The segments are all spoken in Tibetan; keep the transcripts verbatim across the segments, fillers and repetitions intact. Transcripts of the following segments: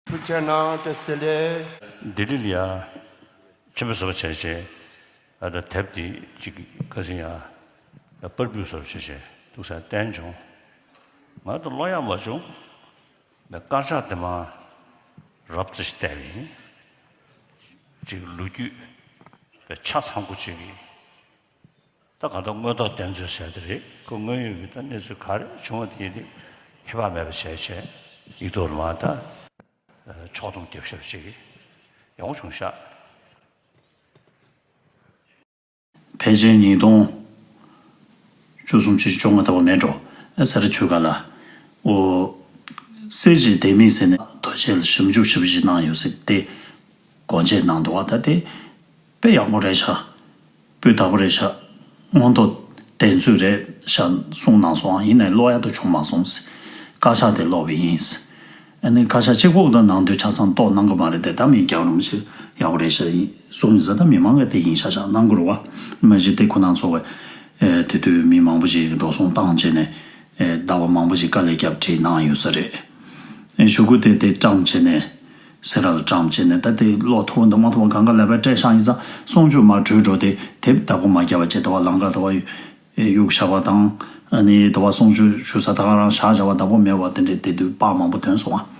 ཐུགས་རྗེ་གནང་། བཀྲ་ཤིས་བདེ་ལེགས། ལྡི་ལི་ལ་ཡ་ཆེན་པོ་བཟོ་བ་བྱས་བྱས། ཨ་ད་དེབ་དེ་གཅིག་ཁ་སང་ཡ་པར་ཕུད་བཟོ་བྱས་བྱས་འདུག་ས་བསྟན་བྱུང་། ང་ད་ཀློག་ཡག་མ་བྱུང་། ད་དཀར་ཆག་དེ་མ་རབ་ཙམ་ཞིག་བལྟས་པ་ཡིན། གཅིག་ལོ་རྒྱུས་པའི་ཆ་ཚང་པོ་གཅིག་གིས། ད་གང་ལྟར་དངོས་ཐོག་བདེན་འཚོལ་ཟེར་དེ་རེད། ཁོ་དངོས་ཡོད་ཀྱི་ད་གནས་ཚུལ་ག་རེ་བྱུང་བ་དེ་ཡིན་དུས་ཧེ་བག་མེད་པ་བྱས་བྱས་ཡིག་ཐོག་ལ་མར་ད་ཕྱོགས་བསྡོམས་རྒྱབ་ཤར་ཅིག་ཡག་པོ་བྱུང་ཤག། ཕལ་ཆེར་ཉིས་སྟོང་བཅུ་གསུམ་བཅུ་བཅོ་ལྔ་ལྟ་བུ་མེད་འགྲོ། ཨ་ས་ར་ཆུ་ཁ་ལ། ཨོ། སེ་ཇི་ལྡེ་མིག་ཟེར་ནས་རྡོ་ཆས་ལ་ཞིབ་འཇུག་ཞིབ་ཞིབ་གནང་ཡོད་ཟེར་ཏེ་སྒོ་འབྱེད་གནང་འདུག་བ། ད་དེ་དཔེ་ཡག་པོ་རེད་ཤག། སྤུས་དག་པོ་རེད་ཤག། མངོན་མཐོ་བདེན་ཚོད་རེད་ཤག་གསུངས་གནང་སོང་། ཡིན་ནའི་ཀློག་ཡག་ཏུ་བྱུང་མ་སོང་། དཀར་ཆག་དེ་ཀློག་པ་ཡིན། ཨ་ནི་དཀར་ཆག་གཅིག་པོ་ད་ནང་དོན་ཆ་ཚང་རྟོགས་གནང་གི་མ་རེད་དེ། ད་མི་རྒྱག་རུང་ཞིག་ཡག་པོ་རེད་ཤག་ཡིན་གསུངས་ཡིན་ཟེར། ད་མི་མང་གིས་དེ་ཡིན་ཤག་ཤག་གནང་དགོས་རེད་བ། མ་གཞི་དེ་ཁོ་ན་ཚོ་བས་དེ་དུས་མི་མང་པོ་ཞིག་འགྲོ་སོང་བཏང་བྱས་ནས་ཟླ་བ་མང་པོ་ཞིག་དཀའ་ལས་བརྒྱབ་བྲིས་གནང་ཡོད་ས་རེད། གཞུག་གུ་དེ་དེ་བཀྲམ་བྱས་ནས། སེ་ར་ལ་བཀྲམ་བྱས་ནས། ད་དེ་ཀློག་ཐུབ་འདུག་མ་ཐུབ་གང་ག་ལ་བས་སྤྲད་ཤག་ཡིན་ཙང་གསུང་ཆོས་མར་གྲོལ་འགྲོ་སྟེ་དེབ་བདག་པོ་མ་བརྒྱབ་པ་བྱས། ད་བ་ལམ་ཁ་ད་བ་གཡུག་བཞག་པ་དང་། ཨ་ནི་ད་བ་གསུང་ཆོས་ཞུ་ས་ད་ག་རང་བཞག་བཞག་པ་བདག་པོ་མེད་པ་དེ་འདྲའི་དེ་དུས་པར་མང་པོ་ཐོན་སོང་ཨ།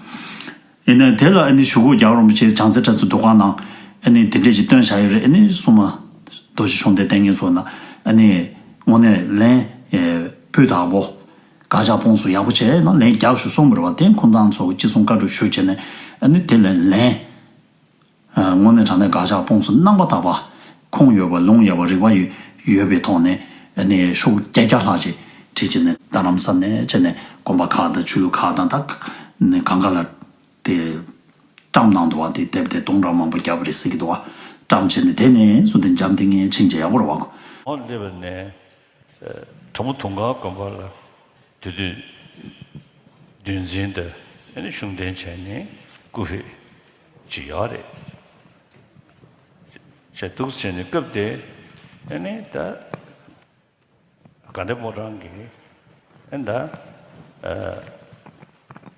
ཡིན་ནའི་དེ་ལ་ཨ་ནི་གཞུག་གུ་རྒྱལ་བ་རིན་པོ་ཆེ་བྱང་རྩེ་བཀྲ་ཤིས་འདུ་ཁང་ནང་ཨ་ནི་དེ་འདྲས་ཅིག་བཏོན་བཞག་ཡོད་རེད། ཨ་ནི་སྲུང་མ་རྡོ་རྗེ་ཤོང་ལྡན་ལྟས་ངན་ཚོ་ན་ཨ་ནི་དངོས་གནས་ལན་སྤུས་དག་པོ། དཀར་ཆག་དཔོན་སུ་ཡག་པོ་བྱས་ན་ལན་རྒྱག་ཞུ་གསུངས་པ་རེད་བ། དེ་ཁོང་ཚང་ཚོ་ཅི་གསུང་བཀའ་སྒྲུབ་ཞུས་བྱས་ནས་ཨ་ནི་དེ་ལན་ལན། དངོས་གནས་དྲང་གནས་དཀར་ཆག་དཔོན་སུ་རྣམ་པ་དག་པ། ཁུངས་ཡོད་པ་ལུང་ཡོད་པ་རིག་པ་ཡོད་ཡོད་པའི་ཐོག་ནས་ཨ་ནི་ཤོག་བརྒྱད་བརྒྱ་ལྷག་ཅིག་བྲིས་བྱས་ནས་རྡ་རམ་ས་ནས་བྱས་ནས་དགོན་པ་ཁག་དང་ཆོས་ལུགས་ཁག་དང་ད་ནི་གང་ག་ལ་དེ་བཀྲམ་གནང་འདུག་བ། དེ་དེབ་དེ་སྟོང་ཕྲག་མང་པོ་བརྒྱབ་པ་རེད་ཟེར་གྱི་འདུག་བ། བཀྲམ་བྱས་ནས་དེ་ནས་བཟུང་སྟེ་འཇམ་ཐིང་ངེ་ཕྱིན་བྱས་ཡག་པོ་རེད་བ། འོ་སླེབས་པ་ནས། གྲོ་མོ་དུང་དཀར་དགོན་པ་ལ་དེ་དུས་འདུལ་འཛིན་དང་ཨ་ནི་གཞུང་འབྲེལ་བྱས་ནས་སྐུ་ཕེབས་ཅིག་ཡོད་རེད། བྱས་འདུག་བྱས་ནས་སྐབས་དེ་ཨ་ནི་ད་དགའ་ལྡན་ཕོ་བྲང་གི་ཨ་ནི་ད་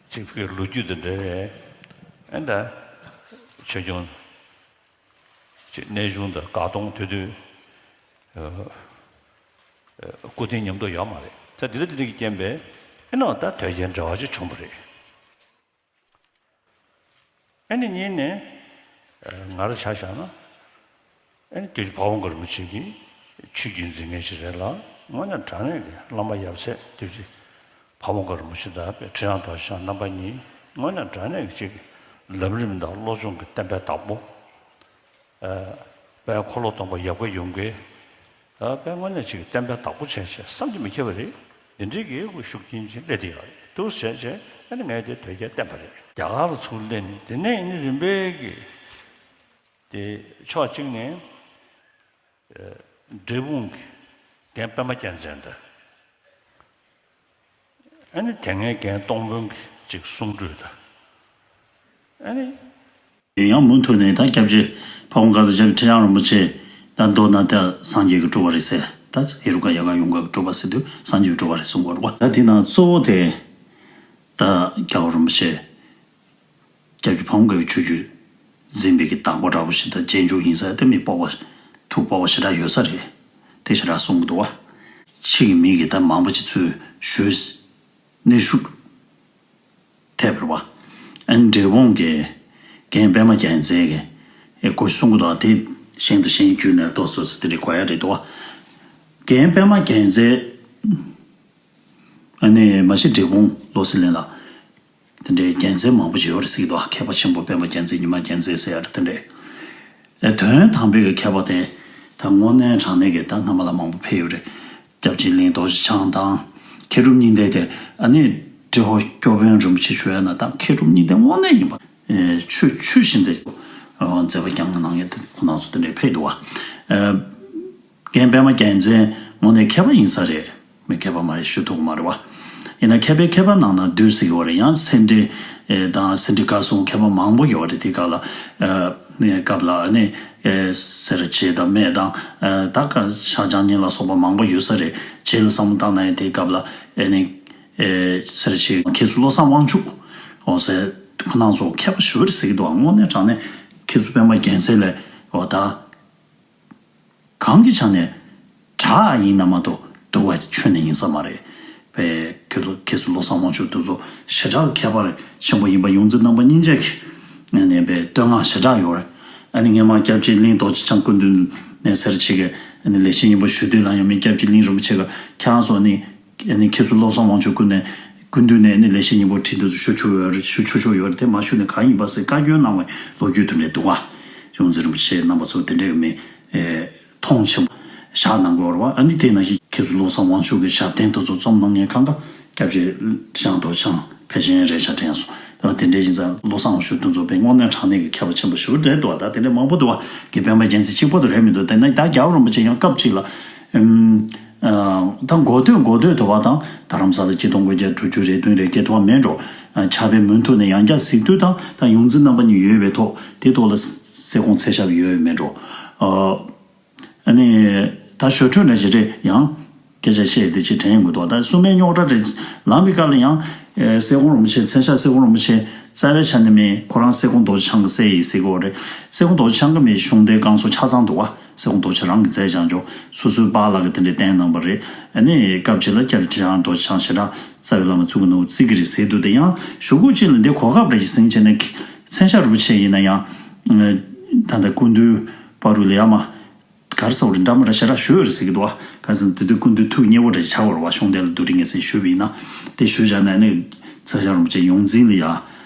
གཅིག་པུའི་ལོ་རྒྱུས་དང་འབྲེལ་བའི་ཨ་ནི་ད་ཆོས་སྐྱོང་གི་གནས་ཆུང་དང་དགའ་གདོང་དེ་དུས། སྐུ་རྟེན་མཉམ་དུ་ཡོད་མ་རེད། ད་འདི་ལྟར་འདི་འདྲ་གི་རྐྱེན་པས་ཨེ་ནོ་ད་དོལ་རྒྱལ་འབྲེལ་བ་ཅིག་བྱུང་བ་རེད། ཨེ་ནི་གཉིས་ནས་ང་རང་ཆ་བཞག་ན་ཨེ་ནི་དེ་ཕ་བོང་ཁ་རིན་པོ་ཆེ་གི་ཆོས་བརྒྱུད་འཛིན་མཁན་ཞིག་རེད་ལ། དངོས་གནས་དྲང་གནས་ཀྱི་བླ་མ་ཡབ་སྲས་དེ་ཅིག་ཕ་བོང་ཁ་རིན་པོ་ཆེ་དང་ཁྲི་བྱང་རྡོ་རྗེ་འཆང་རྣམ་པ་གཉིས་དངོས་གནས་དྲང་གནས་ཀྱི་ཅིག་ལམ་རིམ་དང་བློ་སྦྱོང་གི་བསྟན་པའི་བདག་པོ། དཔལ་འཁོར་ལོ་སྡོམ་པ་ཡབ་བཀའ་ཡུམ་བཀའི། དཔལ་དངོས་གནས་ཅིག་གི་བསྟན་པའི་བདག་པོ་བྱས་བྱས་བསམ་གྱིས་མི་ཁྱབ་པ་རེད། འདི་འདྲའི་གི་ཤུགས་རྐྱེན་ཅིག་སླེབས་བསྡད་ཡོད་རེད། འདུག་བྱས་བྱས་ཨ་ནི་ངས་དེ་དོལ་རྒྱལ་བསྟེན་པ་རེད། རྒྱ་གར་ལ་ཚུར་སླེབས་ནས་དེ་ནས་ཨ་ནི་རིམ་པས་གི་དེ་ཕྱོགས་གཅིག་ནས་འབྲས་སྤུངས་ཀྱི་རྒན་པད་མ་རྒྱལ་མཚན་དང་། ཨ་ནི་དེ་སྔའི་རྒན་སྟོང་དཔོན་གྱི་ཅིག་གསུང་སྒྲོས་དང་། ཨ་ནི། ཡང་མུ་མཐུད་ནས་ད་སྐྱབས་རྗེ་ཕ་བོང་ཁ་དང་སྐྱབས་རྗེ་ཁྲི་བྱང་རིན་པོ་ཆེ་ད་མདོར་ན་ད་སངས་རྒྱས་ཀྱི་སྤྲུལ་པ་རེད་ཟེར། ད་ཧེ་རུ་ཀ་ཡལ་ག་ཡོངས་གྲགས་ཀྱི་སྤྲུལ་པ་ཟེར་དུས་སངས་རྒྱས་ཀྱི་སྤྲུལ་པ་རེད་གསུང་གི་ཡོད་རེད་བ། ད་དེ་ནང་གཙོ་བོ་དེ་ད་རྒྱལ་བ་རིན་པོ་ཆེ་སྐྱབས་རྗེ་ཕ་བོང་ཁ་གི་ཆོས་བརྒྱུད་འཛིན་པའི་གི་བདག་པོ་འདྲ་པོ་ཞིག་དང་རྗེས་འཇུག་ཡིན་ས་དེ་མི་སྤོབས་པ་ཐུགས་སྤོབས་པ་ཞེ་དྲག་ཡོད་ས་རེད། དེ་ཞེ་དྲག་གསུང་གི་འདུག་བ། ཕྱི་གི་མི་གི་ད་མང་པོ་ཅིག་ཚུར་ཞུས་གནས་ཤུགས་ཐེབས་པ་རེད་བ། ཨ་ནི་འབྲས་སྤུངས་ཀྱི་རྒན་པད་མ་རྒྱལ་མཚན་གྱི་ཨེ་གོ་གསུང་གི་འདུག་དེ་གཞན་དང་གཞན་བརྒྱུད་ནས་ཏོག་ཙམ་དེ་འདྲ་གོ་ཡ་རེད་འདུག་བ། རྒན་པད་མ་རྒྱལ་མཚན་ཨ་ནི་མ་གཞི་འབྲས་སྤུངས་བློ་གསལ་གླིང་ལ་དེ་འདྲའི་རྒྱལ་མཚན་མང་པོ་ཞིག་ཡོད་རེད་ཟེར་གྱི་འདུག་མཁས་པ་ཆེན་པོ་པད་མ་རྒྱལ་མཚན་ཉི་མ་རྒྱལ་མཚན་ཟེར་ཡ་རེད། དེ་འདྲའི་ཨེ་དོན་དམ་པའི་གི་མཁས་པ་དེ་ད་དངོས་གནས་དྲང་གནས་ཀྱི་ད་སྔ་མ་ལ་མང་པོ་ཕེབས་ཡོད་རེད། སྐྱབས་རྗེ་གླིང་རྡོ་རྗེ་འཆང་དང་མཁས་གྲུབ་གཉིས་ལྡན་དེ་ཨ་ནི་ཏྲེ་ཧོར་སྐྱོབ་དཔོན་རིན་པོ་ཆེ་ཞུ་ཡ་ན་ད་མཁས་གྲུབ་གཉིས་ལྡན་དངོས་གནས་ཡིན་པ། ཨེ་ཆོས་ཆོས་བཞིན་དུ་མཛད་པ་བསྐྱངས་གནང་ཡ་དེ་ཁོ་ན་ཚོ་དེ་འདྲའི་ཕེབས་འདུག་བ། ཨེ། རྒན་པད་མ་རྒྱལ་མཚན་དངོས་གནས་མཁས་པ་ཡིན་ས་རེད། མི་མཁས་པ་མ་རེད་ཞུ་ཐུབ་ཀྱི་མ་རེད་བ། ཡིན་ན་མཁས་པའི་མཁས་པ་ནང་ན་བསྡུས་ཟེར་གྱི་ཡོད་རེད། ཡང་སེ་འབྲས་དང་སེ་འབྲས་དགའ་གསུམ་མཁས་པ་མང་པོ་ཡོད་རེད། དེ་སྐབས་ལ་ཨ་ནི་སྐབས་ལ་ཨ་ནི་སེ་ར་བྱེས་དང་སྨད་དང་ད་ག་ཤར་བྱང་གཉིས་ལ་སོགས་པ་མང་པོ་ཡོད་ས་རེད། བྱེས་ལ་བསམ་བློ་བཏང་ན་ཡང་དེ་སྐབས་ལ་ཨ་ནི་སེ་ར་བྱེས་མཁས་ཟུར་བློ་བཟང་དབང་ཕྱུག་འོང་ཟེར་ ཁོ་རང་ཚོ་མཁས་པ་ཞེ་པོ་ཅིག་ཟེར་གྱི་འདུག་དངོས་གནས་དྲང་གནས་མཁས་གྲུབ་པད་མ་རྒྱལ་མཚན་ལས་འོ་ད། གང་གི་ཆ་ནས་གྲྭ་ཡིན་ན་མ་གཏོགས་འདུལ་བ་ཆོས་ནི་ཡིན་ས་མ་རེད། པས་ཁྱེད་ཚོ་ཁྱེད་ཚོ་བློ་བཟང་དབང་ཕྱུག་དེ་ཚོ་ཞེ་དྲག་མཁས་པ་ཆེན་པོ་ཡིན་པ་ཡོངས་འཛིན་རྣམ་པ་གཉིས་ཆ་གི་ནས་པའི་བསྟོད་བསྔགས་ཞེ་དྲག་ཡོད་རེད། ཨ་ནི་སྔོན་མ་སྐྱབས་རྗེ་གླིང་རྡོ་རྗེ་འཆང་སྐུ་མདུན་ནས་ཟེར་ཆེ་གི་ཨ་ནི་ལེགས་བཤད་སྙིང་པོ་ཞུ་དུས་ལ་ཡང་མི་སྐྱབས་རྗེ་གླིང་རིན་པོ་ཆེ་གི་ཁྱེད་རང་ཚོ་ནི། ཨ་ནི་ཁྱེད་ཚོ་བློ་བཟང་དབང་ཕྱུག་སྐུ་ནས་སྐུ་མདུན་ནས་ཨ་ནི་ལེགས་བཤད་སྙིང་པོ་ཁྲིད་འདོད་ཚུལ་ཞུ་ཆོག་ཡོད་རེད། ཞུ་ཆོག་ཆོག་ཡོད་རེད། དེ་མ་ཞུས་ནས་གང་ཡིན་པ་ཟེར་བཀའ་བཀྱོན་གནང་བའི་ལོ་རྒྱུས་དེ་འདྲ་འདུག་ག་ཡོངས་འཛིན་རིན་པོ་ཆེ་རྣམ་པ་ཚོ་དེ་འདྲའི་མི་མཐོང་ཆེན་པོ་བཞག་གནང་དགོས་རེད་བ། ཨ་ནི་དེ་ནང་བཞིན་ཁྱེད་ཚོ་བློ་བཟང་དབང་ཕྱུག་གི་ཞབས་བརྟན་དེ་ཚོ་རྩོམ་གནང་མཁན་གང་ག་སྐྱབས་རྗེ་ཁྲི་བྱང་རྡོ་རྗེ་འཆང་ཕལ་ཆེར་རེད་ཤག་དྲན་སོང་། ད་དེ་འདྲའི་ཡིན་ཙང་བློ་བཟང་དབང་ཕྱུག་དེ་ཚོ་དཔེ་དངོས་གནས་དྲང་གནས་ཀྱི་མཁས་པ་ཆེན་པོ་ཞེ་པོ་རེད་འདུག་ད་དེ་འདྲའི་མང་པོ་འདུག་བ། དགེ་འཕེལ་པ་རྒྱལ་མཚན་གཅིག་པོ་དེ་རེད་མི་འདུག་དེ་ན་ད་རྒྱལ་བ་རིན་པོ་ཆེ་ཡང་སྐབས་གཅིག་ལ། ཨུམ། ཨ། ད་འགོ་སྟོད་འགོ་སྟོད་དུ་བ་དང་རྡ་རམ་ས་ལ་གཅིག་སྟོང་དགུ་བརྒྱ་དྲུག་ཅུ་རེ་བདུན་རེ་བརྒྱད་དུ་བ་མེད་འགྲོ། ཨ། ཕྱག་དཔེ་མུ་མཐུད་ནས་ཡང་བསྐྱར་གཟིགས་དུས་དང་ད་ཡོངས་འཛིན་རྣམ་པ་གཉིས་ཡོད་པའི་ཐོག་དེ་ཐོག་ལ་གསེར་ཀོང་ཚད་ཞབས་ཡོད་མེད་འགྲོ། ཨ། ཨ་ནི། ད་ཞོ་འཕྲུལ་འདྲ་ཞིག་རེད་ཡང་། སྐད་ཆ་བཤད་དེ་ཅིག་དྲན་ཡོང་གི་འདུག་ད་སྲུང་མའི་རྙོག་དྲ་རེད་ལངས་པའི་སྐབས་ལ་ཡང་། ཨེ། གསེར་ཀོང་རིན་པོ་ཆེ་མཚན་ཞབས་གསེར་ཀོང་རིན་པོ་ཆེ་རྩ་བའི་ཆ་ནས་མིན་ཁོ་རང་གསེར་ཀོང་རྡོ་རྗེ་འཆང་གི་སྲས་ཡིན་ཟེར་གི་ཡོད་རེད། གསེར་ཀོང་རྡོ་རྗེ་འཆང་གི་མི་གཞུང་འདིའི་བསྐང་གསོ་ཆ་ཚང་འདུག་བ། གསེར་ཀོང་རྡོ་རྗེ་རང་གི་མཛད་བྱང་ཆོག་སོ་སོའི་པཱ་ལགས་ཀྱི་དེ་འདྲའི་བསྟན་གནང་པ་རེད། ཨ་ནི་སྐབས་གཅིག་ལ་སྐྱབས་རྗེ་ཁྲི་བྱང་རྡོ་རྗེ་འཆང་ཞེ་དྲག་རྩ་བའི་བླ་མ་བཙུགས་ཀྱི་འདུག་བརྩི་གི་རེད་ཟེར་འདུག་དེ་ཡང་གཞུག་གུ་གཅིག་ལ་འདི་གོ་སྐབས་རེ་ཞིག་ཟིན་བྱས་ནས་མཚན་ཞབས་རིན་པོ་ཆེ་ཡིན་ན་ཡང་། ད་ལྟ་སྐུ་མདུན་བར་དུ་ལ་ཡ་མ། གར་ས་འོ་རི་འདྲ་མི་འདྲ་ཞེ་དྲག་ཞུ་ཡོད་རེད་ཟེར་གྱི་འདུག་བ། ག་ཟེར་ན་དེ་དུས་སྐུ་མདུན་ཐུགས་མཉེས་པོ་འདྲ་ཆགས་པ་རེད་བ། གཞུང་འདི་ལ་བསྡུ་རིག་ངེས་ཟིན་ཞུས་པ་ཡིན་ན། དེ་ཞུས་བཞག་ན་ནི་མཚན་ཞབས་རིན་པོ་ཆེ་ཡོངས་འཛིན་ལ་ཡ།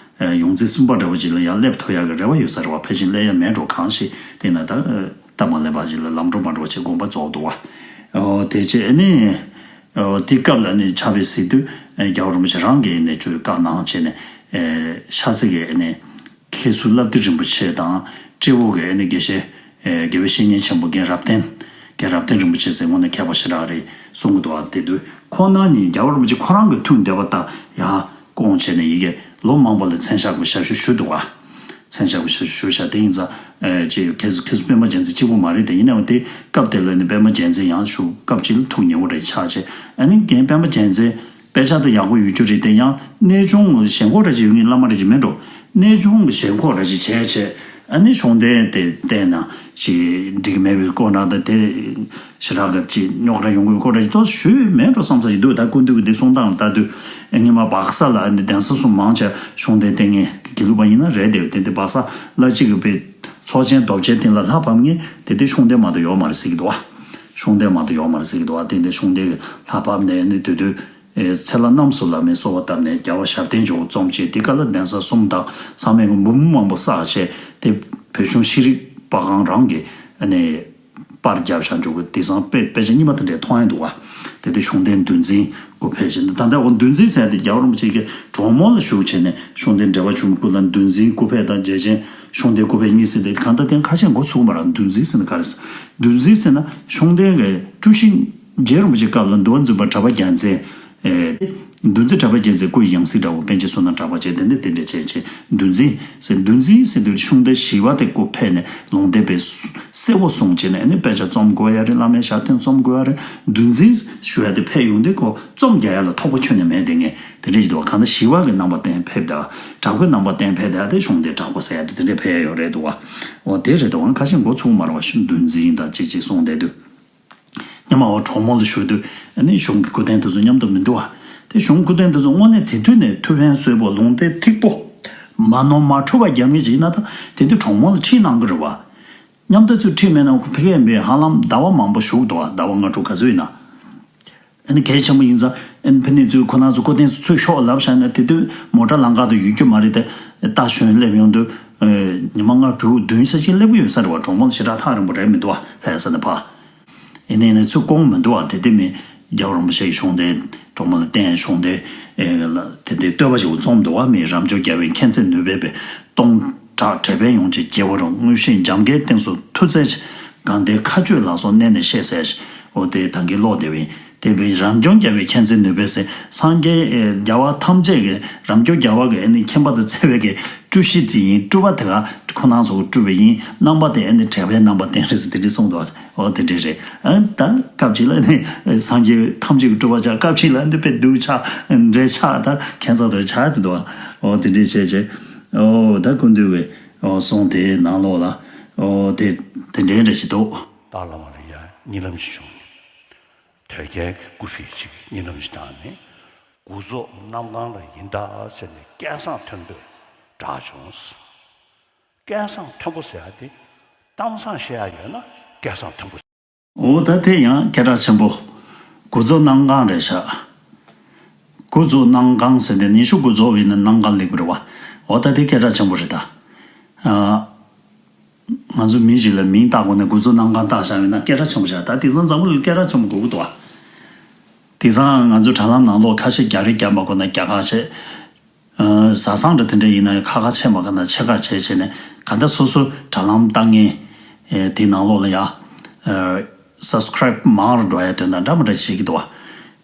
ཡོངས་འཛིན་གསུམ་པ་འདྲ་བོ་ཅིག་ལ་ཡ་སླེབས་ཐུབ་ཡག་གི་རེ་བ་ཡོད་ས་རེད་བ། ཕལ་ཆེར་སླེབས་ཡ་མེད་འགྲོ། གང་ཞིག་དེ་ན་ད་སྟབས་མ་ལེགས་པ་ཅིག་ལ་ལམ་འགྲོ་མ་འགྲོ་བ་ཅིག་དགོངས་པ་རྫོགས་འདུག་བ། དེ་རྗེས་ནི། དེ་སྐབས་ལ་ནི་ཕྱག་དཔེ་གཟིགས་དུས་རྒྱལ་བ་རིན་པོ་ཆེ་རང་གིས་ནི་ཅུ་བཀའ་གནང་བྱས་ནས། ཤ་ཚ་གི་ནི། མཁས་ཟུར་བླ་བདེ་རིན་པོ་ཆེ་དང་སྤྲེའུ་གི་ཨ་ནི་དགེ་བཤེས། ཨེ། དགེ་བའི་བཤེས་གཉེན་ཆེན་པོ་རྒན་རབ་བརྟན། རྒན་རབ་བརྟན་རིན་པོ་ཆེ་ཟེར་དངོས་གནས་མཁས་པ་ཞེ་དྲག་རེད་གསུང་གི་འདུག་ཨ། དེ་དུས་ཁོང་རྣམ་གཉིས་རྒྱལ་བ་རིན་པོ་ཆེ་ཁོ་རང་གི་ཐུགས་འདོད་པ་ལྟར་ཡར་སྐོང་བྱས་ནས་ཡི་གེ་ལོ་མང་པོ་ལ་མཚན་ཞབས་ཀྱི་ཞབས་ཞུ་ཞུས་འདུག་ཨ། མཚན་ཞབས་ཀྱི་ཞབས་ཞུ་ཞུ་བཞག་དེ་ཡིན་ཙང་། ཨེ། ཅེས་མཁས་མཁས་ཟུར་པད་མ་རྒྱལ་མཚན་གཅིག་པུ་མ་རེད་དེ། ཡིན་ནའང་དེ་སྐབས་དེ་ལ་ནི་པད་མ་རྒྱལ་མཚན་ཡང་ཞུ་སྐབས་གཅིག་ལ་ཐུགས་མཉེས་པོ་རེ་ཆགས་བྱས། ཨ་ནི་རྒན་པད་མ་རྒྱལ་མཚན། དཔེ་ཆ་དེ་ཡག་པོ་ཡོད་རྒྱུ་རེད་དེ། ཡང་གནས་ཆུང་ཞེན་ཁོག་འདྲ་ཅིག་ཡོད་མཁན་བླ་མ་འདྲ་ཅིག་མིན་འགྲོ། གནས་ཆུང་གི་ཞེན་ཁོག་འདྲ་ཅིག་བྱས་བྱས། ཨ་ནི་གཞུང་འདི་དེ་བལྟས་ན་ཅིག་འགྲིག་གི་མེད་པའི་སྐོར་འདྲ་དང་དེ་ཞེ་དྲག་གི་ཅིག་རྙོག་དྲ་ཡོང་གི་སྐོར་འདྲ་ཅིག་ཏོག་ཞུས་མེད་འགྲོ་བསམ་ས་ཞིག་འདུག་ད་སྐུ་མདུན་གྱི་འདི་གསུང་སྟངས་ལ་ལྟ་དུས། ཨ་ནི་མ་སྦག་ས་ལ་ཨ་ནི་གདན་ས་གསུམ་མང་ཆེ་གཞུང་འདི་བལྟས་མཁན་དགེ་ལུགས་པ་ཡིན་ན་རེད་དེ། དེ་འདི་སྦག་ས་ལ་གཅིག་གི་དཔེ་ཚོགས་ཆེན་རྡོ་རྗེ་གདན་ལ་ལྷ་ཕབ་མཁན་དེ་དེ་གཞུང་འདི་མ་གཏོགས་ཡོད་མ་རེད་ཟེར་གྱི་འདུག་བ། གཞུང་འདི་མ་གཏོགས་ཡོད་མ་རེད་ཟེར་གྱི་འདུག་བ། དེ་འདི་གཞུང་འདི་ལྷ་ཕབ་ནས་ཨ་ནི་དེ་དུས། ཨེ། ཚེ་ལྷ་རྣམ་གསུམ་ལ་མི་གསོལ་བ་བཏབ་ནས་རྒྱལ་བ་ཞབས་བརྟན་ཇོ་བོ་རྩོམ་བྱས། དེ་ག་ལ་གདན་ས་གསུམ་དང་ཚང་མས་འབུམ་མང་པོ་བསགས་བྱས། དེ་བོད་གཞུང་ཤེས་རིག་པ་ཁང་རང་གིས་ཨ་ནི་པར་བརྒྱབ་བཞག་འཇོག་གི་དེང་སང་དཔེ་དཔེ་ཆ་རྙིང་པ་དེ་འདྲས་མཐོང་ཡ་འདུག་བ། དེ་དེ་གཞུང་འདི་འདུལ་འཛིན་སྐུ་ཕེབས་བྱས། ད་ལྟ་འོ་འདུལ་འཛིན་ཟེར་དེ་རྒྱལ་བ་རིན་པོ་ཆེ་གི་གྲོགས་མོ་ལ་ཞུགས་བྱས་ནས་གཞུང་འདི་འབྲེལ་བ་བྱུང་། སྐུ་ལ་འདུལ་འཛིན་སྐུ་ཕེབས་དང་རྒྱལ་ཆེན་གཞུང་འདི་སྐུ་ཕེབས་གཉིས་ཟེར་དེ་གང་ལྟར་དེ་ཁ་ཤས་མགོ་ཚུགས་མ་རེད། འདུལ་འཛིན་ཟེར་ན་ག་རེ་ཟེར། འདུལ་འཛིན་ཟེར་ན་གཞུང་འདི་གི་སྤྲུལ་གཞི། རྗེ་རིན་པོ་ཆེའི་སྐབས་ལ་འདུལ་བ་འཛིན་པ་གྲགས་པ་རྒྱལ་མཚན། ཨེ། འདུལ་འཛིན་གྲགས་པ་རྒྱལ་མཚན་སྐུ་ཡི་ཡང་སྲིད་འདྲ་བོ་པཎ་ཆེན་བསོད་ནམས་གྲགས་པ་བྱས། དེ་འདྲ་དེ་འདྲ་བྱས་བྱས་འདུལ་འཛིན་ཟེར། འདུལ་འཛིན་ཟེར་དུས་གཞུང་འདི་ཞི་བ་དེ་སྐུ་ཕེབས་ནས་ལུང་བསྟན་པའི་གསལ་བོ་གསུངས་བྱས་ནས་ཨ་ནི་དཔེ་ཆ་རྩོམ་དགོས་ཡ་རེད། བླ་མའི་ཞབས་བརྟན་རྩོམ་དགོས་ཡ་རེད། འདུལ་འཛིན་ཞུ་ཡ་དེ་ཕེབས་ཡོང་དུས་ཁོ་རྩོམ་རྒྱག་ཡ་ལ་ཐོགས་པ་ཁྱོན་ནས་མེད། དེ་ངས་དེ་འདྲ་ཞིག་འདུག་བ། གང་ལྟར་ཞི་བ་གི་རྣམ་པ་བསྟན་ཕེབས་ད་དྲག་པོའི་རྣམ་པ་བསྟན་ཕེབས་ད་དེ་གཞུང་འདི་དྲག་པོ་ཟེར་ཡ་དེ་དེ་འདྲ་ཕེབས་ཡ་ཡོད་རེད་འདུག་བ། འོ་དེ་རེད་འདུག་བ། ཁ་ཤས་མགོ་ཚུགས་མ་རེད་བ། ཞུ་འདུལ་འཛིན་དང་ཅིག་ཅིག་གསུངས་བསྡད་དུས། ཉི་མ་འོ་གྲོགས་མོ་ལ་ཞུ་དུས་ཨ་ནི་གཞུང་གི་སྐུ་རྟེན་དེ་ཚོ་མཉམ་དུ་མི་འདུག་བ། དེ་གཞུང་སྐུ་རྟེན་དེ་ཚོ་དངོས་གནས་དེ་དུས་ནས་ཐུགས་ཕན་གསོས་པོ་ལུང་བསྟན་ཐིག་པོ་མ་ནོར་མ་འཁྲུལ་བ་རྒྱབ་མཁན་ཅིག་ཡིན་ན་ད་དེ་དུས་གྲོགས་མོ་ལ་ཁྲིད་གནང་གི་རེད་བ། མཉམ་དུ་ཚུར་ཁྲིད་མེད་ན་ཁོ་ཕ་གིར་ཡིན་པའི་ཧ་ལམ་ཟླ་བ་མང་པོ་བཞུགས་འདུག་བ། ཟླ་བ་ལྔ་དྲུག་ག་ཚོད་ཡིན་ན། ཨ་ནི་གལ་ཆེན་པོ་ཡིན་ཙང་ཨ་ནི་ཕ་ནི་ཚོས་ཁོ་རང་ཚོ་སྐུ་རྟེན་ཚུར་ཤོག་ལབ་བཞག་ན་དེ་དུས་མོ་ཊ་ལམ་ཁ་དུ་ཡོད་རྒྱུ་མ་རེད་དེ། རྟ་ཞོན་སླེབས་ཡོང་དུས་ཉི་མ་ལྔ་དྲུག་བདུན་ཙམ་ཅིག་སླེབས་ཀྱི་ཡོད་ས་རེད་བ། གྲོགས་མོ་ལ་ཞེ་དྲག་ཐག་རིང་པོ་རེད་མི་འདུག་བ། ལྷ་ས་ནས་ཕར། ཡིན་ནའི་ནི་ཚུར་སྐོང་མི་འདུག་བ། དེ་དེ་མི་རྒྱལ་བ་རིན་པོ་ཆེ་གི་གཞུང་དེ་གྲོགས་མོ་ལ་བསྟན་གཞུང་དེ་ལ་དེ་དེ་བསྟོད་པ་ཞིག་རྩོམ་འདུག་བ། མི་རབ་འབྱོར་རྒྱལ་བའི་མཁྱེན་བརྩེ་ནུས་པས་པའི་སྟོང་ཕྲག་དྲེགས་པས་ཡོངས་ཀྱི་རྒྱལ་བ་རུ། མངོན་ཤེས་འཇམ་དཀའི་སྟེང་སུ་མཐུ་རྩལ་ཆེ། གང་དེའི་མཁའ་སྤྱོད་ལ་སོགས་གནད་ནས་ཤེས་གསལ་ཞིང་། འོ་དེ་ད་གིན་ཀློག་བསྡད་པ་ཡིན། དེ་བས་རབ་འབྱོར་རྒྱལ་བའི་མཁྱེན་བརྩེ་ནུས་པས་ཟེར། སངས་རྒྱས་ཨེ་རྒྱལ་བ་ཐམས་ཅད་ཀྱི་རབ་འབྱོར་རྒྱལ་བ་གི་ཨ་ནི་མཁྱེན་པ་དང་བརྩེ་བའི་གི་སྤྲུལ་གཞི་དེ་ཡིན། སྤྲུལ་པ་དེ་ག་ཁོ་རང་ཚོ་སྤྲུལ་པ་ཡིན། རྣམ་པ་དེ་ཨ་ནི་དྲེགས་པའི་རྣམ་པ་བསྟན་རེད་ཟེར་དེ་འདྲ་གསུངས་འདུག་འོ་དེ་འདྲ་རེད། ཨ་ད་སྐབས་གཅིག་ལ་ནི་སངས་རྒྱས་ཐམས་ཅད་ཀྱི་སྤྲུལ་པ་ཆགས། སྐབས་གཅིག་ལ་འདི་དཔེ་སྡུག་ཆགས་འདྲེ་ཆགས་ད་ཁྱད་མཚར་དེ་ཆགས་དེ་འདུག་འོ་དེ་འདྲ་བྱས་བྱས། ཨོ་ད་སྐུ་མདུན་བའི་ཨོ་གསུང་དེའི་ནང་ལོགས་ལ་ཨོ་དེ་དེ་འདྲའི་འདྲ་ཞིག་འདུག། ཏཱ་ལ་མ་ལ་ཡ་གཉིད་ལམ་ཞིག་བྱུང་། དོལ་རྒྱལ་གྱི་སྐུ་ཕི་ཞིག་གཉིད་ལམ་ཞིག་བཏང་ནས། དགུ་རྫོགས་གནམ་གང་ལ་ཡིན་ད་ཟེར་ནས་སྐད་གསང་མཐོན་པོས་བསྒྲགས་བྱུང་། སྐད་གསང་མཐོན་པོ་ཟེར་ཡ་དེ་གཏམ་བཟང་བཤད་ཡ་ཡོད་ན་སྐད་གསང་མཐོན་པོ། འོ་ད་དེ་ཡང་སྐད་གྲགས་ཆེན་པོ། དགུ་རྫོགས་གནམ་གང་རེད་ཤག། དགུ་རྫོགས་གནམ་གང་ཟེར་ནས་ཉི་ཤུ་དགུ་རྫོགས་པ་ཡིན་ན་གནམ་གང་ལེགས་པ་རེད་བ། འོ་ད་དེ་སྐད་གྲགས་ཆེན་པོ་རེད་ད། ཨ། ང་ཚོ་མི་ཞིག་ལ་མིང་བཏགས་དགོས་ན་དགུ་རྫོགས་གནམ་གང་བཏགས་བཞག་ཡོད་ན་སྐད་གྲགས་ཆེན་པོ་ཆགས། ད་དེང་སང་འཛམ་བུ་གླིང་སྐད་གྲགས་ཆེན་པོ་དགོས་ཀྱི་འདུག་བ། དེང་སང་ང་ཚོ་དྲ་ལམ་ནང་ལོགས་ཁ་ཤས་རྒྱག་རེས་རྒྱག་མ་དགོས་ན་རྒྱག་ཁ་ཆེ། ཨ། བཟའ་ཚང་འདྲ་དེ་འདྲ་ཡིན་ན་ཡང་ཁ་ཁ་ཆེ་མ་ཁ་ན་ཆེ་ཁ་ཆེ་བྱས་ནས་ག་འདྲ་སོ་སོ་དྲ་ལམ་བཏང་མཁན། ཨེ། དེ་ནང་ལོགས་ལ་ཡ། ཨ། སབ་སི་ཀ་རའིབ་མང་རུ་འགྲོ་ཡ་དོན་དག་འདྲ་མི་འདྲ་བྱེད་ཀྱི་འདུག་བ།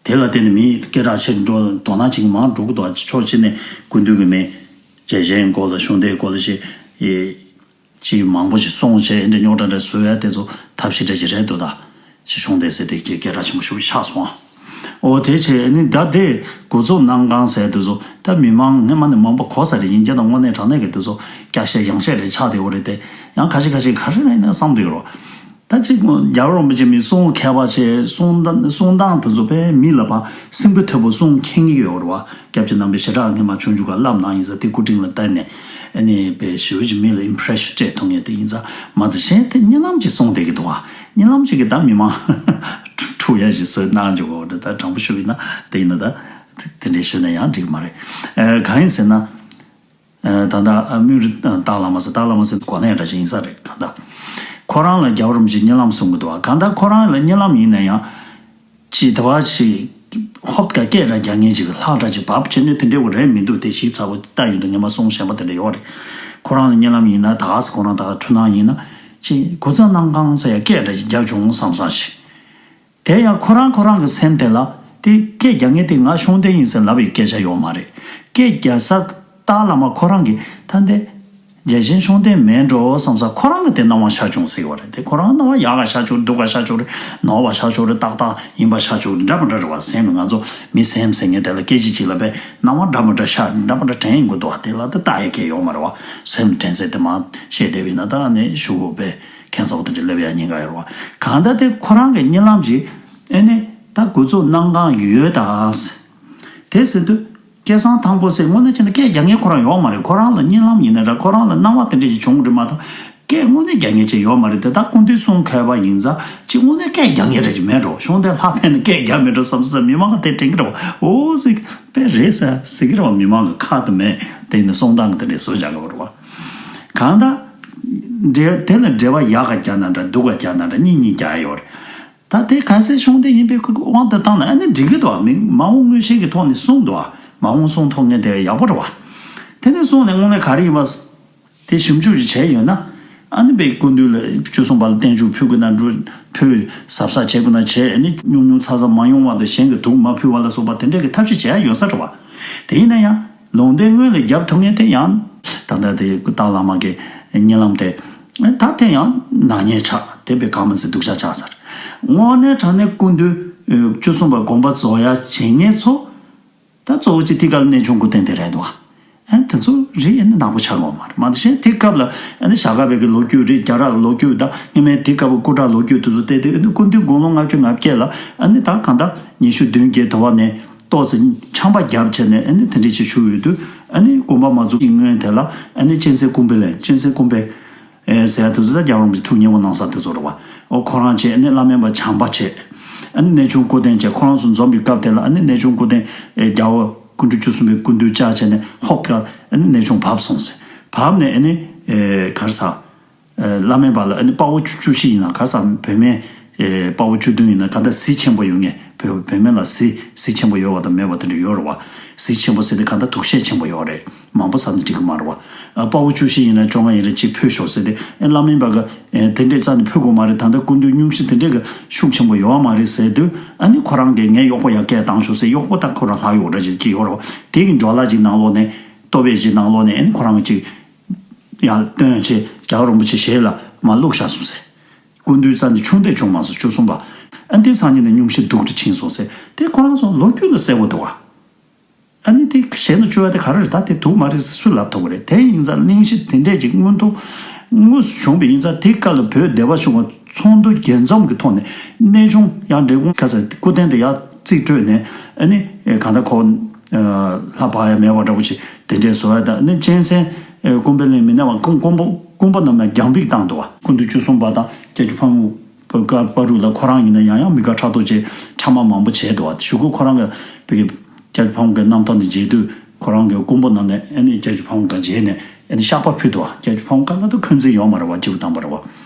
དེ་ལ་བརྟེན་ནས་མི་སྐད་གྲགས་ཆེ་རུ་འགྲོ་དོ་སྣང་བྱེད་མཁན་མང་རུ་འགྲོ་གི་འདུག་བ། ཕྱོགས་གཅིག་ནས་སྐུ་མདུན་གྱི་མི་རྒྱལ་ཞེན་སྐོར་ལ་གཞུང་འདས་སྐོར་ལ་ཞིག་ཨེ། ཅིག་མང་པོ་ཞིག་གསུངས་བྱས་འདྲ་རྙོག་དྲ་འདྲ་བཟོ་ཡ་དེ་ཚོ་ཐབས་ཤེས་འདྲ་ཅིག་རེད་འདུག་ད། ཅིག་གཞུང་འདས་ཟེར་དེ་ཅིག་སྐད་གྲགས་ཆེན་པོ་ཞིག་ཆགས་སོང་ཨ། འོ་དེ་བྱས་ནི་ད་དེ་དགུ་རྫོགས་གནམ་གང་ཟེར་དེ་ཚོ་ད་མི་མང་སྔོན་མ་ནས་མང་པོ་གོ་ས་རེད། ཡིན་རྒྱུ་དང་དངོས་གནས་དྲང་གནས་ཀྱི་དེ་ཚོ་སྐྱ་བཤད་ཡང་བཤད་རེད་ཆགས་བསྡད་ཡོད་རེད་དེ། ཡང་ཁ་ཤས་ཁ་ཤས་ག་རེ་རེད་ན་བསམ་བསྡད་ཡོད་རོ། ད་ཅིག་རྒྱལ་བ་རིན་པོ་ཆེ་མི་གསུང་མཁས་པ་བྱས་གསུང་གསུང་སྟངས་དེ་ཚོ་དཔེ་མི་ལ་ཕ་སེམས་འགུལ་ཐེབས་པོ་གསུང་མཁྱེན་གྱི་ཡོད་རེད་བ། སྐྱབས་རྗེ་རྣམ་པའི་ཞེ་དྲག་སྔོན་མ་ཆུང་ཆུང་ག་བསླབ་གནང་ཡིན་ས་དེ་སྐུ་དྲིན་ལ་བརྟེན་ནས་ཨ་ནི་དཔེ་ཞེ་པོ་ཅིག་མི་ལ་ཨིམ་པི་རེ་ཤན་སྤྲད་ཐུབ་ངེས་དེ་ཡིན་ཙང་མ་ཚད་གཞན་དེ་གཉིད་ལམ་ཅིག་གསུང་བསྡད་ཀྱི་འདུག་བ། གཉིད་ལམ་ཅིག་གིས་ད་མི་མང་འཁྲུག་ཡ་ཞིག་བཟོས་གནང་འཇོག་གོ་རེད། ད་དྲང་པོ་ཞུ་ཡིན་ན་དེ་ཡིན་ན་ད་དེ་འདྲའི་ཞུས་ན་ཡང་འགྲིག་གི་མ་རེད། ཨ། གང་ཡིན་ཟེར་ན། ཨ། ད་ལྟ་ཨ་སྨན་རི་ཏཱ་ལ་མ་ཟེར་ཏཱ་ལ་མ་ཟེར་གོ་གནས་འདྲ་ཞིག་ཡིན་ས་རེད་གང་ལྟར། ཁོ་རང་ལ་རྒྱལ་བ་རིན་པོ་ཆེས་གཉིད་ལམ་གསུང་གི་འདུག་བ། གང་ལྟར་ཁོ་རང་ལ་གཉིད་ལམ་ཡིན་ན་ཡང་། ཅིག་དེ་བ་ཞིག་ཧོབ་ཀ་སྐད་ར་རྒྱག་མཁན་ཅིག་ལྷག་འདྲ་ཅིག་བབ་བྱས་ནས་དེ་འདྲའི་བ་རེད་མི་འདུག་དེ་ཞིབ་ཚགས་པོ་ལྟ་ཡོང་དུས་ངས་མ་གསུང་གཞན་པ་དེ་འདྲ་ཡོད་རེད། ཁོ་རང་ལ་གཉིད་ལམ་ཡིན་ན་ད་ག་ས་ཁོ་རང་ད་ག་འཁྲུལ་སྣང་ཡིན་ན། ཅིག་དགུ་རྫོགས་གནམ་གང་ཟེར་ཡ་སྐད་འདྲ་ཅིག་རྒྱབ་བྱུང་བསམ་བསམ་ཞིག་དེ་ཡང་ཁོ་རང་ཁོ་རང་གི་སེམས་དེ་ལ་དེ་སྐད་རྒྱག་མཁན་དེ་ང་ཤོང་ལྡན་ཡིན་ཟེར་ལབ་པའི་སྐད་ཆ་ཡོད་མ་རེད། སྐད་རྒྱག་ས་ཏཱ་ལ་མ་ཁོ་རང་གིས་ད་འདི་རྒྱལ་ཞེན་ཤོང་ལྡན་མེད་འགྲོ་བསམ་ས་ཁོ་རང་གི་དེ་སྣང་བ་ཤར་བྱུང་ཟེར་བ་རེད། དེ་ཁོ་རང་སྣང་བ་ཡག་ག་ཤར་བྱུང་སྡུག་ག་ཤར་བྱུང་རེད། ནོར་བ་ཤར་བྱུང་རེད། ཏག་ཏག་ཡིན་པ་ཤར་བྱུང་རེད། འདྲ་མི་འདྲ་རེད་བ། སེམས་ལ་ང་ཚོ་མི་སེམས་ཟེར་མཁན་དེ་ལ་སྐད་ཅིག་ཅིག་ལ་དཔེ་སྣང་བ་འདྲ་མི་འདྲ་ཤར་འདྲ་མི་འདྲ་དྲན་ཡོང་གི་འདུག་བ། དེ་ལ་ད་ལྟ་ཡ་གལ་ཡོད་མ་རེད་བ། སེམས་དྲན་ཚད་དེ་མ་བཤད་བསྡད་པ་ཡིན་ན་ད་ནི་ཤུ་བོ་དཔེ། ཁྱད་མཚར་པོ་དེ་འདྲ་སླེབས་ཡ་ཉེན་ཁ་ཡོད་རེད་བ། གང་ལྟར་དེ་ཁོ་རང་གི་གཉིད་ལམ་ཞིག་ཨེ་ནི་ད་དགུ་རྫོགས་གནམ་གང་ཡོད་ད། དེ་ཟེར་དུས་སྐད་གསང་དང་པོ་ཟེར་དངོས་གནས་བྱས་ན་སྐད་རྒྱག་མཁན་ཁོ་རང་ཡོད་མ་རེད། ཁོ་རང་ལ་གཉིད་ལམ་ཡིན་ན་འདྲ་ཁོ་རང་ལ་སྣང་བ་དེ་འདྲ་ཞིག་བྱུང་གི་རེད་མ་གཏོགས་སྐད་དངོས་གནས་རྒྱག་མཁན་ཅིག་ཡོད་མ་རེད་དེ། ད་སྐུ་མདུན་གསུང་མཁས་པ་ཡིན་ཙང་ཅིག་དངོས་གནས་སྐད་རྒྱག་མཁན་རེད་ཅིག་མེད་འགྲོ། ཤོང་ལྡན་ལྷག་ཕན་ནི་སྐད་རྒྱག་མེད་འགྲོ་བསམ་བསམ་མི་མང་ག་དེ་དྲན་གི་རེད་བ། འོ་ཟིག་དཔེ་རེད་ཟེར་ཟེར་གི་རེད་བ། མི་མང་གི་ཁ་དུ་མེད་དེ་ཡིན་ན་གསུང་སྟངས་གི་དེ་འདྲ་བཟོ་བྱ་གི་རེད་བ། གང་ལྟར། འབྲེལ་དེ་ལ་འབྲེལ་བ་ཡག་ག་རྒྱག་ན་འདྲ་སྡུག་ག་རྒྱག་ན་འདྲ་གཉིས་གཉིས་རྒྱག་ཡོད་རེད། ད་དེ་གལ་སྲིད་ཤོང་ལྡན་ཡིན་པའི་དབང་དུ་བཏང་ན་ཨ་ནི་འགྲིག་གི་འདུག་མི་མ་འོངས་མངོན་ཤེས་ཀྱི་ཐོག་ནས་གསུངས་འདུག་མ་འོངས་གསུང་ཐུབ་མཁན་དེ་ཡག་པོ་རེད་བ། དེ་ནས་གསུངས་ནས་དངོས་གནས་ག་རེ་ཡིན་པ། དེ་ཞིབ་འཇུག་ཅིག་བྱས་ཡོད་ན། ཨ་ནི་པའི་སྐུ་མདུན་ལ་བཅུ་གསུམ་པ་ལ་བརྟན་བཞུགས་ཕུལ་དགོས་ན་འགྲོ་ཕུལ་གཟབ་གཟབ་བྱེད་དགོས་ན་བྱས། ཨ་ནི་ཉུང་ཉུང་ཚ་ཚ་མ་ཡོང་བ་དང་གཞན་གྱི་དུག་མ་ཕུལ་བ་ལ་སོགས་པ་དེ་འདྲས་ཀྱི་ཐབས་ཤེས་བྱེད་ཡ་ཡོད་ས་རེད་བ། དེ་ཡིན་ན་ཡང་ལུང་བསྟན་སྔོན་ལ་རྒྱབ་ཐུབ་མཁན་དེ་ཡང་ད་ལྟ་དེ་སྐུ་སྟག་བླ་མ་གི་གཉིད་ལམ་དེ་ད་དེ་ཡང་ནག་ཉེས་ཆགས་དེ་པའི་གང་མ་ཟིན་སྡུག་ཅག་ཆགས་ས་རེད། དངོས་གནས་དྲང་གནས་སྐུ་མདུན་བཅུ་གསུམ་པ་དགོངས་པ་རྫོགས་ཡ་བྱེད་མཁན་ཚོ། ད་གཙོ་བོ་གཅིག་དེ་ག་ལ་གནས་ཆུང་སྐུ་རྟེན་དེ་རེད་འདུག་བ། ཨ་དེ་ཚོ་རིགས་ཨ་ནི་ནག་པོ་ཆགས་ཡོད་མ་རེད། མ་གཏོགས་གཞན་དེ་སྐབས་ལ་ཨ་ནི་ཞྭ་སྒབ་པའི་གི་ལོ་རྒྱུས་རེད། རྒྱ་ར་ལ་ལོ་རྒྱུས་དང་སྔོན་མའི་དེ་སྐབས་ཀྱི་སྐུ་དྲག་ལོ་རྒྱུས་དེ་ཚོ་བལྟས་ཏེ་ཨ་ནི་སྐུ་མདུན་དགུང་ལོ་ལྔ་བཅུ་ང་བརྒྱད་ལ་ཨ་ནི་ད་གང་ལྟར་ཉི་ཤུ་བདུན་བརྒྱད་དུ་བ་ནས་ཏོག་ཙམ་ཆམ་པ་བརྒྱབ་བྱས་ནས་ཨ་ནི་དེ་འདྲས་ཅིག་བཞུགས་ཡོད་དུས་ཨ་ནི་དགོངས་པ་མ་རྫོགས་ཀྱི་སྔོན་དེ་ལ་ཨ་ནི་གཅན་གཟན་ཀུན་དཔལ་ལ་གཅན་གཟན་ཀུན་དཔལ། ཨེ་ཟེར་ཡ་དེ་ཚོ་ད་རྒྱལ་བ་རིན་པོ་ཆེ་ཐུགས་མཉེས་པོ་གནང་ས་དེ་ཚོ་རེད་བ། ཨོ་ཁོ་རང་བྱས་ཨ་ནི་བླ་སྨན་པ་བྱམས་པ་བྱས། ཨ་ནི་གནས་ཆུང་སྐུ་རྟེན་བྱས། ཁོ་རང་ཚོ་འཛོམས་པའི་སྐབས་དེ་ལ་ཨ་ནི་གནས་ཆུང་སྐུ་རྟེན་ཨེ་རྒྱལ་བ་སྐུ་ཕྲེང་བཅུ་གསུམ་པའི་སྐུ་མདུན་བཅར་བྱས་ནས་ཧོབ་ཀ་ཨ་ནི་གནས་ཆུང་བབས་སོང་ཟེར། བབས་ནས་ཨ་ནི་ཨེ་ག་རེ་ཟ། ཨེ་བླ་སྨན་པ་ལ་ཨ་ནི་དཔའ་བོ་བཅུ་བཅུ་བཞི་ཡིན་ན་ག་རེ་ཟ། བུད་མེད་ཨེ་དཔའ་བོ་བཅུ་བདུན་ཡིན་ན་ག་འདྲ་གཟི་ཆེན་པོ་ཡོད་ངེས། བུད་བུད་མེད་ལ་གཟི་གཟི་ཆེན་པོ་ཡོད་པ་དང་མེད་པ་དེ་འདྲ་ཡོད་རེད་བ། གཟི་ཆེན་པོ་ཟེར་དེ་ག་འདྲ་དུག་ཤེད་ཆེན་པོ་ཡོད་རེད། མང་པོ་ཟ་ན་འགྲིག་གི་མ་རེད་བ། ཨ་དཔའ་བོ་བཅུ་བཞི་ཡིན་ན་བཅོ་ལྔ་ཡིན་ན་གཅིག་ཕུལ་ཤོག་ཟེར་ཏེ་ཨེ་བླ་སྨན་པ་ག་ཨེ་དེ་འདྲས་རྩ་ནས་ཕུལ་དགོས་མ་རེད། ད་ལྟ་སྐུ་མདུན་སྙུང་གཞི་དེ་འདྲས་ག་ཤུགས་ཆེན་པོ་ཡོད་མ་རེད་ཟེར་དུས་ཨ་ནི་ཁོ་རང་གིས་ངས་གཡོག་པོ་ཡར་སྐད་བཏང་ཤོག་ཟེར། གཡོག་པོ་ད་ཁོ་རང་ལྷག་ཡོད་འདྲ་ཅིག་ཅིག་ཡོད་རེད་བ། དེ་གི་འཇོག་ལ་ཅིག་ནང་ལོགས་ནས་ལྟོ་བས་ཅིག་ནང་ལོགས་ནས་ཨེ་ནི་ཁོ་རང་གི་ཅིག་ཡར་བཏོན་བྱས་རྒྱལ་བ་རིན་པོ་ཆེ་ཞལ་ལ་མར་བླུགས་བཞག་སོང་ཟེར། སྐུ་མདུན་རྩ་ནས་ཆུང་དེ་བྱུང་མ་སོང་བཅུ་གསུམ་པ། ཨ་འདི་སང་ཉིན་ནས་སྙུང་གཞི་སྡུག་ཏུ་ཕྱིན་སོང་ཟེར། དེ་ཁོ་རང་ཚོ་ལོ་རྒྱུས་ལ་གསལ་པོ་འདུག་བ། ཨ་ནི་དེ་གཞས་ནང་བཅུག་ཡ་དེ་ག་རེ་རེད། ད་དེ་དུག་མ་རེད་ཟེར་སུས་ལབ་ཐུབ་ཀྱི་རེད། དེ་ཡིན་ཙང་གླེང་གཞི་དེ་འདྲས་ཅིག་མངོན་མཐོ་དངོས་སུ་བྱུང་བ་ཡིན་ཙང་། དེ་སྐབས་ལ་བོད་སྡེ་པ་གཞུང་གི་ཚོགས་འདུ་རྒྱས་འཛོམས་ཀྱི་ཐོག་ནས་གནས་ཆུང་ཡར་འབྲས་སྤུངས་ཁ་སང་སྐུ་རྟེན་དེ་ཡར་རྩིས་སྤྲོད་ནས། ཨ་ནི་གང་ལྟར་ཁོ་ལྷ་བག་ཡ་མེད་པ་འདྲ་པོ་ཅིག་དེ་འདྲས་བཟོ་ཡ་དང་། ཨ་ནི་གཅན་གཟན་ཀུན་དགའ་གླིང་མི་སྣ་བ་ཀུན་ཀུན་པོ་ཀུན་པོ་རྣམས་ལ་རྒྱང་འབིགས་བཏང་འདུག་བ། སྐུ་མདུན་བཅུ་གསུམ་པ་དང་སྐྱབས་རྗེ་ཕ་བུ་བཀའ་བར་དུ་ལ་ཁོ་རང་ཡིན་ན་ཡང་ཡང་མི་དགའ་ཕྲག་དོག་བྱས། ཕྲ་མ་མང་པོ་བྱས་འདུག་བ། གཞུག་གུ་ཁོ་རང་གི་བོད་ཀྱི་སྐྱབས་རྗེ་ཕ་བོང་གི་རྣམ་ཐར་འདི་མཇལ་དུས། ཁོ་རང་གི་སྐུ་འབུམ་ནང་ནས་ཨ་ནི་སྐྱབས་རྗེ་ཕ་བོང་ཁ་མཇལ་ནས་ཨ་ནི་བཤགས་པ་ཕུལ་འདུག་བ། སྐྱབས་རྗེ་ཕ་བོང་ཁ་ལ་ད་འཁོན་འཛིན་ཡོད་མ་རེད་བ། སྐྱིད་པོ་བཏང་པ་རེད་བ།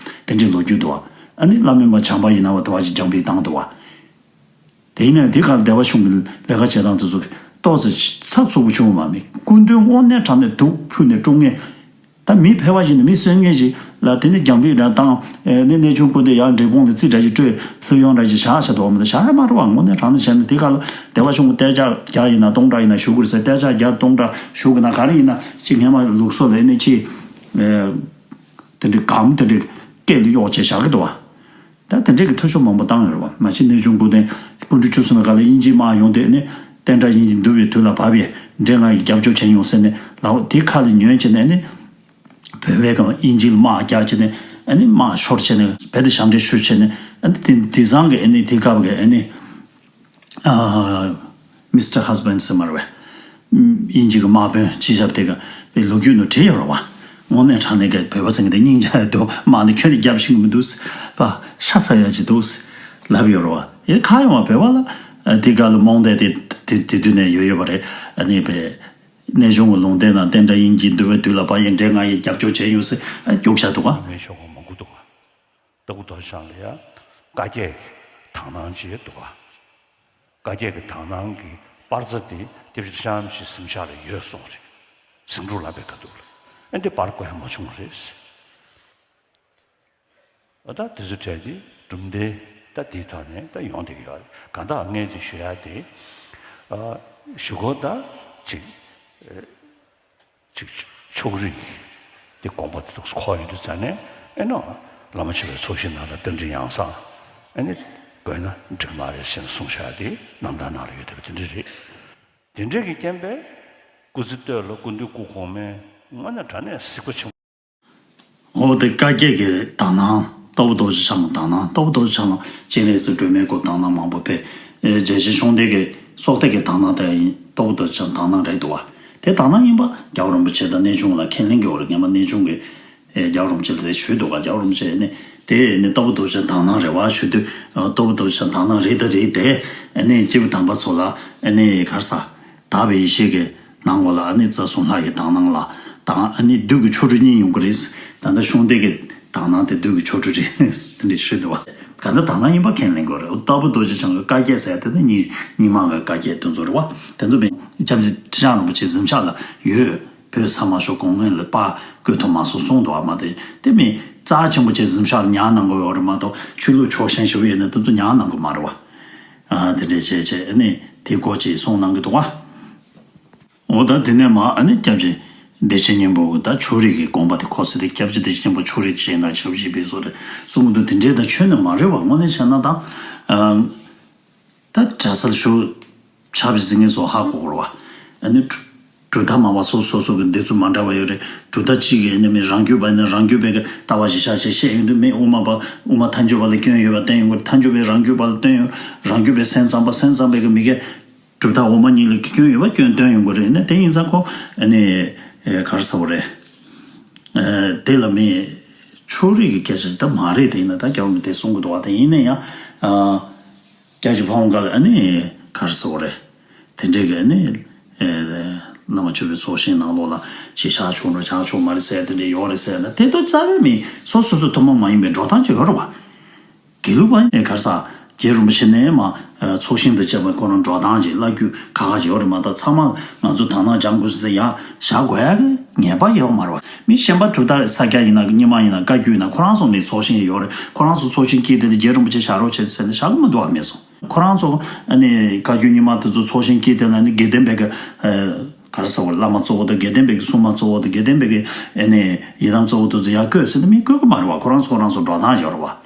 དེ་འདྲའི་ལོ་རྒྱུས་འདུག་བ། ཨ་ནི་བླ་སྨན་པ་བྱམས་པ་ཡིན་ན་བ་དེ་བ་ཞིག་རྒྱང་འབིགས་བཏང་འདུག་བ། དེ་ཡིན་ན་དེ་གར་སྡེ་པ་གཞུང་གི་ལས་ཀ་བྱེད་སྟངས་དེ་ཚོ་ཏོག་ཙམ་ཚགས་ཚུད་པོ་བྱུང་བ་མ་རེད། སྐུ་མདུན་དངོས་གནས་དྲང་གནས་དུག་ཕུལ་ནས་སྲུང་མཁན། ད་མི་ཕལ་པ་ཞིག་ནི་མི་གསོད་མཁན་ཞིག་ལ་དེ་ནི་རྒྱང་འབིགས་རང་བཏང་། ཨེ་ནི་གནས་ཆུང་སྐུ་མདུན་ཡར་འབྲས་སྤུངས་ལ་རྩིས་འདྲ་ཞིག་སྤྲོད། ལྷོད་ཡོང་འདྲ་ཞིག་བཞག་བཞག་འདུག་བ། མ་གཏོགས་བཞག་ཡ་མ་རེད་བ། དངོས་གནས་དྲང་གནས་བྱས་ན་དེ་ག་ལ་སྡེ་པ་གཞུང་གི་གཏད་འཇགས་རྒྱག་ཡིན་ན་སྟོང་ཕྲག་ཡིན་ན་ཞུ་དགོས་རེད་ཟེར། གཏད་འཇགས་རྒྱག་སྟོང་ཕྲག་ཞུ་དགོས་ན་ག་རེ་ཡིན་ན་ཅིག་སྔན་མ་ལུགས་སྲོལ་ལ་ཨེ་ནི་ཅིག་ཨེ་དེ་འདྲའི་སྒམ་དེ་འདྲའི་སྐེ་ལ་གཡོགས་བྱས་བཞག་གི་འདུག་བ། ད་དེ་འདྲས་ཀྱི་འཐུས་ཤོར་མང་པོ་བཏང་ཡོད་རེད་བ། མ་གཞི་གནས་ཆུང་སྐུ་མདུན་སྐུ་ཕྲེང་བཅུ་གསུམ་པའི་སྐབས་ལ་དབྱིན་ཇིའི་དམག་ཡོང་སྟེ་ནི་བསྟན་དགྲ་དབྱིན་ཇི་འདུལ་བའི་དུས་ལ་བབས་པས་འདྲེ་ལྔ་ཡིས་རྒྱབ་སྐྱོར་བྱས་མྱོང་ཟེར་ནས་ལབ། དེ་ཁ་ལ་ཉོན་བྱས་ནས་ནི་བོད་པའི་སྒང་དབྱིན་ཇི་ལ་དམག་རྒྱག་བྱས་ནས་ཨ་ནི་དམག་ཤོར་བྱས་ནས་བོད་དེ་ཞབས་འདྲེན་ཞུ་བྱས་ནས། ཨ་ནི་དེ་དེང་སང་གི་ཨ་ནི་དེ་སྐབས་ཀྱི་ཨ་ནི། ཨ། མི་སི་ཊར་ཧ་སི་བྷེན་ཌི་ཟེར་མ་རེད་པས། དབྱིན་ཇི་གི་དམག་དཔོན་སྤྱི་ཁྱབ་དེ་ག་པའི་ལོ་རྒྱུས་ནང་བྲིས་ཡོད་རེད་བ། དངོས་གནས་དྲང་གནས་ཀྱི་བོད་པ་ཚང་གི་དེ་སྙིང་རྗེ་འདུག་དམག་ནི་ཁྱོན་ནས་རྒྱབ་ཤེས་ཀྱི་མི་འདུག་པ། ཤ་ཚ་ཡ་ཅིག་འདུག་ལབ་ཡོད་རེད་བ། ཡིན་ཁ་ཡོང་བ་བོད་པ་ལ་དེ་ག་ལ་རྨོངས་དད་དེ་དེ་དེ་དུས་ནས་ཡོད་ཡོད་པ་རེད། ཨ་ནི་པའི་གནས་ཆུང་གི་ལུང་བསྟན་ནང་བསྟན་དགྲ་དབྱིན་ཇི་འདུལ་བའི་དུས་ལ་བབས་པས་འདྲེ་ལྔ་ཡིས་རྒྱབ་སྐྱོར་བྱས་ཡོད་ཟེར་རྒྱུགས་བཞག་འདུག་ག་ངས་ཤོག་གོ་མང་པོ་འདུག་ག་ལྟ་བུ་རྡོ་རྗེ་འཆང་ལ་ཡང་བཀའ་བརྒྱད་ཀྱི་དག་སྣང་ཅིག་འདུག་ག་བཀའ་བརྒྱད་ཀྱི་དག་སྣང་གི་པར་རྩ་དེ་སྐྱབས་རྗེ་ཁྲི་བྱང་རིན་པོ་ཆེའི་གཟིམ་ཤག་ལ་ཡོད་གསུངས་རེད། གཟིམ་དྲུང་ལགས་པའི་ཁ་ཐུག་ལ། ཨ་འདི་པར་བརྐོ་ཡ་མ་བྱུང་བ་རེད། ཨ་ད་དེ་ཚོ་གྲས་དེ་གྲུབ་མཐའི་ད་དེའི་ཐོག་ནས་ད་ཡོང་བསྡད་ཀྱི་ཡོད་རེད། གང་ལྟར་ངས་དེ་ཞུ་ཡ་དེ། ཨ་ཞུ་སྒོ་ད་ཅིག་ཅིག་ཕྱོགས་རིས་དེ་དགོངས་པ་དེ་ཏོག་ཙམ་འཁོར་ཡོང་དུས་ཙ་ནས། ཨེ་ནོ། བླ་མ་མཆོད་པའི་ཚོགས་ཞིང་ནང་ལ་རྟ་མགྲིན་ཡང་གསང་། ཨེ་ནི་དགོས་ན་འགྲིག་མ་རེད་ཟེར་ནས་གསུངས་བཞག་དེ་རྣམ་ཐར་ནང་ལ་ཡོད་བསྡད་པ་དེ་འདྲ་རེད། དེ་འདྲ་གི་རྐྱེན་པས་སྐུ་ཚེ་སྟོད་ལ་སྐུ་མདུན་སྐུ་གོང་མའི་དངོས་གནས་དྲང་གནས་གཟིགས་པ་ཆེན་པོ། འོ་དེ་བཀའ་བརྒྱད་ཀྱི་དག་སྣང་། རྟ་བབས་རྡོ་རྗེ་འཆང་གི་དག་སྣང་། རྟ་བབས་རྡོ་རྗེ་འཆང་ལ་སྤྱན་རས་གཟིགས་སྒྲོལ་མའི་སྐུ་དག་སྣང་མང་པོ་ཕེབས། ཨེ་རྒྱལ་ཆེན་ཤོང་སྡེ་གི་སྲོག་གཏད་ཀྱི་དག་སྣང་དེ་ཡིན། རྟ་བབས་རྡོ་རྗེ་འཆང་དག་སྣང་རེད་འདུག་བ། དེ་དག་སྣང་གཉིས་པ་རྒྱལ་བ་རིན་པོ་ཆེ་དང་གནས་ཆུང་ལ་ཁས་ལེན་གྱི་ཡོད་རེད། ངས་མ་གནས་ཆུང་གི་ཨེ་རྒྱལ་བ་རིན་པོ་ཆེ་ལ་དེ་ཞུས་འདུག་ག་རྒྱལ་བ་རིན་པོ་ཆེ་ནི་དེ་ནི་རྟ་བབས་རྡོ་རྗེ་འཆང་དག་སྣང་རེད་བ་ཞུ་དུས། ཨ་རྟ་བབས་རྡོ་རྗེ་འཆང་དག་སྣང་རེད་ད་རེད་དེ། ཨ་ནི་སྐྱེས་བུ་དམ་པ་ཚོ་ལ་ཨ་ནི་ག་རེ་ཟ། དག་པའི་ཡེ་ཤེས་ཀྱི་ནང་ལོགས་ལ་ཨ་ནི་རྩ་གསུམ་ལྷ་ཡི་དག་སྣང་ལ་དང་། ཨ་ནི་བདུད་ཀྱི་ཆོ་འཕྲུལ་གཉིས་ཡོང་གི་རེད། ད་ལྟ་ཤོང་སྡེ་གི་དག་སྣང་དེ་བདུད་ཀྱི་ཆོ་འཕྲུལ་རེད་དེ་འདྲ་ཞུས་འདུག་བ། ག་ད་དག་སྣང་གཉིས་པ་ཁས་ལེན་དགོས་རེད། རྟ་བབས་རྡོ་རྗེ་འཆང་གི་བཀའ་བརྒྱད་ཟེར་དེ་ནི་རྙིང་རྙིང་མ་གི་བཀའ་བརྒྱད་དེ་ཚོ་རེད་བ། དེ་ཚོ་མིན་སྐྱབས་རྗེ་ཁྲི་བྱང་རིན་པོ་ཆེའི་གཟིམ་ཤག་ལ་ཡོད། བོད་ས་མ་ཤོར་གོང་སྔོན་ལ་པར་བརྐོས་ཐུབ་མ་སོང་གསུངས་འདུག་བ། མ་དེ་དེ་མིན་རྩ་ཆེན་པོ་ཆེ་གཟིམ་ཤག་ལ་ཉར་གནང་དགོས་ཡོད་རེད་མ་གཏོགས། ཆོས་ལུགས་ཕྱོགས་ཞེན་ཞིག་ཡོད་ན་དེ་ཚོ་ཉར་གནང་དགོས་མ་རེད་བ། ཨ་དེ་འདྲས་བྱས་བྱས་ཨ་ནི་དེ་སྐོར་ཅིག་གསུངས་གནང་གི་འདུག་བ། འོ་ད་དེ་ནས་མ་ཨ་ནི་སྐྱབས་རྗེ་བདེ་ཆེན་སྙིང་པོ་གི་ད་ཕྱོགས་རིས་ཀྱི་དགོངས་པ་དེ་འཁོར་ཟེར་ཏེ། སྐྱབས་རྗེ་བདེ་ཆེན་སྙིང་པོ་ཕྱོགས་རིས་ཅན་དང་ཞབས་ཕྱི་པའི་བཟོ་རེད་གསུངས་གི་འདུག་དེ་འདྲའི་ད་ཁྱོན་ནས་མ་རེད་བ། དངོས་གནས་བྱས་ན་ད་ཨ་ད་གྲྭ་སར་ཞུགས་ཕྱག་དཔེ་གཟིགས་མཁན་ཚོ་ཧ་གོ་གི་རེད་བ། ཨ་ནི་གྲུབ་མཐའ་མ་བ་སོ་སོ་སོ་གི་འདོད་ཚུལ་མ་འདྲ་བ་ཡོད་རེད། གྲུབ་མཐའ་གཅིག་གི་ཨ་ནི་མི་རང་རྒྱུད་པ་ནི་རང་རྒྱུད་པའི་གི་ལྟ་བ་གཞི་བཞག་བྱས་བཤད་ཡོང་དུས། མི་དབུ་མ་པ་དབུ་མ་ཐལ་འགྱུར་བ་ལ་སྐྱོན་ཡོད་པ་བསྟན་ཡོང་གི་རེད། ཐལ་འགྱུར་བས་རང་རྒྱུད་པ་ལ་སྟོན་ཡོང་། རང་རྒྱུད་པས་སེམས་ཙམ་པ། སེམས་ཙམ་པས་གི་མི་གི་གྲུབ་མཐའ་འོག་མ་གཉིས་ལ་སྐྱོན་ཡོད་པ་སྐྱོན་སྟོན་ཡོང་གི་རེད། ཨ་ནི་དེ་ཡིན་ཙང་ཁོ་ཨ་ནི་ཨེ་ག་རེ་ཟེར་དགོས་རེད། ཨེ་དེ་ལ་མི་ཕྱོགས་རིས་ཀྱི་སྐད་ཆ་ཞིག་ད་མ་རེད། དེ་ཡིན་ན་ད་རྒྱལ་བ་མི་དེ་གསུང་གི་འདུག་བ། དེ་ཡིན་ན་ཡང་ཨ་སྐྱབས་རྗེ་ཕ་བོང་ཁ་ལ་ཨ་ནི་ག་རེ་ཟེར་དགོས་རེད། དེ་འདྲའི་གི་ཨ་ནི་ཨེ་བླ་མ་མཆོད་པའི་ཚོགས་ཞིང་ནང་ལོགས་ལ་ཞིག་བཞག་ཆོག་འགྲོ་བཞག་ཆོག་མ་རེད་ཟེར་དེ་འདྲ་ཡོད་རེད་ཟེར་ན། དེ་ད་རྩ་བའི་མི་སོ་སོ་སོ་ཐུན་མོང་མ་ཡིན་པའི་འགྲོ་སྟངས་ཅིག་ཡོད་རེད་བ། དགེ་ལུགས་པ་ཡིན་ག་རེ་ཟ། རྗེ་རིན་པོ་ཆེ་ནས་མ་ཚོགས་ཞིང་དང་བཅས་པ་ཁོ་རང་འགྲོ་སྟངས་ཀྱི་བླ་བརྒྱུད་ཁག་ཁག་ཅིག་ཡོད་རེད་མ་གཏོགས། ཚང་མ་ང་ཚོ་དག་སྣང་སྦྱང་དགོས་ཟེར་ཡ་བཞག་དགོས་ཡ་གི་ངེས་པ་ཡོད་མ་རེད་བ། མི་གཞན་པ་གྲུབ་མཐའ་ས་སྐྱ་ཡིན་ན་རྙིང་མ་ཡིན་ན་བཀའ་བརྒྱུད་ཡིན་ན་ཁོ་རང་ཚོ་ནས་ཚོགས་ཞིང་ཡོད་རེད། ཁོ་རང་ཚོ་ཚོགས་ཞིང་སྐྱིད་དེ་ལ་རྗེ་རིན་པོ་ཆེ་བཞག་རོགས་བྱེད་ཟེར་ནས་བཞག་གི་མི་འདུག་བ། མེད་སོང་། ཁོ་རང་ཚོ་ཨ་ནི་བཀའ་བརྒྱུད་རྙིང་མ་དེ་ཚོ་ཚོགས་ཞིང་སྐྱིད་དེ་ལ་ནི་དགེ་ལྡན་པའི་གི་ག་རེ་ཟེར་བ། བླ་མ་གཙོ་བོ་དང་། དགེ་ལྡན་པའི་གི་སྲུང་མ་གཙོ་བོ་དང་། དགེ་ལྡན་པའི་གི་ཨ་ནི་ཡི་དམ་གཙོ་བོ་དེ་ཚོ་ཡར་བསྐོས་ཟེར་ནས་མི་བསྐོས་གི་མ་རེད་བ། ཁོ་རང་ཚོ་ཁོ་རང་ཚོ་འགྲོ་སྟངས་ཡོད་རེད་བ།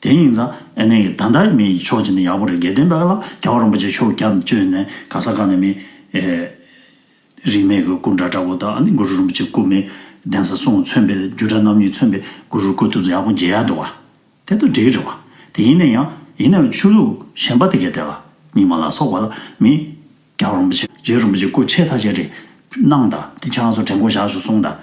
དེ་ཡིན་ཙང་ཨ་ནི་ད་ལྟ་མི་ཕྱོགས་གཅིག་ནས་ཡག་པོ་རེད། དགེ་ལྡན་པ་ལ་རྒྱལ་བ་རིན་པོ་ཆེ་ཕྱོགས་རྒྱབ་བཅོས་ནས་ག་ས་ག་ནས་མི་ ཨེ། རིས་མེད་ཀྱི་སྐུ་འདྲ་འདྲ་བོ་དང་ཨ་ནི་གུ་རུ་རིན་པོ་ཆེ་སྐུ་མི་གདན་ས་གསུམ་མཚོན་པའི་རྒྱུད་གྲྭ་རྣམ་གཉིས་མཚོན་པའི་གུ་རུ་སྐུ་དེ་ཚོ་ཡག་པོ་མཇལ་ཡག་འདུག་བ། དེ་ཚོ་འགྲིག་རེད་བ། དེ་ཡིན་ན་ཡང་ཡིན་ན་ཡང་ཆོས་ལུགས་གཞན་པ་དེ་གས་དེ་ལ་རྙིང་མ་ལ་སོགས་པ་ལ་མི་རྒྱལ་བ་རིན་པོ་ཆེ་རྗེ་རིན་པོ་ཆེ་སྐུ་ཆེ་ཐག་ཆོད་རེད། གནང་དང་དེ་ཁྱེད་རང་ཚོ་དྲན་གོ་བཞག་ཤོག་གསུངས་དང་།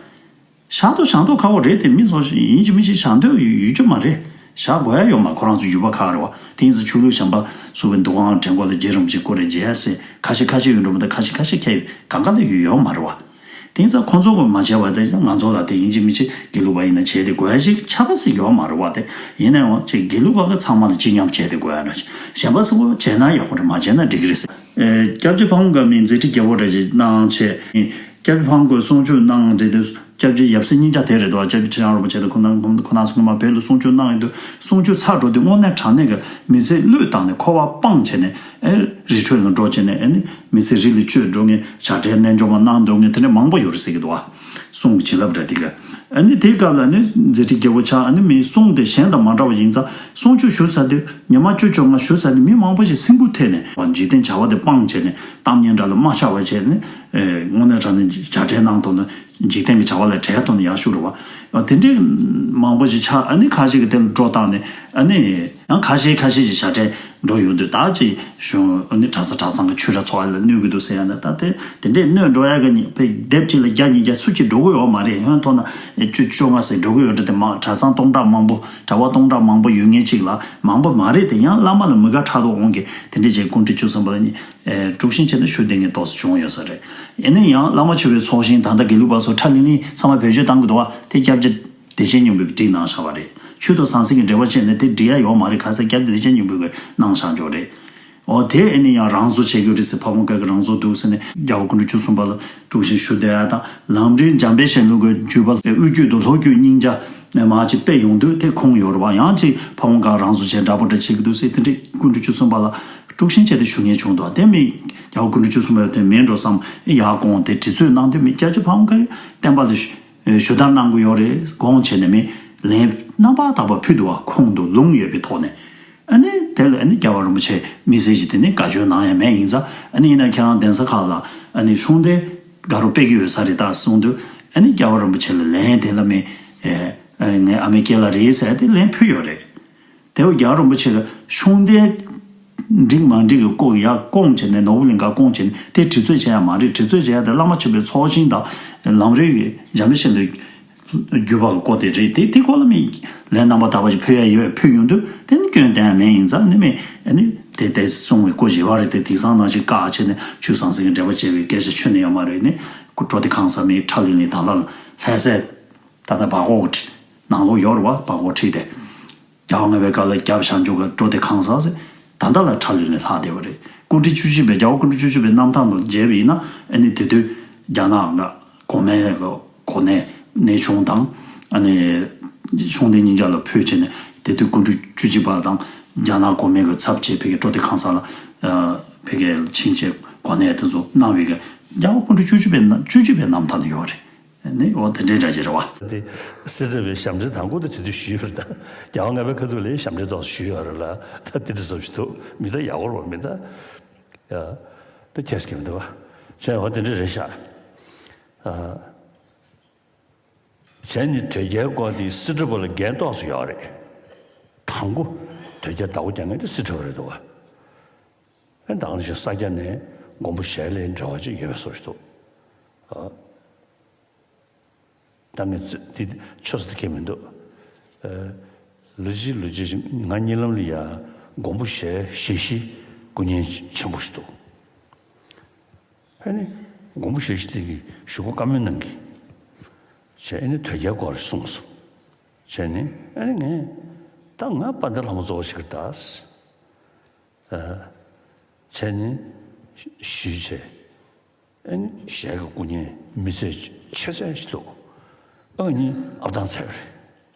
བཞག་འདོད་བཞག་འདོད་ཁག་པོ་རེད་དེ། མི་ཚོ་ཡིན་གཅིག་མིན་གཅིག་བཞག་འདོད་ཡོད་རྒྱུ་མ་རེད། བཞག་དགོས་ཡ་ཡོད་མ། ཁོ་རང་ཚོ་ཡུལ་པ་ཁག་རེད་བ། དེ་ཡིན་ཙང་ཆོས་ལུགས་གཞན་པ་སུ་བའི་འདུ་ཁང་དྲན་གོ་ལ་རྗེ་རིན་པོ་ཆེ་སྐུ་རེད་མཇལ་ཟེར་ཁ་ཤས་ཁ་ཤས་ཡོད་འགྲོ་མི་འདུག་ཁ་ཤས་ཁ་ཤས་ཁྱེད་གང་ག་ལ་ཡོད་ཡོད་མ་རེད་བ། དེ་ཡིན་ཙང་ཁོ་ཚོ་གིས་མ་བྱས་པ་དེ་ང་ཚོ་ལ་དེ་ཡིན་གཅིག་མིན་གཅིག་དགེ་ལུགས་པ་ཡིན་ན་བྱས་ཏེ་དགོས་ཡ་ཞིག་ཆགས་པ་ཞིག་ཡོད་མ་རེད་བ། དེ་ཡིན་ན་ཡང་ཅིག་དགེ་ལུགས་པ་གི་ཚང་མ་ལ་གཅིག་མཉམ་བྱས་ཏེ་དགོས་ཡ་འདྲ་ཞིག་གཞན་པ་སུ་བྱས་ན་ཡག་པོ་རེད། མ་བྱས་ན་འགྲིག་གི་རེད་ཟེར། ཨེ། སྐྱབས་རྗེ་ཕ་བོང་ཁ་མི་མཛད་ཁྲི་རྒྱལ་པོ་འདྲ་ཞིག་གནང་བྱས། སྐྱབས་རྗེ་ཕ་བོང་ཁ་གསུང་ཆོས་གནང་དེ་དུས་སྐྱབས་རྗེ་ཡབ་སྲས་སྙིང་རྗེ་དེ་རེད་དོ། སྐྱབས་རྗེ་ཁྲི་བྱང་རིན་པོ་ཆེ་དང་ཁོ་ན་ཁོ་ན་ཚོ་སྔོན་མ་བོད་ལ་གསུང་ཆོས་གནང་ཡོད་དུས་གསུང་ཆོས་ཚར་འགྲོ་དུས་དངོས་གནས་དྲང་གནས་ཀྱི་མི་ཚེ་བློས་བཏང་ནས་འཁོར་བ་སྤངས་བྱས་ནས་ཨེ་རི་ཁྲོད་ལ་འགྲོ་བྱས་ནས་ཨེ་ནི་མི་ཚེ་རི་ལ་བཅོལ་འགྲོ་མཁན་ཞབས་གྲལ་རྣལ་འབྱོར་མ་གནང་འདུག་མཁན་དེ་འདྲ་མང་པོ་ཡོད་རེད་ཟེར་གྱི་འདུག་བ། གསུང་གི་བྱིན་རླབས་འདྲ་དེ་ག་ཨ་ནི་དེའི་སྐབས་ལ་ནི་མཛད་ཁྲི་རྒྱལ་པོ་ཆགས། ཨ་ནི་མི་གསུང་དེ་གཞན་དང་མ་འདྲ་བ་ཡིན་ཙང་གསུང་ཆོས་ཞུ་ཚར་དུས་ཉི་མ་བཅུ་བཅོ་ལྔ་ཞུ་ཚར་དུས་མི་མང་པོ་ཞིག་སེམས་འགུལ་ཐེབས་ནས་འཇིག་རྟེན་བྱ་བ་དེ་སྤངས་བྱས་ནས་གཏམ་སྙན་གྲགས་ལ་མ་ཆགས་པ་བྱས་ནས་དངོས་གནས་དྲང་གནས་ཞབས་གྲལ་གནང་ཐོག་ནས་འཇིག་རྟེན་གྱི་བྱ་བ་ལས་བྲལ་ཐོག་ནས་ཡར་ཞུ་རུ་བ། དེ་འདྲའི་མང་པོ་ཞིག་ཆགས། ཨ་ནི་ཁ་ཤས་ཀྱིས་དེ་ལ་སྒྲོ་བཏགས་ནས་ཨ་ནི་ཡང་ཁ་ཤས་ཁ་ཤས་ཀྱིས་ཞབས་གྲལ་འགྲོ་ཡོང་དུས་ད་ཅི་གཞུང་ཨ་ནི་གྲྭ་ས་གྲྭ་ཚང་གི་ཆོས་གྲྭ་ཚོགས་ལ་གནོད་ཀྱི་འདུག་ཟེར་ཡ་ན་ད་དེ་དེ་འདྲས་གནོད་འགྲོ་ཡ་གི་ནི་དཔེ་སྡེབ་གཅིག་ལ་བརྒྱ་ཉིས་བརྒྱ་སུ་གཅིག་འགྲོ་གི་ཡོད་མ་རེད། ཡང་མཐོང་ན་བཅུ་བཅོ་ལྔ་ཟེར་འགྲོ་གི་ཡོད་འདྲ། དེ་མང་གྲྭ་ཚང་སྟོང་ཕྲག་མང་པོ་གྲྭ་པ་སྟོང་ཕྲག་མང་པོ་ཡོད་མཁན་གཅིག་ལ་མང་པོ་མ་རེད་དེ། ཡང་བླ་མ་ལ་མི་དགའ་ཕྲག་དོག་འོང་གི་དེ་འདྲས་བྱས་སྐུ་ཕྲེང་བཅུ་གསུམ་པ་ལ་ནི་དཀྲུག་ཤིང་བྱས་ནས་ཞུ་བསྡད་མཁན་ཏོག་ཙམ་བྱུང་ཡོད་ས་རེད། ཡིན་ན་ཡང་བླ་མ་མཆོད་པའི་ཚོགས་ཞིང་ད་ལྟ་དགེ་ལུགས་པ་ཚོ་ཁྲ་ལིང་ལིང་ཚང་མ་བེད་སྤྱོད་བཏང་གི་འདུག་བ། དེ་སྐྱབས་རྗེ་བདེ་ཆེན་སྙིང་པོས་བསྒྲིགས་གནང་བཞག་པ་རེད། ཆོས་དང་ཟང་ཟིང་གི་འབྲེལ་བ་བྱས་ནས་དེ་འགྲིག་ཡ་ཡོད་མ་རེད། ཁ་སང་སྐྱབས་རྗེ་བདེ་ཆེན་སྙིང་པོས་གནང་བཞག་འཇོག་རེད། འོ་དེ་ཨེ་ནི་ཡང་རང་བཟོ་བྱེད་དགོས་རེད་ཟེར། ཕ་བོང་ཁ་གི་རང་བཟོ་འདུག་ཟེར་ནས་རྒྱལ་བ་སྐུ་ཕྲེང་བཅུ་གསུམ་པ་ལ་དཀྲུག་ཤིང་ཞུ་བསྡད་ཡ་དང་། ལམ་འབྲས་འཇམ་དཔལ་གཞན་ལུགས་ཀྱི་བརྒྱུད་པ་དབུ་རྒྱུད་དུ་ལྷོ་རྒྱུད་སྙིང་རྗེ་མ་ཅིག་དཔེ་ཡོང་དུས་དེ་ཁུངས་ཡོད་རེད་བ། ཡང་ཅིག་ཕ་བོང་ཁ་རང་བཟོ་བྱས་འདྲ་པོ་འདྲ་བྱེད་ཀྱི་འདུག་ཟེར། དེ་འདྲས་སྐུ་ཕྲེང་བཅུ་གསུམ་པ་ལ་དཀྲུག་ཤིང་བྱས་ཏེ་ཞུ་མཁན་བྱུང་འདུག་དེ་མིན་རྒྱལ་བ་སྐུ་ཕྲེང་བཅུ་གསུམ་པ་དེ་མིན་འགྲོ་བསམ་ཡག་དགོངས་དེ་དྲི་ཚོད་གནང་དུས་མི་སྐྱབས་རྗེ་ཕ་བོང་ཁ་གི་བསྟན་པ་ལ་ཞུ་ཞུ་དག་གནང་གི་ཡོད་རེད་དགོངས་བྱས་ནས་མི་ལན་རྣམ་པར་དག་པ་ཕུལ་འདུག་བ། ཁུངས་འདུག་ལུང་ཡོད་པའི་ཐོག་ནས། ཨ་ནི་དེ་ལ་ཨ་ནི་རྒྱལ་བ་རིན་པོ་ཆེ་དམིགས་བསལ་གྱིས་དེ་ནི་བཀའ་བཀྱོན་གནང་ཡ་མེད། ཡིན་ཙང་ཨ་ནི་ཡིན་ན་ཁྱེད་རང་གདན་ས་ཁག་ལ་ཨ་ནི་གསུང་དེ་དགའ་རབ་སྤེལ་གྱི་ཡོད་ས་རེད་ད་གསུངས་དུས། ཨ་ནི་རྒྱལ་བ་རིན་པོ་ཆེ་ལ་ལན་དེ་ལ་མི་ཨེ་ཨེ་ངའི་ཨ་མའི་སྐྱེས་ལ་རེད་ཟེར་དེ་ལན་ཕུལ་ཡོད་རེད། དེ་བས་རྒྱལ་བ་རིན་པོ་ཆེ་ལ་གསུང་དེ་འགྲིག་མ་འགྲིག་གི་སྐོར་ཡར་སྐོང་བྱས་ནས་ནོར་བུ་གླིང་གར་སྐོང་བྱས་ནས་དེ་དྲི་ཚོད་བྱེད་ཡ་མ་རེད། དྲི་ཚོད་བྱེད་ཡ་དེ་བླ་མ་མཆོད་པའི་ཚོགས་ཞིང་དང་ལམ་རིམ་གྱི་འཇམ་དཔལ་གཞན་དུ་བརྒྱུད་པ་གི་སྐོར་དེ་རེད། དེ་དེ་སྐོར་ལ་མི་ལན་རྣམ་པར་དག་པ་ཞིག་ཕུལ་ཡ་ཡོད། ཕུལ་ཡོང་དུས་དེ་ནི་སྐྱོན་གཏན་ཡ་མེད། ཡིན་ཙང་ནི་མི་ཨ་ནི་དེ་དེ་གསུང་བའི་སྐོར་ཞིག་ཡོད་རེད། དེ་དེང་སང་ནང་བཞིན་བཀག་བྱས་ནས་ཆོས་ཟང་ཟིང་གི་འབྲེལ་བ་བྱས་པའི་སྐད་ཆ་ཁྱོན་ནས་ཡོད་མ་རེད། ནི་སྐུ་སྤྲོ་བདེ་ཁང་གསར་མི་ཁྲ་ལིང་ལིང་དང་ལ་ལྷ་སའི་ད་ལྟ་སྦག་ཀོག་ནང་ལོགས་ཡོད་རེད་བ། སྦག་ཀོག་ཁྲིད་དེ་རྒྱལ་བ་ལྔ་པའི་སྐབས་ལ་རྒྱབ་བཞག་འཇུག་གི་སྤྲོ་བདེ་ཁང་གསར་ཟེར་ད་ལྟ་ལ་ཁྲ་ལིང་ལིང་ལྷག་བསྡད་པ་རེད། སྐུ་ཕྲེང་བཅུ་གཅིག་པའི་རྒྱལ་བ་སྐུ་ཕྲེང་བཅུ་གཅིག་པའི་རྣམ་ཐར་ལ་མཇལ་བ་ཡིན་ན་ཨ་ནི་དེ་དུས་རྒྱ་ནག་གི་གོང་མའི་གོ་གནས་གནས་ཆུང་དང་ཨ་ནི་གཞུང་འདི་གཉིས་ཆ་ལ་ཕུལ་བྱས་ནས་དེ་དུས་སྐུ་ཕྲེང་བཅུ་གཅིག་པ་དང་རྒྱ་ནག་གོང་མའི་གི་ཚབ་བྱས་ཕ་གིའི་སྤྲོ་བདེ་ཁང་གསར་ལ་ཕ་གིའི་ཕྱིན་ཆད་གོ་གནས་དེ་ཚོ་གནང་བའི་གི་རྒྱལ་བ་སྐུ་ཕྲེང་བཅུ་གཅིག་པའི་ན་བཅུ་གཅིག་པའི་རྣམ་ཐར་ལ་ཡོད་རེད། ནི་འོ་དེ་འདྲའི་འདྲ་ཅིག་རེད་བ། དེ་སྲིད་ཁྲི་པའི་ཞབས་འདྲེན་དང་པོ་དེ་དེ་དུས་ཞུས་ཡོད་རེད་ད། རྒྱལ་བ་ལྔ་པའི་ཁ་ཐུག་ལ་ཞབས་འདྲེན་ཏོག་ཙམ་ཞུས་ཡོད་རེད་ལ། ད་དེ་འདྲ་བཟོ་ཞིག་འདུག་མི་ད་ཡག་པོ་རེད་བ། མི་ད་ཡ་ད་ཁྱེད་ཀྱི་མི་འདུག་བ། བྱས་འོ་དེ་འདྲ་རེད་ཤག་ཨ། བྱས་ནི་དོལ་རྒྱལ་སྐོར་དེ་སྲིད་ཁྲི་པ་ལ་འགན་ཏོག་ཙམ་ཡོད་རེད། དང་པོ་དོལ་རྒྱལ་བདག་པོ་རྒྱག་མཁན་དེ་སྲིད་ཁྲི་པ་རེད་འདུག་བ། ཨེ་ད་ག་ནང་བཞིན་ས་སྐྱ་ནས་མགོན་པོ་ཞལ་ལས་འབྲེལ་བ་ཅིག་ཡོད་པའི་བཟོ་ཞིག་འདུག་ཨ། ད་ངས་ཙི་དེ་ཆོས་ཟེར་མཁན་མི་འདུག་ཨ། ལོ་གཅིག་ལོ་གཅིག་ང་གཉིད་ལམ་ལ་ཡ་མགོན་པོ་ཞལ་ཞལ་བཞི་སྐུ་བརྙན་ཆེན་པོ་ཞིག་འདུག་ཨ་ནི་མགོན་པོ་ཞལ་བཞི་དེ་གི་བཞུགས་སྒོ་བཀའ་མོལ་གནང་གི་བྱས། ཨ་ནི་དོལ་རྒྱལ་སྐོར་གསུངས་སོང་། བྱས་ནི་ཨ་ནི་ངས་ད་ང་དཔལ་ལྡན་ལྷ་མོ་རྫོགས་པ་ཞིག་རེད་ད། ཨ། བྱས་ནི་ཞུས་བྱས། ཨ་ནི་ཞལ་གྱི་སྐུ་བརྙན་མི་ཚེ་ཆེ་ཚད་ཞིག་འདུག་ཨ་ནི་ཨབ་ཐང་ཚད་རེད།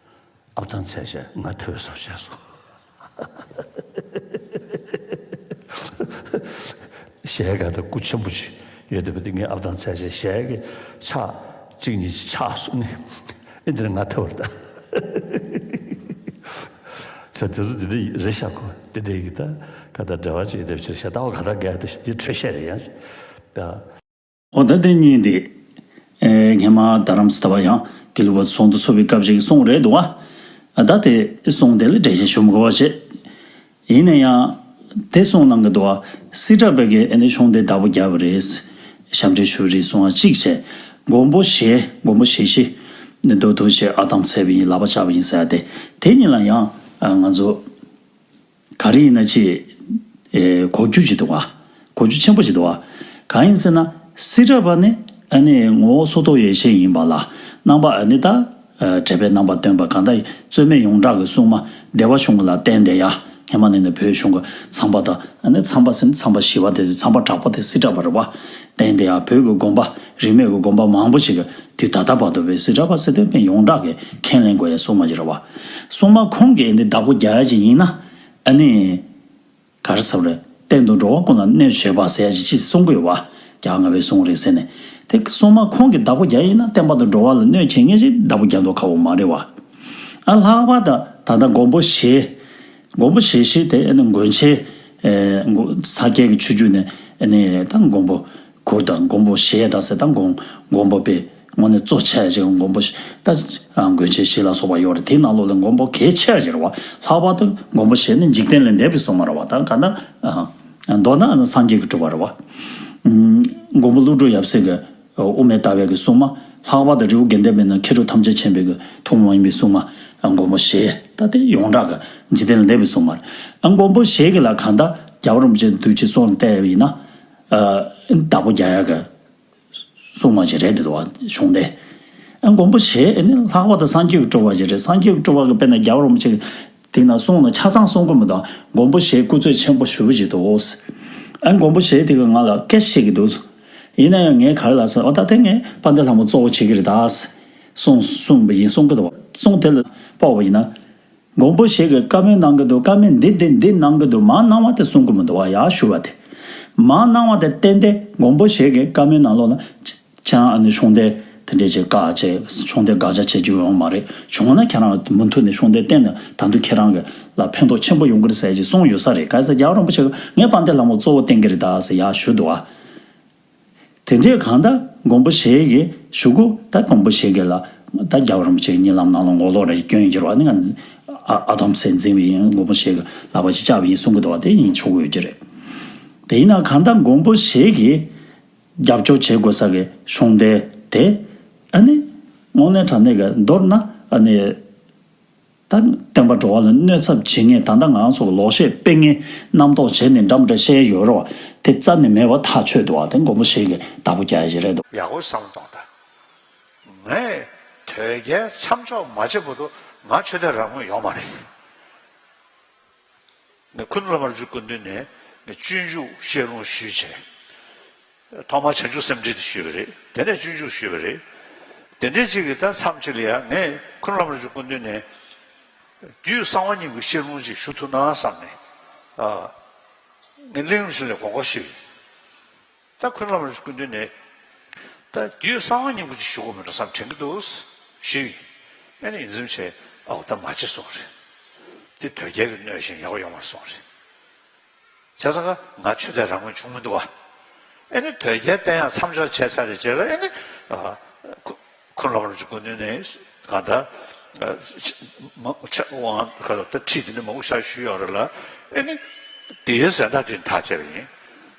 ཨབ་ཐང་ཚད་བྱས་ང་ཐེ་བའི་སོབ་བྱས་སོང་། ཞལ་ག་ད་སྐུ་ཆེན་པོ་ཅིག་ཡོད་བསྡད་པ་དེ་ངས་ཨབ་ཐང་ཚད་བྱས་ཞལ་གྱི་ཕྱག་གཅིག་གཉིས་ཆག་སོང་ནི། ཨེ་འདི་ནི་ང་ཐེ་བར་ད། ཚེ་དེ་ཚོ་དེ་འདྲ་རེད་ཤག་གོ། དེ་འདྲ་གི་ད་ག་ད་འབྲེལ་བ་ཅིག་ཡོད་བསྡད་པ་ཅིག་རེད་ཤག་ད་བ་ག་ད་ག་ད་ཞིག་དེ་འཕྲོས་བཤད་རེད་ཡ། ད། འོ་ད་དེ་གཉིས་འདི། ཨེ་སྔན་མ་རྡ་རམ་ས་ད་བ་ཡང་དགེ་ལུགས་པ་ཚོགས་འདུ་ཚོགས་པའི་སྐབས་ཅིག་གསུངས་རེད་འདུག་བ། ཨ་ད་དེ་གསུངས་དེ་ལ་འགྲེལ་བཤད་ཞུ་མི་དགོས་པ་བྱས། ཡིན་ན་ཡང་། དེ་གསུངས་གནང་གི་འདུག་བ། སི་ཏྲ་པ་གིས་ཨ་ནི་ཤོང་སྟེ་བདག་པོ་རྒྱབ་པ་རེད། ཞབས་འདྲེན་ཞུ་རེད་གསུང་བ་གཅིག་བྱས། མགོན་པོ་ཞེ། མགོན་པོ་ཞེ་ཤི། ནི་རྡོ་ཐུག་བྱས་ཨ་དམ་བསད་པ་ཡིན་ལག་པ་བཅག་པ་ཡིན་ཟེར་ཡ་དེ། དེ་གཉིས་ལ་ཡང་། ཨ་ང་ཚོ། ག་རེ་ཡིན་ན་ཅི། ཨེ་གོ་རྒྱུ་ཅིག་འདུག་བ། གོ་རྒྱུ་ཆེན་པོ་ཅིག་འདུག་བ། གང་ཡིན་ཟེར་ན། སི་ཏྲ་པ་ནི་ཨ་ནི་ངོ་བོ་སོ་ཐོག་ཡེ་ཤེས་ཡིན་པ་ལ། རྣམ་པ་ཨ་ནི་ད། ཨ་འབྲེལ་པའི་རྣམ་པ་སྟོན་པ་གང་ལྟར་རྩོད་མེད་ཡོངས་གྲགས་ཀྱི་སྲུང་མ་བདེ་བ་ཆུང་ངུ་ལ་བརྟེན་ཏེ་ཡ། སྔན་མ་ནས་ནི་བོད་གཞུང་གི་ཚངས་པ་དང་ཨ་ནི་ཚངས་པ་ཟེར་ན་ཚངས་པ་ཞི་བ་དེ་ཚངས་པ་གྲགས་པ་དེ་སི་ཏྲ་པ་རེད་བ། བརྟེན་ཏེ་ཡ་བོད་ཀྱི་དགོན་པ་རིས་མེད་ཀྱི་དགོན་པ་མང་པོ་ཞིག་གི་དུས་ད་ལྟ་བར་དུ་བའི་སི་ཏྲ་པ་ཟེར་དེ་དཔེ་ཡོངས་གྲགས་ཀྱི་ཁས་ལེན་དགོས་ཡ་སྲུང་མ་ཅིག་རེད་བ། སྲུང་མ་ཁོང་གིས་ཨ་ནི་བདག་པོ་རྒྱག་ཡ་ཅིག་ཡིན་ན། ཨ་ནི། ག་རེ་ཟེར་བ་རེད། གཏན་དུ་འགྲོ་བ་ཀུན་ལ་གནོད་བྱེད་པ་ཟེར་ཡ་ཅིག་ཅིག་གསུང་གི་ཡོད་བ། རྒྱ་ང་བའི་གསུང་རེད་ཟེར་ནས། དེ་སྲུང་མ་ཁོང་གིས་བདག་པོ་རྒྱག་ཡིན་ན་བསྟན་པ་དང་འགྲོ་བ་ལ་གནོད་བྱེད་མཁན་ཞིག་བདག་པོ་རྒྱག་མདོག་ཁ་པོ་མ་རེད་བ། ཨ་ལྷག་པར་དུ་ད་ལྟ་མགོན་པོ་ཞེ། མགོན་པོ་ཞེ་ཤི་དེ་ཨ་ནི་མགོན་ཆེན། ཨེ་མགོ་ས་སྐྱའི་གི་ཆོས་བརྒྱུད་ནས་ཨ་ནི་ད་མགོན་པོ། གུར་དང་མགོན་པོ་ཞེས་དང་ཟེར་དང་མགོན་མགོན་པོ་པས་དངོས་གནས་གཙོ་ཆེ་ཞིག་མགོན་པོ་ཞེས་ད་མགོན་ཆེན་ཞེས་ལ་སོགས་པ་ཡོད་རེད། དེའི་ནང་ལོགས་ལ་མགོན་པོ་གལ་ཆེ་ཞིག་རེད་བ། ལྷག་པར་དུ་མགོན་པོ་ཞེས་ནི་འཇིག་རྟེན་ལས་འདས་པའི་སྲུང་མ་རེད་བ། ད་ག་ན་མདོར་ན་སངས་རྒྱས་ཀྱི་སྤྲུལ་པ་རེད་བ། མགོན་པོ་ཀླུ་སྒྲུབ་ཡབ་སྲས་ཀྱི་དབུ་མའི་ལྟ་བའི་གི་སྲུང་མ། ལྷག་པར་དུ་རི་བོ་དགེ་ལྡན་པའི་ནང་མཁས་གྲུབ་ཐམས་ཅད་མཁྱེན་པའི་གི་ཐུན་མོང་མ་ཡིན་པའི་སྲུང་མ་མགོན་པོ་ཞེས་ད་དེ་ཡོངས་གྲགས་ཀྱི་འཇིག་རྟེན་ལས་འདས་པའི་སྲུང་མ་རེད། མགོན་པོ་ཞེས་ཀྱི་ལ་གང་ལྟར་རྒྱལ་བ་རིན་པོ་ཆེ་དུས་ཀྱི་སྲོག་ལ་བལྟས་པ་ཡིན་ན། བདག་པོ་རྒྱག་ཡག་གི་སྲུང་མ་ཞིག་རེད་འདུག་བ། གཞུང་དེ། ཨ་མགོན་པོ་ཞེས་ཨ་ནི་ལྷག་པར་དུ་སངས་རྒྱས་ཀྱི་སྤྲུལ་པ་ཞིག་རེད། སངས་རྒྱས་ཀྱི་སྤྲུལ་པ་གི་དཔེར་ན་རྒྱལ་བ་རིན་པོ་ཆེ་གི་དེ་ན་གསུང་ན་ཆ་ཚང་གསུང་གི་མི་འདུག་མགོན་པོ་ཞེས་སྐུ་ཚེ་ཆེན་པོ་ཞུ་བ་ཞིག་འདུག་ཨ་མགོན་པོ་ཞེས་དེ་གི་ང་ལ་སྐད་བཤད་ཀྱི་འདུག་ཡིན་ན་ཡང་ངས་ག་རེ་ལ་ཟེར་བ་ད་དེ་ངས་དཔལ་ལྡན་ལྷ་མོ་གཙོ་བོ་བྱེད་ཀྱི་རེད་ད། གསུང་གསུངས་པ་ཡིན་གསུང་གི་འདུག་གསུང་དེ་ལ་དཔོག་པ་ཡིན་ན། མགོན་པོ་ཞིག་གིས་བཀའ་མོལ་གནང་གི་འདུག་བཀའ་མོལ་འདི་འདི་འདི་གནང་གི་འདུག་མར་གནང་བ་དེ་གསུང་གི་མི་འདུག་བ། ཡག་ཞུ་བ་དེ། མར་གནང་བ་དེ་བསྟན་ཏེ་མགོན་པོ་ཞིག་གིས་བཀའ་མོལ་ནང་ལོགས་ལ། ཆང་ཨ་ནི་ཤོང་དེ་དེ་འདྲས་ཅིག་བཀག་བྱས་ཤོང་དེ་དགག་བྱ་བྱེད་རྒྱུ་ཡོང་མ་རེད། བྱུང་ན་ཁྱེད་རང་མུ་མཐུད་ནས་ཤོང་དེ་བསྟན་ན་ད་དུང་ཁྱེད་རང་གི་ལ་ཕན་ཐོགས་ཆེན་པོ་ཡོང་གི་རེད་ཟེར་ཅིག་གསུངས་ཡོད་ས་རེད། ག་ས་རྒྱལ་བ་རིན་པོ་ཆེ་གིས་ངས་དཔལ་ལྡན་ལྷ་མོ་གཙོ་བོ་བསྟན་གི་རེད་ད་ཟེར་ཡག་ཞུ་འདུག་བ། དེ་འདྲའི་གང་ལྟར་མགོན་པོ་ཞེས་ཀྱི་གཞུག་གུ་ད་མགོན་པོ་ཞེས་ཀྱི་ལ་ད་རྒྱལ་བ་རིན་པོ་ཆེའི་གཉིད་ལམ་ནང་ལ་ངོ་ལོག་རེ་སྐྱོན་འགྱུར་བ་ནི་ང་ཨ་ཨ་དམ་སེ་འཛིན་པའི་ཡིན། མགོན་པོ་ཞེས་ཀྱི་ལག་པ་ཅིག་བཅག་པ་ཡིན་གསུང་གི་འདུག་བ། དེ་ཡིན་ཆོག་གི་ཡོད་ཀྱི་རེད། དེ་ཡིན་ན་གང་ལྟར་མགོན་པོ་ཞེས་ཀྱི་རྒྱབ་སྐྱོར་བྱེད་དགོས་ས་གི་གཞུང་དེ་དེ་ཨ་ནི་དངོས་གནས་དྲང་གནས་ཀྱི་མདོར་ན་ཨ་ནི། ད་བསྟན་པ་འགྲོ་བ་ལ་གནོད་ཚབས་བྱེད་མཁན་ད་ལྟ་ང་ཚོ་ལོག་བཤད་སྤེལ་མཁན་རྣམ་རྟོག་བྱས་ནས་འདྲ་མི་འདྲ་བཤད་ཡོད་རོགས་དེ་རྩ་ནས་མེད་པ་ཐག་ཆོད་འདུག་བ། དེ་མགོན་པོ་ཞིག་གིས་བདག་པོ་རྒྱག་ཡ་ཞིག་རེད་འདུག་ཡག་པོ་བསམ་བློ་གཏོང་དང་། ངས་དོལ་རྒྱལ་མཚམས་འཇོག་མ་བྱས་བར་དུ་ང་ཆོས་དད་རང་མོས་ཡོང་མ་རེད། ངས་ཁུ་ནུ་བླ་མ་རིན་པོ་ཆེའི་སྐུ་མདུན་ནས་ངས་སྤྱོད་འཇུག་བཤད་ལུང་ཞུས་བྱས། ཐོག་མར་བྱང་ཆུབ་སེམས་འགྲེལ་དེ་ཞུས་པ་རེད། དེ་ནས་སྤྱོད་འཇུག་ཞུས་པ་རེད། དེ་འདྲའི་གཅིག་གིས་ད་མཚམས་གཅིག་ལ་ཡང་ངས་ཁུ་ནུ་བླ་མ་རིན་པོ་ཆེའི་སྐུ་མདུན་ནས་རྒྱུད་གསང་བ་སྙིང་པོའི་བཤད་ལུང་ཅིག་ཞུ་ཐུབ་ན་བསམ་ནས། ཨ། ངས་གླིང་རིན་པོ་ཆེ་ལ་དགོངས་སྐོར་ཞུས། ད་ཁུ་ནུ་བླ་མ་རིན་པོ་ཆེའི་སྐུ་མདུན་ནས། ད་རྒྱུད་གསང་བ་སྙིང་པོ་ཅིག་ཞུ་དགོས་མེད་འགྲོ་བསམ་དྲན་གྱི་འདུག་ཞུས། ཨ་ནི་ཡིད་འཛུམ་བྱས་ཨའོ་ད་མ་བྱེད་གསུངས་རེད། དེ་དོལ་རྒྱལ་གྱི་གནོད་ཞིང་ཡག་པོ་ཡོང་མ་སོང་རེད། བྱས་ཙང་ང་ཆོས་དད་རང་མོས་བྱུང་མི་འདུག་བ། ཨེ་ནི་དོལ་རྒྱལ་བསྟེན་ཡག་མཚམས་འཇོག་བྱས་ཚར་རེད་བྱས་ལ་ཨེ་ནི། ཨ། ཁུ་ཁུ་ནུ་བླ་མ་རིན་པོ་ཆེའི་སྐུ་མདུན་ནས་གང་ལྟར། ཨ། མ་ཆ་དབང་ག་ལ་ད་ཁྲིད་དེ་ནི་མང་པོ་ཞིག་ཞུས་ཡོད་རེད་ལ། ཨེ་ནི། དེའི་གཟེངས་རྟགས་དེ་མཐའ་བཅད་པ་ཡིན།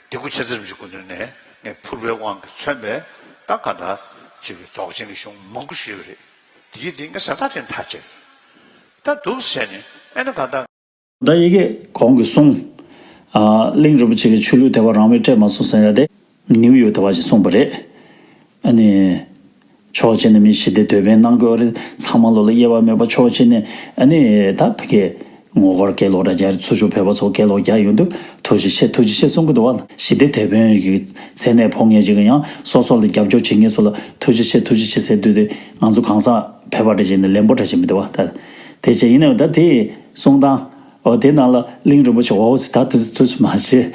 དེ་སྐུ་མཁྱེན་བརྩེ་རིན་པོ་ཆེའི་སྐུ་མདུན་ནས་ངས་ཕུར་པའི་དབང་གིས་མཚོན་པའི་ད་གང་ལྟར་ཅིག་གི་རྫོགས་ཆེན་གྱི་གཞུང་མང་པོ་ཞུས་པ་རེད། དེའི་དེ་ངས་གཟེངས་རྟགས་དེ་མཐའ་བཅད། ད་འདུག་བྱས་ནས་ཨེ་ནི་གང་ལྟར། ད་ཡི་གེ་གོང་གི་གསུང་། ཨ། གླིང་རིན་པོ་ཆེ་གི་ཆོས་ལུགས་དད་པ་རང་མོས་སྤྲད་མ་སོང་ཟེར་ཡ་དེ་ནིའུ་ཡོག་དེ་བ་ཞིག་གསུངས་པ་རེད། ཨ་ནི། ཕྱོགས་གཅིག་ནས་མི་ཞི་བདེ་དོད་པའི་གནང་དགོས་རེད། ཚང་མ་ལོ་ལ་དབྱེ་བ་མེད་པ་ཕྱོགས་གཅིག་ནས་ཨ་ནི་ད་ཕ་གི་ངོ་རྒོལ་སྐད་ལོག་འདྲ་རྒྱག་ཚུར་ཕྱོགས་བོད་པ་ཚོ་སྐད་ལོག་རྒྱག་ཡོང་དུས་ཐུགས་རྗེ་ཆེ་ཐུགས་རྗེ་ཆེ་གསུང་གི་འདུག་བ། ཞི་བདེ་དོད་པའི་གི་མཚན་གནས་ཕོག་མཁན་ཅིག་གི་ཡང་སོ་སོ་ལ་རྒྱབ་སྐྱོར་བྱེད་མཁན་ཚོ་ལ་ཐུགས་རྗེ་ཆེ་ཐུགས་རྗེ་ཆེ་ཟེར་དུས་དེ་ང་ཚོ་གང་ཟག་ཕལ་པ་འདྲ་ཞིག་ནས་ལན་པོ་འདྲ་ཞིག་མི་འདུག་བ། ད་དེ་བྱས་ཡིན་ནའང་ད་དེ་གསུང་སྟངས། འོ་དེ་ནང་ལ་གླིང་རིན་པོ་ཆེ་འོ་ཟི་ད་དུས་དུས་མ་ཤེས་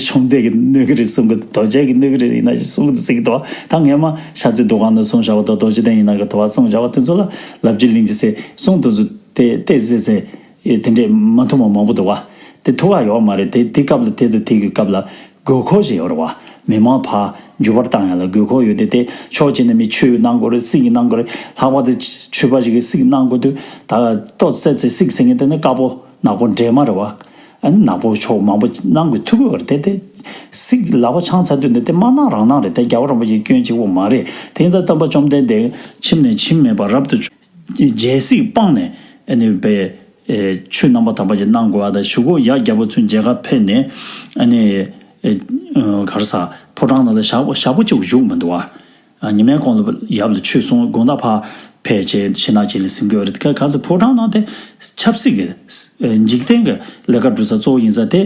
ཤོང་དེ་གི་གནོད་གི་རེད་གསུང་གི་རྡོ་རྗེ་གི་གནོད་གི་རེད་ཡིན་ན་ཞིག་གསུང་གི་ཟིག་དོ། ད་ངས་མ་ཤ་ཚའི་འདུ་ཁང་ནས་གསུང་བྱ་བ་དང་རྡོ་རྗེ་གདན་ཡིན་ན་གི་དོ་བ་གསུང་བྱ་བ་དེ་ཚོ་ལ་ལབ་ཀྱི་གླིང་གི་སེ་གསུང་དུས་ཚོ་དེ་ཏེ་ཟེ་ཟེ་དེ་འདྲས་མ་ཐུབ་མ་མང་པོ་འདུག་བ། དེ་ཐུབ་བ་ཡོད་མ་རེད། དེ་དེ་སྐབས་ལ་དེ་དང་དེ་གི་སྐབས་ལ་དགོས་མཁོ་ཞིག་ཡོད་རེད་བ། མི་མང་ཕར་འགྱུར་བ་བཏང་ཡ་ལ་དགོས་མཁོ་ཡོད་དེ། དེ་ཕྱོགས་གཅིག་ནས་མི་ཆོས་གནང་དགོས་རེད། སྲིད་ཀྱི་གནང་དགོས་རེད། ལྷག་པར་དུ་ཆོས་པ་ཞིག་གིས་སྲིད་ཀྱི་གནང་དགོས་དུས། ད་ལྟོ་ཚེ་ཚེ་སྲིད་ཟེར་མཁན་དེ་ནི་དཀར་པོ་ནག་པོ་འདྲེས་མ་རེད་བ། ཨ་ནི་ནག་པོ་ཕྱོགས་མང་པོ་གནང་དགོས་ཐུག་གི་ཡོད་རེད་དེ། དེ་སྲིད་ཀྱི་ལག་པ་འཆང་ཚར་དུས་འདི་དེ་མ་གནང་རང་གནང་རེད་དེ། རྒྱལ་བ་རིན་པོ་ཆེའི་སྐྱོན་གཅིག་པོ་མ་རེད། དེ་ཡིན་ད་སྟོན་པ་བཅོམ་ལྡན་འདས་ཁྱིམ་ནས་ཁྱིམ་མེད་པར་རབ་ཏུ་བྱུང་། རྒྱལ་སྲིད་སྤངས་ནས་ཨ་ནི་པའི་ཆོས་རྣམ་པ་དག་པ་ཅིག་གནང་དགོས་པ་དང་། གཞུག་གུ་ཡབ་རྒྱལ་པོ་ཚུར་མཇལ་ཁ་ཕེབས་ནས་ཨ་ནི་ག་རེ་ཟ། ཕོ་བྲང་ནང་ལ་ཞག་པོ་ཞག་པོ་གཅིག་བཞུགས་མི་འདུག་བ། ཉི་མའི་གོང་ལ་ཡབ་ལ་ཆོས་གསུངས། དགོང་དག་ཕར་ཕེབས་བྱས་ཕྱི་ནང་གཅིག་ལ་ཟིན་གྱི་ཡོད་རེད། ག་ག་ཚོད་ཕོ་བྲང་ནང་དེ་ཆབ་སྲིད་ཀྱི་འཇིག་རྟེན་གྱི་ལས་ཀ་སྒྲུབ་ས་གཙོ་བོ་ཡིན་ཙང་དེ་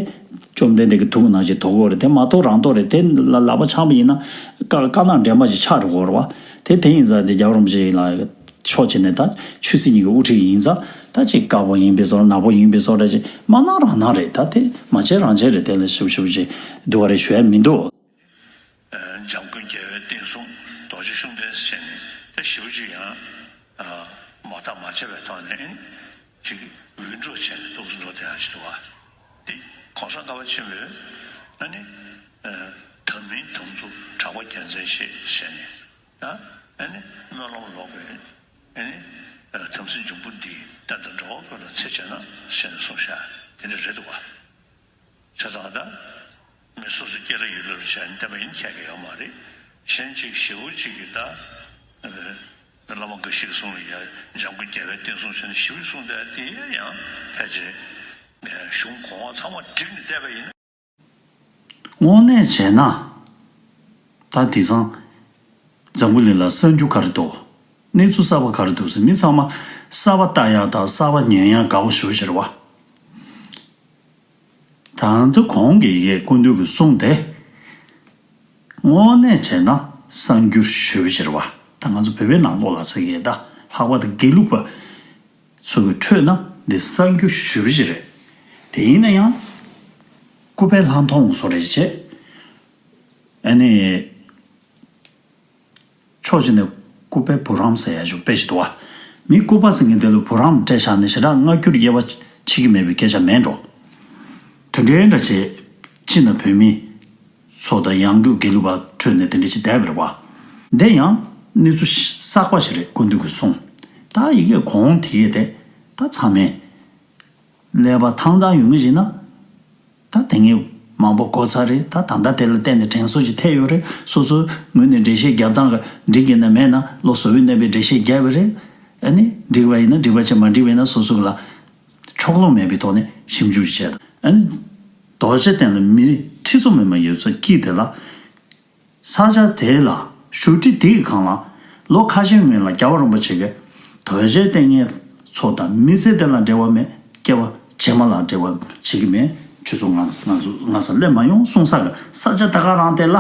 བཅོམ་ལྡན་འདས་ཀྱི་ཐུགས་ཀྱི་ནང་བཞིན་དོར་གྱི་ཡོད་རེད། དེ་མ་གཏོགས་རང་དོར་རེད། དེ་ལ་ལག་པ་འཆང་བ་ཡིན་ན་དཀར་དཀར་ནག་འདྲེས་མ་ཞིག་ཆགས་འགྲོ་གི་ཡོད་རེད་བ། དེ་དེ་ཡིན་ཙང་དེ་རྒྱལ་བ་རིན་པོ་ཆེ་ལ་ཕྱོགས་གཅིག་ནས་ད་ཆོས་སྲིད་གཉིས་ཀྱི་དབུ་ཁྲིད་ཡིན་ཙང་། ད་ཅིག་དཀར་པོ་ཡིན་པའི་བཟོ་འདྲ་ནག་པོ་ཡིན་པའི་བཟོ་འདྲ་ཅིག་མ་གནང་རང་གནང་རེད། ད་དེ་མ་བྱས་རང་བྱས་རེད། དེ་ལ་ཞིབ་ཞིབ་ཅིག་འདུག་ག་རེད་ཞུ་ཡ་མི་འདུག་འཇམ་མགོན་རྒྱལ་བའི་བསྟན་སྲུང་རྡོ་རྗེ་ཤུགས་ལྡན་ཟེར་ནས་དེ་ཞེ་པོ་ཅིག་ཡང་མ་བརྟག་མ་དཔྱད་པའི་ཐོག་ནས་ཅིག་འུད་སྒྲོག་བྱས་ནས་ཏོག་ཙམ་འགྲོ་བསྡད་ཡག་ཅིག་འདུག་བ། དེ་གོང་ས་ལྔ་པ་ཆེན་པོས་ཨ་ནི་དམ་མིན་དམ་ཚུགས་གྲགས་པ་རྒྱལ་མཚན་ཞེས་ཟེར་ནས་ད་ཨ་ནི་སྨོན་ལམ་ལོག་པའི་ཨ་ནི་དམ་སྲི་འབྱུང་པོ་འདིས་བསྟན་དང་འགྲོ་བ་ཀུན་ལ་ཚེ་སྦྱར་ན་ཟེར་ནས་གསུངས་ཤག་དེ་འདྲ་རེད་འདུག་བ། བྱས་ཙང་ད་མི་སོ་སོ་སྐྱེ་ལ་ཡུལ་ལ་བྱས་ནས་བསྟན་པ་ཡིན་ཁྱད་ཀྱི་ཡོད་མ་རེད། གཞན་གཅིག་ཞེ་པོ་གཅིག་གིས་ད་བླ་མ་འགའ་ཞིག་གསུང་ལ་ཡ་འཇམ་མགོན་རྒྱལ་བའི་བསྟན་སྲུང་ཟེར་ནས་ཞེ་པོ་གསུང་བསྡད་དེ་ཡང་ཕལ་ཆེར་གཞུང་གོང་འོག་ཚང་མ་བསྒྲིགས་ནས་བསྡད་པ་ཡིན། དངོས་གནས་བྱས་ན། ད་དེང་སང་འཛམ་བུ་གླིང་ལ་གསར་འགྱུར་ག་རེ་འདུག་གནས་ཚུལ་གསར་པ་ག་རེ་འདུག་ཟེར་མི་ཚང་མ་གསར་པ་ལྟ་ཡག་དང་གསར་པ་ཉན་ཡག་དགའ་པོ་ཞེ་པོ་ཅིག་རེད་བ། ད་དུང་གོང་གི་ཡི་གེ་སྐུ་མདུན་གྱི་གསུང་དེ། དངོས་གནས་བྱས་ན་གསར་འགྱུར་ཞེ་པོ་ཅིག་རེད་བ། ད་ང་ཚོ་བོད་པའི་ནང་ལོགས་ལ་ཟེར་གྱི་ཡོད། ད་ལྷག་པར་དུ་དགེ་ལུགས་པ་ཚོ་གི་ཁྲོད་ན་འདི་གསར་འགྱུར་ཞེ་པོ་ཅིག་རེད། དེ་ཡིན་ན་ཡང་སྐུ་པར་ལྷག་མཐོང་བཟོ་འདྲ་ཅིག་བྱས། ཨ་ནི། ཕྱོགས་གཅིག་ནས་སྐུ་པར་བུ་རམ་ཟེར་ཡ་ཞིག་དཔེ་ཞིག་འདུག་བ། མི་སྐུ་པར་ཟེར་མཁན་དེ་ལ་བུ་རམ་སྤྲད་བཞག་ནས་ཞེ་དྲག་སྔ་འགྱུར་དབྱེ་བ་ཕྱེ་གི་མེད་པའི་སྐད་ཆ་མེད་འགྲོ། དེ་འདྲའི་འདྲ་བྱས། སྤྱིར་ན་བོད་མི་ཚོ་དང་ཡང་སྒོས་དགེ་ལུགས་པ་ཁྲོད་ནས་དེ་འདྲ་ཞིག་བསྡད་པ་རེད་བ། འདི་ཡང་གནས་ཚུལ་གསར་པ་ཞིག་རེད། སྐུ་མདུན་གྱིས་གསུངས། ད་ཡི་གེ་གོང་དེ་གས་དེ་ད་ཚང་མས། ཀླད་པ་ཐང་ཐང་ཡོད་མཁན་ཞིག་ན། ད་དེ་ངས་མང་པོ་གོ་ཚར་རེད། ད་ད་ལྟ་དེ་ལ་བརྟེན་ནས་དྲན་གསོ་ཞིག་ཐེབས་ཡོད་རེད། སོ་སོའི་ངོས་ནས་འགྲེལ་བཤད་རྒྱབ་སྟངས་ཀྱི་འགྲིག་གི་ན་མེད་ན་བློ་གཟུ་བོར་གནས་པའི་འགྲེལ་བཤད་རྒྱབ་པ་རེད། ཨ་ནི་འགྲིག་པ་ཡིན་ན་འགྲིག་པ་བྱས། མ་འགྲིག་པ་ཡིན་ན་སོ་སོ་ལ་ཕྱོགས་ལྷུང་མེད་པའི་ཐོག་ནས་ཞིབ་འཇུག་བྱས། ཨ་ནི་རྡོ་རྗེ་གདན་ལ་མི་ཁྲི་ཚོ་མི་མང་ཡོད་ས་དཀྱིལ་དེ་ལ། ས་ཆ་དེ་ལ་བཞུགས་ཁྲི་དེ་གི་སྒང་ལ་ལོ་ཁ་ཤས་སྔོན་ལ་རྒྱལ་བ་རིན་པོ་ཆེ་གིས་རྡོ་རྗེ་གདན་ངའི་ཚོ་དང་མི་ཚེ་དེ་ལ་འབྲེལ་བ་མེད། སྐྱེ་བ་རྗེས་མ་ལ་འབྲེལ་བ་བྱེད་ཀྱི་མེད། ཁྱོད་ཚོ་ང་ང་ཚོ་ང་ས་སླེབས་མ་ཡོང་གསུངས་ས་གི་ས་ཆ་ད་ག་རང་དེ་ལ།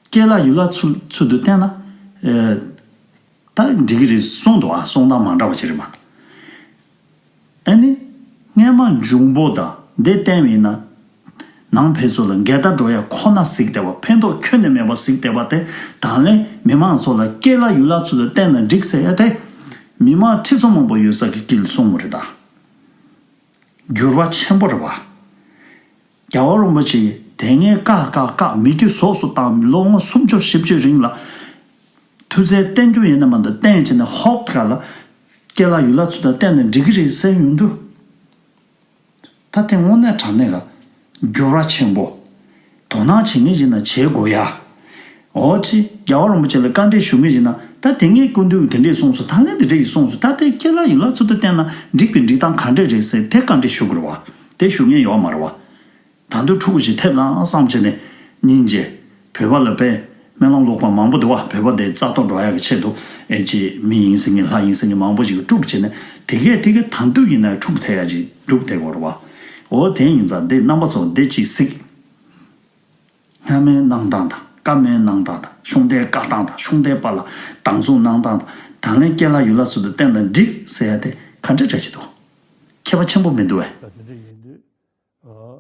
སྐྱེས་ལྷ་ཡུལ་ལྷ་ཚུལ་ཚུལ་དུ་བསྟན་ན། ཨེ། ད་འགྲིག་གི་རེད་གསུངས་འདུག་ཨ། གསུང་སྟངས་མ་འདྲ་བ་ཅིག་རེད་མ། ཨ་ནི། སྔས་མ་འབྱུང་པོ་དང་འདི་བསྟན་པ་ཡིན་ན། ནང་ཕན་ཚུན་ལ་འགལ་ཟླ་འགྲོ་ཡ་ཁོ་ན་གཟིགས་བསྡད་པ། ཕན་ཐོགས་ཁྱོན་ནས་མེད་པ་གཟིགས་བསྡད་པ་དེ། དང་ལེན་མི་མང་ཚོ་ལ་སྐྱེས་ལྷ་ཡུལ་ལྷ་ཚུལ་དུ་བསྟན་ན་འགྲིག་ཟེར་ཡ་དེ། མི་མང་ཁྲི་ཚོ་མང་པོ་ཡོད་ས་གི་དཀྱིལ་གསུངས་པ་རེད་ད། འགྱུར་བ་ཆེན་པོ་རེད་བ། རྒྱལ་བ་རིན་པོ་ཆེ་ཡིས་དེ་སྔའི་བཀའ་བཀའ་བཀའ་མི་བསྐྱོད་གཟུགས་སུ་བཏང་། ལོ་ངོ་སུམ་ཅུ་བཞི་བཅུའི་རིང་ལ་ཐུགས་བརྩེ་བསྟན་རྒྱུ་ཡིན་ན་མ་གཏོགས་བསྟན་བྱས་ནས་ཧོབ་ཁ་ལ་སྐྱེས་ལྷ་ཡུལ་ལྷ་ཚུལ་དུ་བསྟན་ན་འགྲིག་གི་རེད་ཟེར་ཡོང་དུས། ད་དེ་དངོས་གནས་དྲང་གནས་ལ་འགྱུར་བ་ཆེན་པོ། དོ་སྣང་བྱེད་མཁན་ཞིག་ན་བྱེད་དགོས་ཡ། འོ་ཅི། རྒྱལ་བ་རིན་པོ་ཆེ་ལ་བཀའ་འདྲི་ཞུ་མཁན་ཞིག་ན། ད་དེ་སྔའི་སྐུ་མདུན་དེ་འདྲས་གསུངས་སོང་། ད་ལན་དེ་འདྲས་ཡིས་གསུངས་སོང་། ད་དེ་སྐྱེས་ལྷ་ཡུལ་ལྷ་ཚུལ་དུ་བསྟན་ན་འགྲིག་པའི་འགྲིག་སྟངས་ག་འདྲས་རེད་ཟེར་དེ་བཀའ་འདྲི་ཞུ་དགོས་རེད་བ། དེ་ཞུ་མཁན་ཡོད་མ་རེད་བ། ད་དུང་ཕྲུ་གུ་ཞིག་ཐེབས་ན་བསམ་བྱས་ནས་སྙིང་རྗེ། བོད་པ་ལ་དཔེ་སྨོན་ལམ་ལོག་པ་མང་པོ་འདུག་བ། བོད་པ་འདི་རྩ་གཏོར་འགྲོ་ཡག་གི་ཆེད་དུ་ཨེ་ཅེ་མི་ཡིན་ཟེར་མཁན་ལྷ་ཡིན་ཟེར་མཁན་མང་པོ་ཞིག་གིས་དཀྲུག་བྱས་ནས་དེ་གས་དེ་གས་ད་དུང་ཡིན་ན་འཁྲུག་ཐེབས་ཡག་ཅིག་འཁྲུག་ཐེབས་དགོས་རེད་བ། འོ་དེ་ཡིན་ཙང་འདི་རྣམ་པ་ཚོ་འདི་ཅིག་གཟིགས། སྔ་མའི་གནང་སྟངས་དང་བཀའ་མའི་གནང་སྟངས་དང་གཞུང་འབྲེལ་བཀའ་ཐང་དང་གཞུང་འབྲེལ་པ་ལ་སྡང་ཟུག་གནང་སྟངས་དང་། ད་ལན་སྐྱེས་ལྷ་ཡུལ་ལྷ་ཚུལ་དུ་བསྟན་ན་འགྲིག་ཟེར་ཡ་དེ་ག་འདྲ་འདྲ་ཅིག་འདུག་ཁྱད་པར་ཆེན་པོ་མི་འདུག་བས། ད་དེ་འདྲ་ཡིན་དུས། ཨ།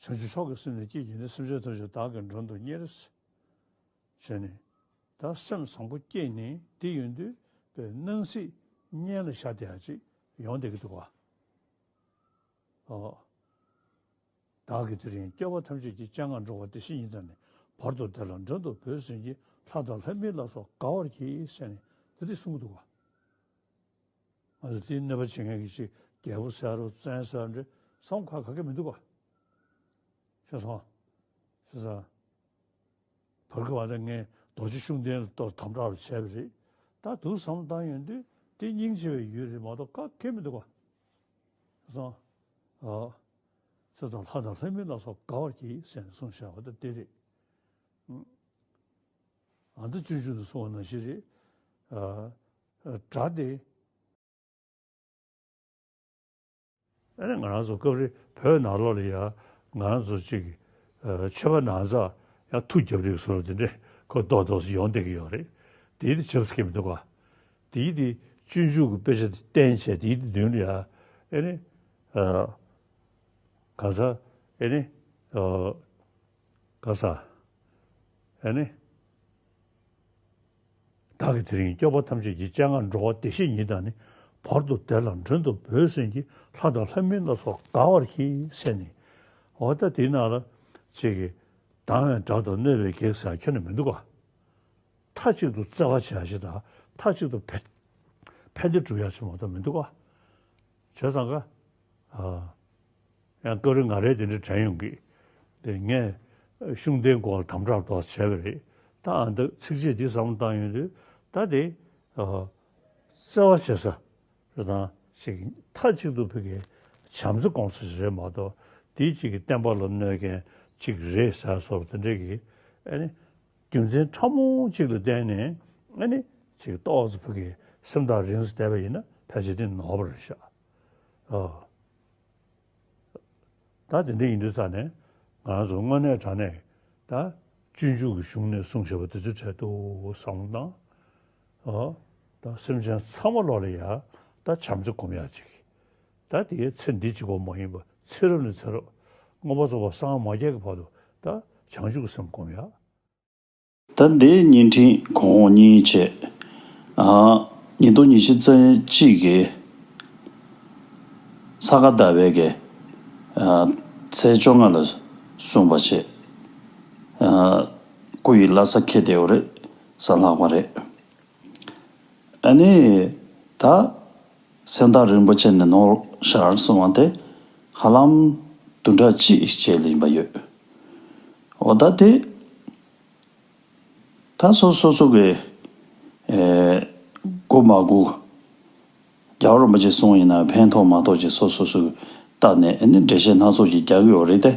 བྱང་ཆུབ་མཆོག་གི་སེམས་ནི་སྐྱེས་ཀྱི་ནི། སེམས་ཅན་ཐམས་ཅད་བདག་གིས་མགྲོན་དུ་གཉེར། ཞེས་ནས། ད་སེམས་བཟང་པོ་སྐྱེས་ནས་དེ་ཡོང་དུས་པའི་སྣང་སྲིད་སྙན་ལ་བཞག་བསྡད་ཡ་ཅིག་ཡོང་བསྡད་ཀྱི་འདུག་བ། ཨོ། བདག་གིས་དེ་རིང་སྐྱོབ་པ་ཐམས་ཅད་ཀྱི་སྤྱན་སྔར་འགྲོ་བ་བདེ་གཤེགས་ཉིད་དང་ནི། བར་དུ་བདེ་ལ་མགྲོན་དུ་བོས་ཟིན་གྱིས། ལྷ་དང་ལྷ་མིན་ལ་སོགས་དགའ་བར་གྱིས་ཟེར་ནས་དེ་འདྲ་གསུང་གི་འདུག་ག། ང་ཚོ་དེའི་གནོད་པ་བྱེད་མཁན་གྱི་ཅིག་རྒྱལ་པོ་ཟེར་རོ་བཙན་ཟེར་རོ་འདྲ་བསམ་ག་ག་གེ་མི་འདུག་ག། ཤེས་སོང་། ཤེས་སོང་། བར་སྐབས་ཨ་ད་ངས་རྡོ་རྗེ་ཤུགས་ལྡན་ལ་ཏོག་དམ་དྲག་རུ་བྱས་པ་རེད། ད་དུང་བསམ་བློ་བཏང་ཡོང་དུས་དེ་སྙིང་རྗེ་བའི་ཡུལ་རེད་མ་གཏོགས་ག་གེ་མི་འདུག་ག། སོང་། ཨ། ཚེ་དང་ལྷ་དང་ལྷ་མིན་ལ་སོགས་དགའ་བར་གྱིས་ཟེར་ནས་གསུངས་བཞག་པ་ད་དེ་རེད། ཨ་ད་སྤྱོད་འཇུག་ཏུ་གསུངས་པ་ནང་བཞིན་རེད། ཨ། སྒྲ་དེ། ཨ་ནི་ང་རང་ཚོ་སྐབས་རེ་བོད་ནང་ལོགས་ལ་ཡ་ང་རང་ཚོ་གཅིག་གི་ཆོས་པ་ནང་ཚགས་ཡང་མཐུ་རྒྱབ་རེས་བཟོ་འདི་འདྲས་ཁོ་རྡོག་རྡོག་ཙམ་ཡོང་བསྡད་ཀྱི་ཡོད་རེད། དེའི་དེ་ཆབ་སྲིད་མི་འདུག་ག། དེའི་དེ་སྤྱོད་འཇུག་གི་དཔེ་ཆ་དེ་བསྟན་བྱས་དེའི་དེ་མདུན་ལ་ཡ་ཨ་ནི་ག་ས་ཨ་ནི། ག་ས། ཨ་ནི། བདག་གིས་དེ་རིང་སྐྱོབ་པ་ཐམས་ཅད་ཀྱི་སྤྱན་སྔར་འགྲོ་བ་བདེ་གཤེགས་ཉིད་དང་ནི། བར་དུ་བདེ་ལ་མགྲོན་དུ་བོས་ཟིན་གྱིས། ལྷ་དང་ལྷ་མིན་ལ་སོགས་དགའ་བར་གྱིས་ཟེར་ནས། འོ་ད་དེའི་ནང་ལ་ཅིག་གིས་སྡང་བའི་དགྲ་དང་གནོད་པའི་བགེགས་ཟེར་ཁྱོན་ནས་མི་འདུག་ག། མཐའ་གཅིག་ཏུ་བརྩེ་བ་བྱེད་ཡ་ཞིག་དང་མཐའ་གཅིག་ཏུ་ཕན་ཕན་བདེ་སྒྲུབ་ཡ་ཞིག་མ་གཏོགས་མི་འདུག་ག། བྱས་ཙང་ཀ། ཨ། ཡང་སྐབས་རེ་ང་རའི་དེ་འདྲ་དྲན་ཡོང་གི། དེ་ངས་ཤུགས་ལྡན་སྐོར་ལ་དམ་དྲག་འདྲ་བྱས་པ་རེད། ད་ཨ་འདི་ཚིགས་བཅད་འདི་བསམ་བློ་བཏང་ཡོང་དུས་ད་དེ། ཨ། བརྩེ་བ་བྱེད་ས་རེད་དང་ཞིག་མཐའ་གཅིག་ཏུ་ཕ་གིའི་བྱམས་བརྩེ་སྐོང་ས་ཞིག་རེད་མ་གཏོགས་དེའི་གཅིག་གི་བསྟན་པ་ལ་གནོད་མཁན་གཅིག་རེད་ཟེར་སོགས་དེ་འདྲ་གི་ཨ་ནི། རྒྱུ་མཚན་ཕྲ་མོ་གཅིག་ལ་བརྟེན་ནས་ཨ་ནི་ཅིག་ཏོག་ཙམ་ཕ་གི་སེམས་ཐག་རིང་ཙམ་བསྡད་པ་ཡིན་ན་ཕལ་ཆེར་དེ་ནོར་བ་རེད་ཤག། ཨོ། ད་དེ་འདྲ་ཡིན་དུས་ཙང་ནས་ང་རང་ཚོ་དངོས་གནས་དྲང་གནས་ད་སྤྱོད་འཇུག་གི་གཞུང་ནས་གསུངས་བཞག་པ་དེ་ཚོའི་གྲས་འདུག་བསམ་བློ་བཏང་། ཨོ། ད་སེམས་ཅན་ཚང་མ་ལོག་ལ་ཡ་ད་བྱམས་བརྩེ་སྒོམ་ཡག་ཅིག། ད་དེའི་ཚེ་འདི་གཅིག་པོ་མ་ཡིན་པ་ཚེ་རབས་ནས་ཚེ་རབས་མངོན་པར་རྫོགས་པ་སངས་མ་རྒྱས་ཀྱི་བར་དུ་ད་བྱང་ཆུབ་ཀྱི་སེམས་སྒོམ་ཡག། ད་འདིའི་བརྙན་འཕྲིན་གོང་འོག་གཉིས་བྱས། ཨ། ཉིས་སྟོང་ཉི་ཤུ་རྩ་གཅིག་གི་ས་ག་ཟླ་བའི་གི། ཨ། ཚེས་བཅོ་ལྔ་ལ་གསུངས་པ་བྱས། ཨ། སྐུ་ཡི་བླ་གཟའ་འཁེལ་བསྡད་ཡོད་རེད། གཟའ་ལྷག་པ་རེད། ཨ་ནི། ད། སེམས་ཐག་རིང་པོ་བྱས་ནས་ནོར་ཤར་སོང་བ་དེ་ཧ་ལམ་བདུན་ཕྲག་གཅིག་རྗེས་ལ་ཡིན་པ་ཡོད། འོ་ད་དེ་ད་སོ་སོ་སོ་གི་ཨེ་དགོས་མ་དགོས་རྒྱལ་བ་རིན་པོ་ཆེ་གསུང་ཡིན་ན་ཕན་ཐོགས་མ་ཐོགས་ཀྱི་སོ་སོ་སོ་ལྟ་ནས་ཨ་ནི་འགྲེལ་བཤད་སྣ་ཚོགས་ཀྱི་རྒྱག་གི་ཡོད་རེད་དེ།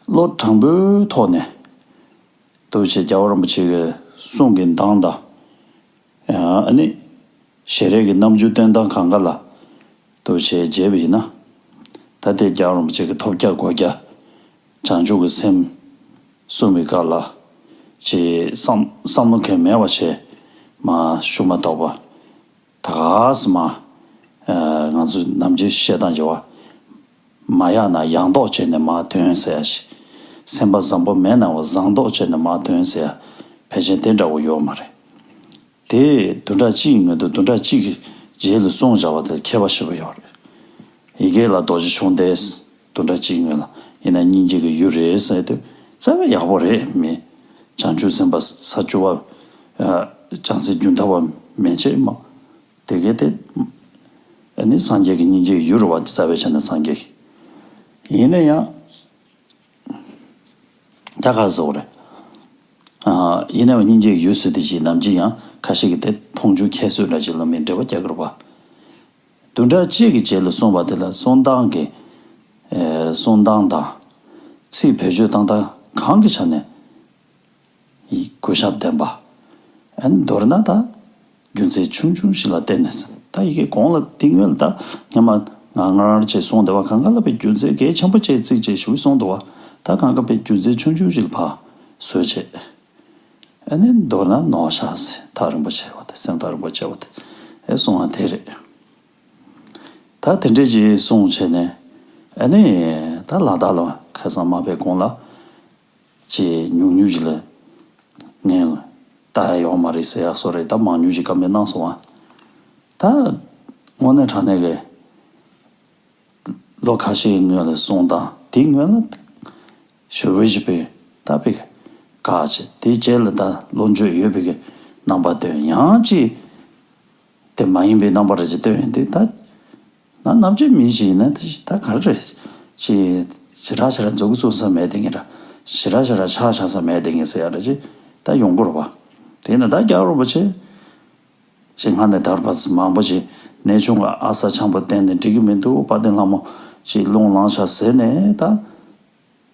བློ་དྲང་པོའི་ཐོག་ནས་ཐུགས་རྗེ་ཆེ་རྒྱལ་བ་རིན་པོ་ཆེ་གི་གསུང་གི་གདངས་དང་། ཨ་ནི། ཞལ་རས་ཀྱི་རྣམ་འགྱུར་སྟོན་སྟངས་གང་ག་ལ་ཐུགས་རྗེ་ཆེ་མཇལ་བ་ཡིན་ན། ད་ལྟའི་རྒྱལ་བ་རིན་པོ་ཆེ་གི་ཐོབ་རྒྱ་གོ་རྒྱ་བྱང་ཆུབ་ཀྱི་སེམས་གསུང་བའི་སྐབས་ལ་ཅིག་བསམ་བསམ་བློ་གང་མེད་པ་བྱས་མ་ཤུགས་མ་ཐོགས་པ་ད་ག་སེ་མ་ང་ཚོ་ནམ་རྒྱུན་བཤད་སྟངས་ཀྱི་བ། མ་ཡག་ན་ཡག་མདོག་བྱས་ནས་མར་འདོན་ཟེར་ཡ་ཞིག། སེམས་པ་བཟང་པོ་མེད་ན་བ་བཟང་མདོག་བྱས་ནས་མར་འདོན་ཟེར་ཡ་ཕལ་ཆེར་དེ་འདྲ་བོ་ཡོད་མ་རེད། དེ་བདུན་ཕྲག་གཅིག་ཡིན་མི་འདུག་བདུན་ཕྲག་གཅིག་གི་རྗེས་ལ་གསུངས་བཞག་པ་དེ་ཁྱད་པར་ཞེ་པོ་ཡོད་རེད། ཡི་གེ་ལ་རྡོ་རྗེ་འཆང་འདས་བདུན་ཕྲག་གཅིག་སྔོན་ལ་ཡིན་ན་སྙིང་རྗེ་གི་ཡུལ་རེད་ཟེར་དུས་རྩ་བའི་ཡག་པོ་རེད་མི། བྱང་ཆུབ་སེམས་དཔའ་ས་བཅུ་པ་བྱང་སེམས་རྒྱུན་མཐའ་བ་མན་ཆད་མ། དེ་གས་དེ། ཨ་ནི་སངས་རྒྱས་ཀྱི་སྙིང་རྗེ་ཡུལ་རུ་བ་རྩ་བའི་ཆ་ནས་སངས་རྒྱས་ཀྱི། ཡིན་ན་ཡང་། རྒྱ་གར་བཟོ་རེད། ཨ། ཡིན་ན་ཡང་སྙིང་རྗེ་ཡུལ་སུ་དེ་ཅིག་ནམ་ཅིག་ཡང་ཁ་ཤས་ཀྱི་དེ་མཐོང་ཆུང་ཁྱད་གསོད་འདྲ་ཅིག་ལ་མི་འབྲེལ་བ་རྒྱག་གི་རུ་བ། བདུན་ཕྲག་གཅིག་གི་རྗེས་ལ་གསུངས་པ་དེ་ལ་གསུང་སྟངས་ཀྱི། ཨེ། གསུང་སྟངས་དང་། ཚིག་བེད་སྤྱོད་བཏང་སྟངས་གང་གི་ཆ་ནས། གུས་ཞབས་ལྡན་པ། ཨ་ནི་མདོར་ན་ད། རྒྱུ་མཚན་ཆུང་ཆུང་ཞིག་ལ་བརྟེན་ནས་ཟེར། ད་ཡི་གེ་གོང་ལ་འདི་སྔོན་ལ་ད་སྔ་མ་ང་ང་རང་ཅེས་གསུངས་བསྡད་པ་གང་ག་ལ་བའི་རྒྱུ་མཚན་གལ་ཆེན་པོ་ཅེས་ཚིག་ཅེས་ཞུ་གསུངས་འདུག་བ། ད་གང་ག་བའི་རྒྱུ་མཚན་ཆུང་ཆུང་ཞིག་ལ་ཕར་བཟོས་བྱས། ཨ་ནི་མདོར་ན་ནོར་ཤག་ཟེར་ཐག་རིང་པོ་བྱས་པ་དེ་སེམས་ཐག་རིང་པོ་བྱས་པ་དེ་ཨེ་གསུང་བ་དེ་རེད། ད་དེ་འདྲས་ཅིག་གསུངས་བྱས་ནས་ཨ་ནི་ད་ལ་དྭགས་ལ་ཁ་སང་མ་ཕེབས་གོང་ལ། ཅེས་ཉུང་ཉུང་ཞིག་ལ་ངས་ལྟ་ཡ་ཡོད་མ་རེད་ཟེར་ཡག་བཟོ་རེད། ད་མང་ཉུང་ཞིག་བཀའ་མོལ་གནང་སོང་ཨ། ད་དངོས་གནས་དྲང་གནས་ཀྱི་ལོ་ཁ་ཤས་སྔོན་ལ་གསུང་སྟངས་ དེའི་སྔོན་ལ་ཞུ་བའི་ཞུ་བའི་ད་པའི་ག་ཅི་དེའི་རྗེས་ལ་ད་བློ་འགྱོད་ཡོད་པའི་གི་རྣམ་པ་སྟོན། ཡང་ཅིག་དེ་མ་ཡིན་པའི་རྣམ་པ་རེ་ཅིག་སྟོན་ཡོང་དུས། ད་ན་ནམ་རྒྱུན་མི་ཞིག་ཡིན་ན་ད་ད་ག་རེ་རེད། ཅི་ཞེ་དྲག་ཞེ་དྲག་མཛུབ་གུ་བཙུགས་ས་མེད་དེ་ངེས་ར། ཞེ་དྲག་ཞེ་དྲག་ཆག་ཆག་ས་མེད་དེ་ངེས་ཟེར་ཡ་ར་ཅི་ད་ཡོང་གི་རེད་པ། དེ་ཡིན་ན་ད་རྒྱལ་བ་རིན་པོ་ཆེ་ཅིག་སྔ་ནས་དར་བ་མང་པོ་ཞིག་གནས་ཆུང་ག་ཨ་ས་ཆང་པ་བསྟན་ནས་འགྲིག་གི་མི་འདུག། དཔལ་ལྡན་ལྷ་མོ་ཅིག་རླུང་ལངས་ཤག་ཟེར་ནས། ད་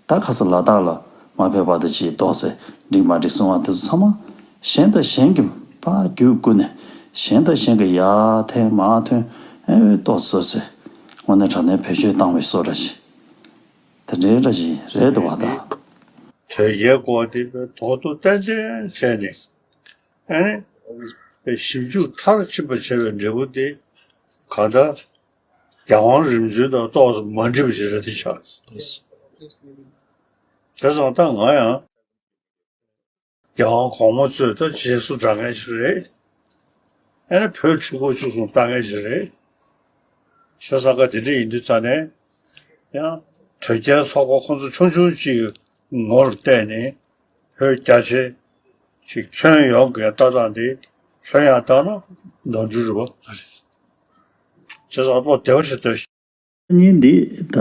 ད་ཁ་ས་ལ་དྭགས་ལ་མ་ཕེབས་བར་དུ་ཅིག་ཏོག་ཙམ་འགྲིག་མ་འགྲིག་གསུང་བ་དེ་ཚོ་ཚང་མ་གཞན་དང་གཞན་གྱི་ཕར་རྒྱུད་བསྐུལ་ནས། གཞན་དང་གཞན་གྱི་ཡར་འཐེན་མར་འཐེན། ཨེ་ཏོག་ཙམ་ཙོག་ཙེ་དངོས་གནས་དྲང་གནས་བེད་སྤྱོད་བཏང་བའི་བཟོ་འདྲ་ཞིག་དེ་འདྲའི་འདྲ་ཞིག་རེད་འདུག་པ། ད་དོལ་རྒྱལ་སྐོར་དེ་དོག་དོག་ཏན་ཏན་བྱས་ནས། ཨེ་ཞིབ་འཇུག་མཐར་ཕྱིན་པ་བྱས་པའི་འབྲས་བུ་དེ་གང་ལྟར་རྒྱལ་དབང་རིམ་བྱོན་དང་ཏོག་ཙམ་མ་འགྲིག་པ་ཞིག་རེད་དེ་ཆགས། བྱས་ཙང་ད་ང་ཡང་རྒྱལ་དབང་གོང་མ་ཚོས་ད་རྗེས་སུ་འབྲང་མཁན་ཞིག་རེད། ཨེ་ནི་བོད་ཁྲི་སྐོར་བཅུ་གསུམ་བཏང་མཁན་ཞིག་རེད། བྱས་ཙང་ག་དེ་འདྲ་ཡིན་དུས་ཙང་ནས་ཡང་དོལ་རྒྱལ་ཚོགས་པ་ཁོང་ཚོ་ཆུང་ཆུང་གཅིག་ངོ་ལ་བལྟས་ནས། བོད་རྒྱ་ཆེ་ཅིག་མཚོན་ཡོང་གི་ལྟ་སྟངས་དེ་མཚོན་ཡང་བཏང་ན་ནོར་འཁྲུལ་རེད་པ། བྱས་ཙང་ལོ་བདེ་བ་ཞིག་ལྟོས་ཤིག། གཉིས་འདི་ད་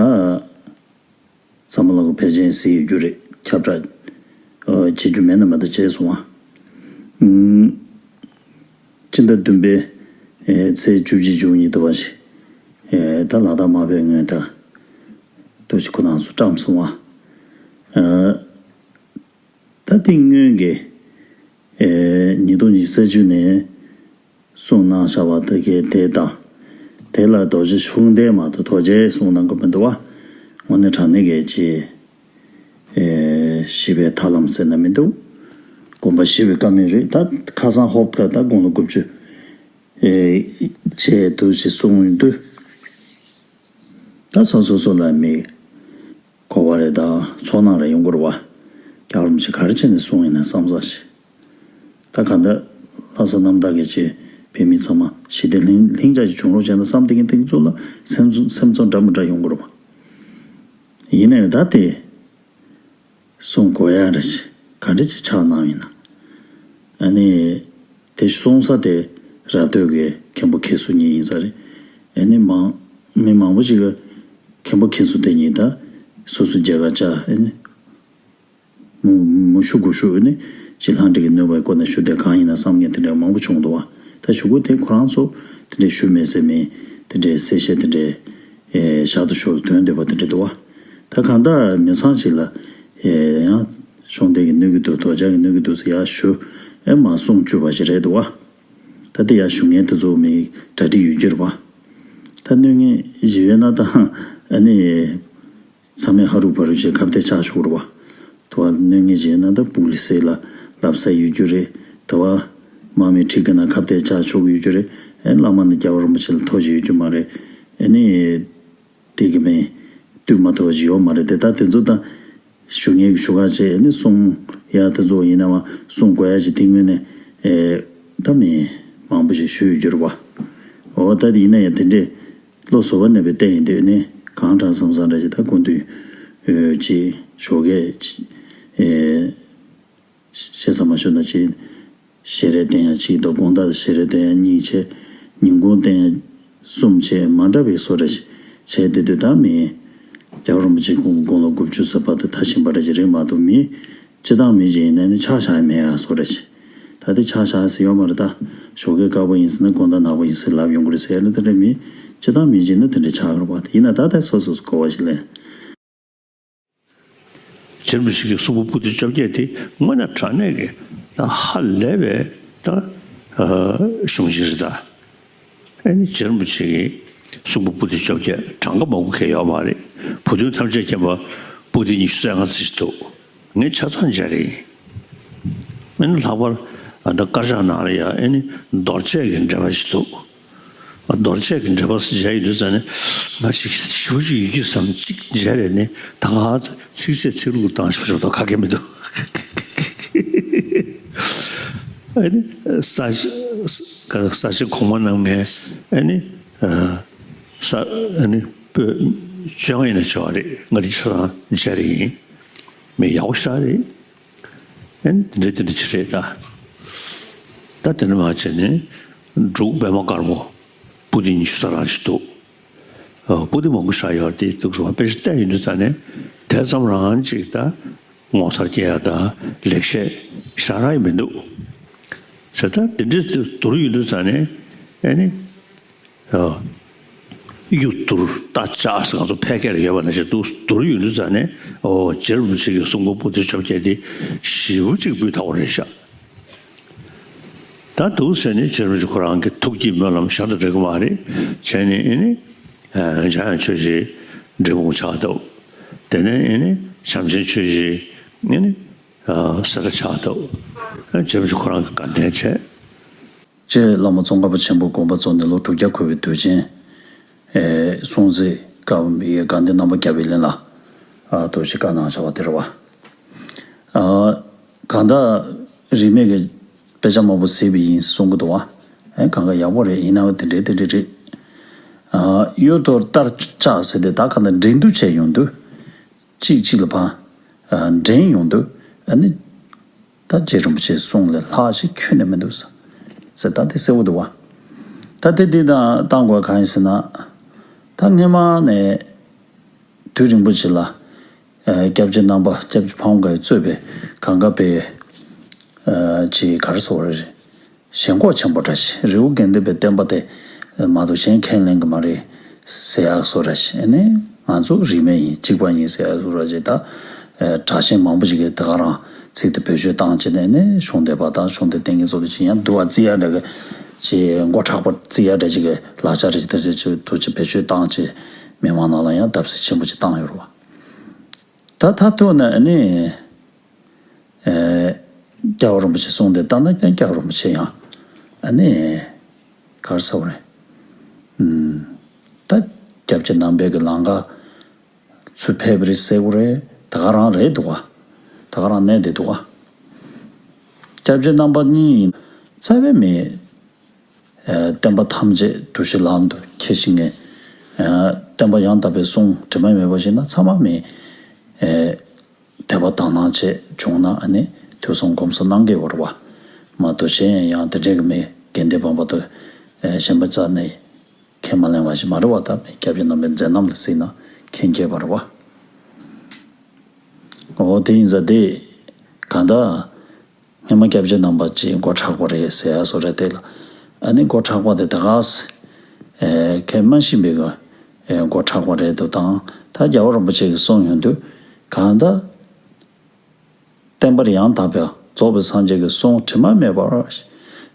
ཚང་མ་ལ་གོ་ཕལ་ཆེར་གཟིགས་ཡོད་རྒྱུ་རེད། ཁྱབ་བསྒྲགས་ཨ་བྱེད་རྒྱུ་མེད་ན་མེད་དོ་བྱས་སོང་བ། ཨུམ། སྤྱི་ཟླ་བདུན་པའི་ཨེ་ཚེས་བཅུ་གཅིག་བཅུ་གཉིས་དུ་བ་ཞིག་ཨེ་ད་ལ་དྭགས་མ་ཕེབས་སྔོན་ད་དུ་ཞིག་ཁོ་རང་ཚོ་བཀྲམ་སོང་བ། ཨ། ད་དེ་སྔོན་གྱི་ཨེ་ཉིས་སྟོང་ཉི་ཤུ་རྩ་བཅུ་ནས་གསུངས་གནང་བཞག་པ་དེ་གའི་དེ་དང་། དེ་ལ་རྡོ་རྗེ་ཤུགས་ལྡན་མ་གཏོགས་རྡོ་རྗེ་གསུངས་གནང་གི་མི་འདུག་པ། དངོས་གནས་དྲང་གནས་ཀྱི་ཅིག་ཨེ་ཞི་བའི་ཐར་ལམ་ཟེར་ན་མི་འདུག། དགོངས་པ་ཞི་བའི་བཀའ་མོལ་རེད། ད་ཁ་སང་ཧོབ་ཁ་ད་དགུང་ལོ་དགུ་བཅུ་ཨེ་བྱས་འདུག་ཅེས་གསུངས་ཡོང་དུས། ད་སོ་སོ་སོ་ལ་མི་གོ་བ་རེ་དང་ཚོར་སྣང་རེ་ཡོང་གི་རེད་པ། རྒྱལ་བ་རིན་པོ་ཆེ་ག་རེ་བྱས་ནས་གསུངས་ཡིན་ན་བསམ་ས་ཞིག། ད་ག་འདྲ་ལྷ་ས་རྣམ་དག་གི་ཅིག་བོད་མི་ཚང་མ་ཞི་བདེ་ལྷིང་ལྷིང་འཇགས་ཅིག་བྱུང་རོགས་བྱས་ན་བསམ་བསྡད་མཁན་དེ་ཚོ་ལ་སེམས་སེམས་ཚོར་འདྲ་མི་འདྲ་ཡོང་གི་རེད་པ། ཡིན་ན་ཡང་ད་དེ་གསུང་དགོས་ཡ་འདྲ་ཞིག་ག་འདྲ་ཅིག་ཆགས་གནང་ཡིན་ན། ཨ་ནི་དེ་གསུང་ས་དེ་ར་སྟོད་ཀྱི་མཁན་པོ་མཁས་གསུམ་གཉིས་ཡིན་ས་རེད། ཨ་ནི་མང་མི་མང་པོ་ཞིག་གིས་མཁན་པོ་མཁས་གསུམ་དེ་གཉིས་ད་སོ་སོའི་མཇལ་ཁ་བཅར། ཨ་ནི་མུ་མུ་བཞུགས་དགུ་བཞུགས་ནི་ཅིག་ལྷ་འདྲེ་གི་གནོད་པའི་སྐོར་ནས་ཞུ་བསྡད་གང་ཡིན་ན་བསམ་མཁན་དེ་འདྲ་མང་པོ་བྱུང་འདུག་པ། ད་ཞུ་སྒོ་དེ་ཁོ་རང་ཚོ་དེ་འདྲའི་ཞུ་མེད་ཟེར་མིན་དེ་འདྲའི་གསལ་བཤད་དེ་འདྲའི་ཨེ་ཞག་ཏུ་ཞོར་དུ་ཐོན་བསྡད་པ་དེ་འདྲ་འདུག་པ། ད་གང་ལྟར་མི་ཚང་ཞིག་ལ་ཨེ་ཡང་ཤོང་ལྡན་གྱི་གནོད་ཀྱི་འདུག། དོལ་རྒྱལ་གྱི་གནོད་ཀྱི་འདུག་ཟེར་ཡ་ཞུ་ཨེ་མ་གསུང་བཅུག་པ་ཞིག་རེད་འདུག་པ། ད་དེ་ཡ་ཞུ་མཁན་དེ་ཚོ་མི་གྲ་སྒྲིག་ཡོད་རྒྱུ་རེད་པ། ད་གནོད་མཁན་ཞིག་ཡོད་ན་ད་ཨ་ནི། ཚང་མས་ཧ་རུ་བ་རུ་བྱས་ཁ་གཏད་བཅག་ཆོག་རེད་པ། དུ་བ་གནོད་ངེས་བྱས་ན་ད་སྤུག་ལི་སེ་ལ་ལབ་ས་ཡོད་རྒྱུ་རེད། དུ་བ་དམག་མི་ཁྲི་ཀ་ན་ཁ་གཏད་བཅག་ཆོག་ཡོད་རྒྱུ་རེད། ཨེ་བླ་མ་ནི་རྒྱལ་བ་རིན་པོ་ཆེ་ལ་ཐོ་ཞིག་ཡོད་རྒྱུ་མ་རེད། ཨེ་ནི་དེ་གི་མིན་བཏུལ་མ་ཐུབ་པ་ཞིག་ཡོད་མ་རེད་དེ། ད་དེ་ཚོ་ད་ཞུ་ངེས་ཀྱི་ཞུ་ཁ་བྱས་ཨེ་ནི་གསུང་ཡ་དེ་ཚོ་ཡིན་ན་མ་གསུང་དགོས་ཡ་ཅིག་དེ་ངོས་ནས་ཨེ་ད་མི་མང་པོ་ཞིག་ཞུ་ཡོད་རྒྱུ་རེད་པ། འོ་ད་དེ་ཡིན་ན་ཡང་དེ་འདྲས། བློ་གཟུ་བ་ནས་པའི་བསྟན་ཡིན་དུས་ནི་གང་དྲག་བསམ་བསམ་འདྲ་ཞིག་ད་སྐུ་མདུན་ཅིག་ཞོགས་ཀས་ཅིག་ཨེ་བཤད་ས་མ་ཞུ་ན་ཅིག་ཞལ་རས་བསྟན་ཡ་གཅིག་དང་དགོང་དག་ཞལ་རས་བསྟན་ཡ་གཉིས་བྱས། ཉིན་གུང་བསྟན་ཡ་གསུམ་བྱས། མ་འདྲ་བའི་བཟོ་འདྲ་ཞིག་བྱས་བསྡད་དུས་ད་མི་རྒྱལ་བ་རིན་པོ་ཆེ་སྐུ་དགུང་ལོ་དགུ་བཅུ་ཙམ་བར་དུ་ད་ཕྱིན་པ་འདྲ་ཞིག་རེད་མ་གཏོགས་མི། སྤྱི་བཏང་མི་ཅིག་ཡིན་ན་ནི་ཆག་བཞག་ཡ་མེད་ཡ་བཟོ་འདྲ་ཞིག། ད་དེ་ཆག་བཞག་ཟེར་ཡོད་མ་རེད་ད། ཞོགས་ཀས་དཀར་པོ་ཡིན་ཟེར་ན་དགོང་དག་ནག་པོ་ཡིན་ཟེར་ལབ་ཡོང་གི་རེད་ཟེར་ཡ་ལ་དེ་འདྲ་མི། སྤྱི་བཏང་མི་ཅིག་ན་དེ་འདྲ་ཆགས་ཡོད་རེད་པ། དེ་ཡིན་ན་ད་ལྟ་སོ་སོ་སོ་གོ་བ་ཞིག་ལེན། རྗེ་རིན་པོ་ཆེ་གི་གསུང་འབུམ་པོ་ཏི་བཅོ་བརྒྱད་དེ་དངོས་གནས་དྲང་གནས་ཀྱི་ད་ཧ་ལས་པའི་ད་གཞུང་ཆེན་རེད་ད། ཨེ་ནི་རྗེ་རིན་པོ་ཆེ་གི་གསུང་འབུམ་པོ་ཏི་བཅོ་བརྒྱད་གྲངས་ཀ་མང་པོ་གང་ཡོད་མ་རེད། བུ་སྟོན་ཐམས་ཅད་མཁྱེན་པ་པོ་ཏི་ཉི་ཤུ་རྩ་ལྔ་ཙམ་ཞིག་འདུག། ངས་ཆ་ཚང་མཇལ་རེད། ཨེ་ནི་ལྷག་པར་ཨ་ད་དཀར་ཆག་ནང་ལ་ཡ་ཨེ་ནི་རྡོ་རྗེ་གི་འགྲེལ་པ་ཞིག་འདུག། ཨ་རྡོ་རྗེ་གི་འགྲེལ་པ་མཇལ་ཡོང་དུས་ཙ་ནས་ང་ཞིག་ཞིབ་ཅིག་ཡོད་རྒྱུ་བསམ། གཅིག་མཇལ་རེད་ནི་ད་ག་ཚིགས་བཅད་ཚིག་ལྷུག་བཏང་ཞིག་ཞོག་ད་ཁ་སྐད་མི་འདུག། ཨེ་ནི་ས་ས་ས་ཆ་གོང་མ་རྣམ་ལྔའི་ཨེ་ནི་ས་ཨེ་ནི་པོད། བཅོ་ལྔ་ཡིན་ན་བྱེད་པ་རེད། ང་དེ་ཆ་ཚང་མཇལ་རེ་ཡིན། མི་ཡག་པོ་ཞེ་དྲག་རེད། ཨེ་དེ་འདྲ་དེ་འདྲ་ཅིག་རེད་ད། ད་དེ་འདྲ་མ་བྱས་ནས་འབྲུག་པད་མ་དཀར་མོ་པོ་ཏི་ཉི་ཤུ་རྩ་གྲངས་ཅིག་འདུག་ཨ་པོ་ཏི་མང་པོ་ཞེ་དྲག་ཡོད་རེད། དེ་འདུག་སོང་དཔེ་ཆ་བལྟས་ཡོང་དུས་ཙང་ནས་དེ་ཙམ་རང་ཅིག་ད་ངོ་མཚར་སྐྱེ་ཡ་ད་ལེགས་བཤད་ཞེ་དྲག་ཡང་མི་འདུག་ཟེར། ད་དེ་འདྲ་བསྡུར་ཡོང་དུས་ཙང་ནས་ཨེ་ནི། ཨ། གཡུ་བསྡུར་རྟ་ལྕག་ཟེར་ང་ཚོ་ཕལ་སྐད་ལ་ཡོད་པ་ནང་བཞིན་འདུག་བསྡུར་ཡོང་དུས་ཙང་ནས་ཨོ་རྗེ་རིན་པོ་ཆེ་གི་གསུང་འབུམ་པོ་ཏི་བཅོ་བརྒྱད་འདི་ཞེ་པོ་ཅིག་སྤུས་དག་པོ་རེད་ཤག་ད་འདུག་ཟེར་ནས་རྗེ་རིན་པོ་ཆེ་ཁོ་རང་གི་ཐུགས་ཀྱི་སྨོན་ལམ་ཞར་དུ་འགྲིག་གི་མ་རེད། བྱས་ནས་ཨེ་ནི། ཨ། འཇམ་དབྱངས་ཆོས་རྗེ་འབྲས་སྤུངས་ཆགས་འདུག་དེ་ནས་ཨེ་ནི་བྱམས་ཆེན་ཆོས་རྗེ་ཨེ་ནི། ཨ། སེ་ར་ཆགས་འདུག་རྗེ་རིན་པོ་ཆེ་ཁོ་རང་གིས་དགའ་ལྡན་བྱས། སྤྱིར་བླ་མ་ཙོང་ཁ་པ་ཆེན་པོ་དགོངས་པ་རྫོགས་ནས་ལོ་དྲུག་བརྒྱ་འཁོར་བའི་དུས་ཆེན། ཨེ། སྲུང་བརྩི་སྐབས་ཡི་དགའ་ལྡན་རྣམ་པ་བརྒྱ་པའི་གླིང་ལ། ཨ། ཐུགས་རྗེ་བཀའ་གནང་བྱ་བ་དེ་རེད་བ། ཨ། གང་ལྟར་རིས་མེད་ཀྱི་དཔེ་ཆ་མང་པོ་གཟིགས་པ་ཡིན་གསུང་གི་འདུག་བ། ཨེ། གང་ག་ཡག་པོ་རེད། ཡིན་ནའང་དེ་འདྲའི་དེ་འདྲའི་རེད། ཨ། གཡུ་བསྡུར་རྟ་ལྕག་ཟེར་དེ་ད་གང་ལྟར་འགྲན་བསྡུར་བྱས་ཡོང་དུས། གཅིག་གཅིག་ལ་ཕར། ཨ། འགྲན་ཡོང་དུས། ཨ་ནི། ད་རྗེ་རིན་པོ་ཆེའི་གསུང་ལས་ལྷག་ཅིག་ཁྱོན་ནས་མི་འདུག་ཟེར། ད་དེ་གསལ་པོ་འདུག་བ། ད་དེ་འདི་དང་བཏང་དགོས་གང་ཡིན་ཟེར་ན། ད་སྔོན་མ་ནས་དུས་རིང་པོ་ཅིག་ལ། ཨ། སྐྱབས་རྗེ་རྣམ་པ་སྐྱབས་རྗེ་ཕ་བོང་ཁ་གིས་གཙོས་པའི་གང་ག་པའི། ཨ། ཅིག་ག་རེ་ཟེར་བ་རེད། ཞེན་ཁོག་ཆེན་པོ་འདྲ་ཞིག་རི་བོ་དགེ་ལྡན་པའི་བསྟན་པ་དེ་མ་གཏོགས་གཞན་ཁས་ལེན་གྱི་མ་རེད་ཟེར་ཡག་བཟོ་འདྲ་ཞིག་ཨ་ནི་ང་ཚོ་རིས་མེད་ཡིན་གཅིག་པ་ཡིན་ཟེར་ཡག་བཟོ་འདྲ་ཞིག་ད་དྲག་ཞན་མང་པོ་ཞིག་གིས་ད་ག་རང་ཚིག་དེ་བེད་སྤྱོད་བཏང་བྱས་ནས་ནི་གཞུང་འདེབས་པ་དང་གཞུང་འདེབས་གཏན་འཁེལ་ཚོ་དེ་ཅིག་ཡང་འདུལ་བ་བརྩི་ཡག་འདྲ་གི་ཅིག་མགོ་མཁྲེགས་པོ་བརྩི་ཡག་འདྲ་ཅིག་གི་ལག་ཆ་རེ་ཞིག་དེ་རེ་ཅིག་འདུག་ཅིག་བེད་སྤྱོད་བཏང་བྱས་མི་མང་ནང་ལ་ཡང་བརྡབ་གསིག་ཆེན་པོ་ཅིག་བཏང་ཡོད་རེད་བ། ད་མཐར་ཐུག་ན་ཨ་ནི། ཨེ། རྒྱལ་བ་རིན་པོ་ཆེ་གསུང་དེ་ལྟར་ན་ཀྱང་རྒྱལ་བ་རིན་པོ་ཆེ་ཡང་ཨ་ནི། ག་རེ་ཟེར་བ་རེད། ཨུམ། ད་སྐྱབས་རྗེ་རྣམ་པའི་གི་ལམ་ཁ་ཚུར་ཕེབས་པ་རེད་ཟེར་དགོས་རེད། ད་ག་རང་རེད་འདུག་ག་ད་ག་རང་གནས་བསྡད་འདུག་ག་སྐྱབས་རྗེ་རྣམ་པ་གཉིས་རྩ་བའི་མི། ཨེ། བསྟན་པ་ཐམས་ཅད་གྲུ་བཞི་ལམ་དུ་འཁྱེར་ཞིང་ངེ། ཨེ། བསྟན་པ་ཡང་དག་པའི་གསུང་དྲི་མ་མེད་པ་ཞིག་ན་ཚང་མ་མི། ཨེ། དད་པ་དག་སྣང་བྱས་བྱུང་ན་ཨ་ནི་ཐོས་བསམ་སྒོམ་གསུམ་གནང་གི་ཡོད་རེད་བ། མ་གཏོགས་གཞན་ཡང་དེ་འདྲའི་གི་མི་དགེ་ལྡན་པ་པོ་དང་། ཨེ། གཞན་པ་རྩ་ནས་ཁས་མ་ལེན་པ་ཞིག་མ་རེད་བ། ད་མི་སྐྱབས་རྗེ་རྣམ་པའི་མཛད་རྣམ་ལ་གཟིགས་ན་མཁྱེན་གྱི་ཡོད་པ་རེད་བ། འོ་དེ་ཡིན་ཙང་དེ་གང་ལྟར། སྔོན་མ་སྐྱབས་རྗེ་རྣམ་པ་ཅིག་མགོ་མཁྲེགས་པོ་རེད་ཟེར་ཡ་བཟོ་འདྲ་དེ་ལ། ཨ་ནི་མགོ་མཁྲེགས་པ་དེ་ད་ག་སེ། ཨེ། ཁས་མ་ཤེས་པའི་གི། ཨེ། མགོ་མཁྲེགས་པོ་རེད་འདུག་དང་། ད་རྒྱལ་བ་རིན་པོ་ཆེ་གིས་གསུངས་ཡོང་དུས། གང་ལྟར། བསྟན་པ་ཡང་དག་པའི་རྫོགས་པའི་སངས་རྒྱས་ཀྱི་གསུང་དྲི་མ་མེད་པར།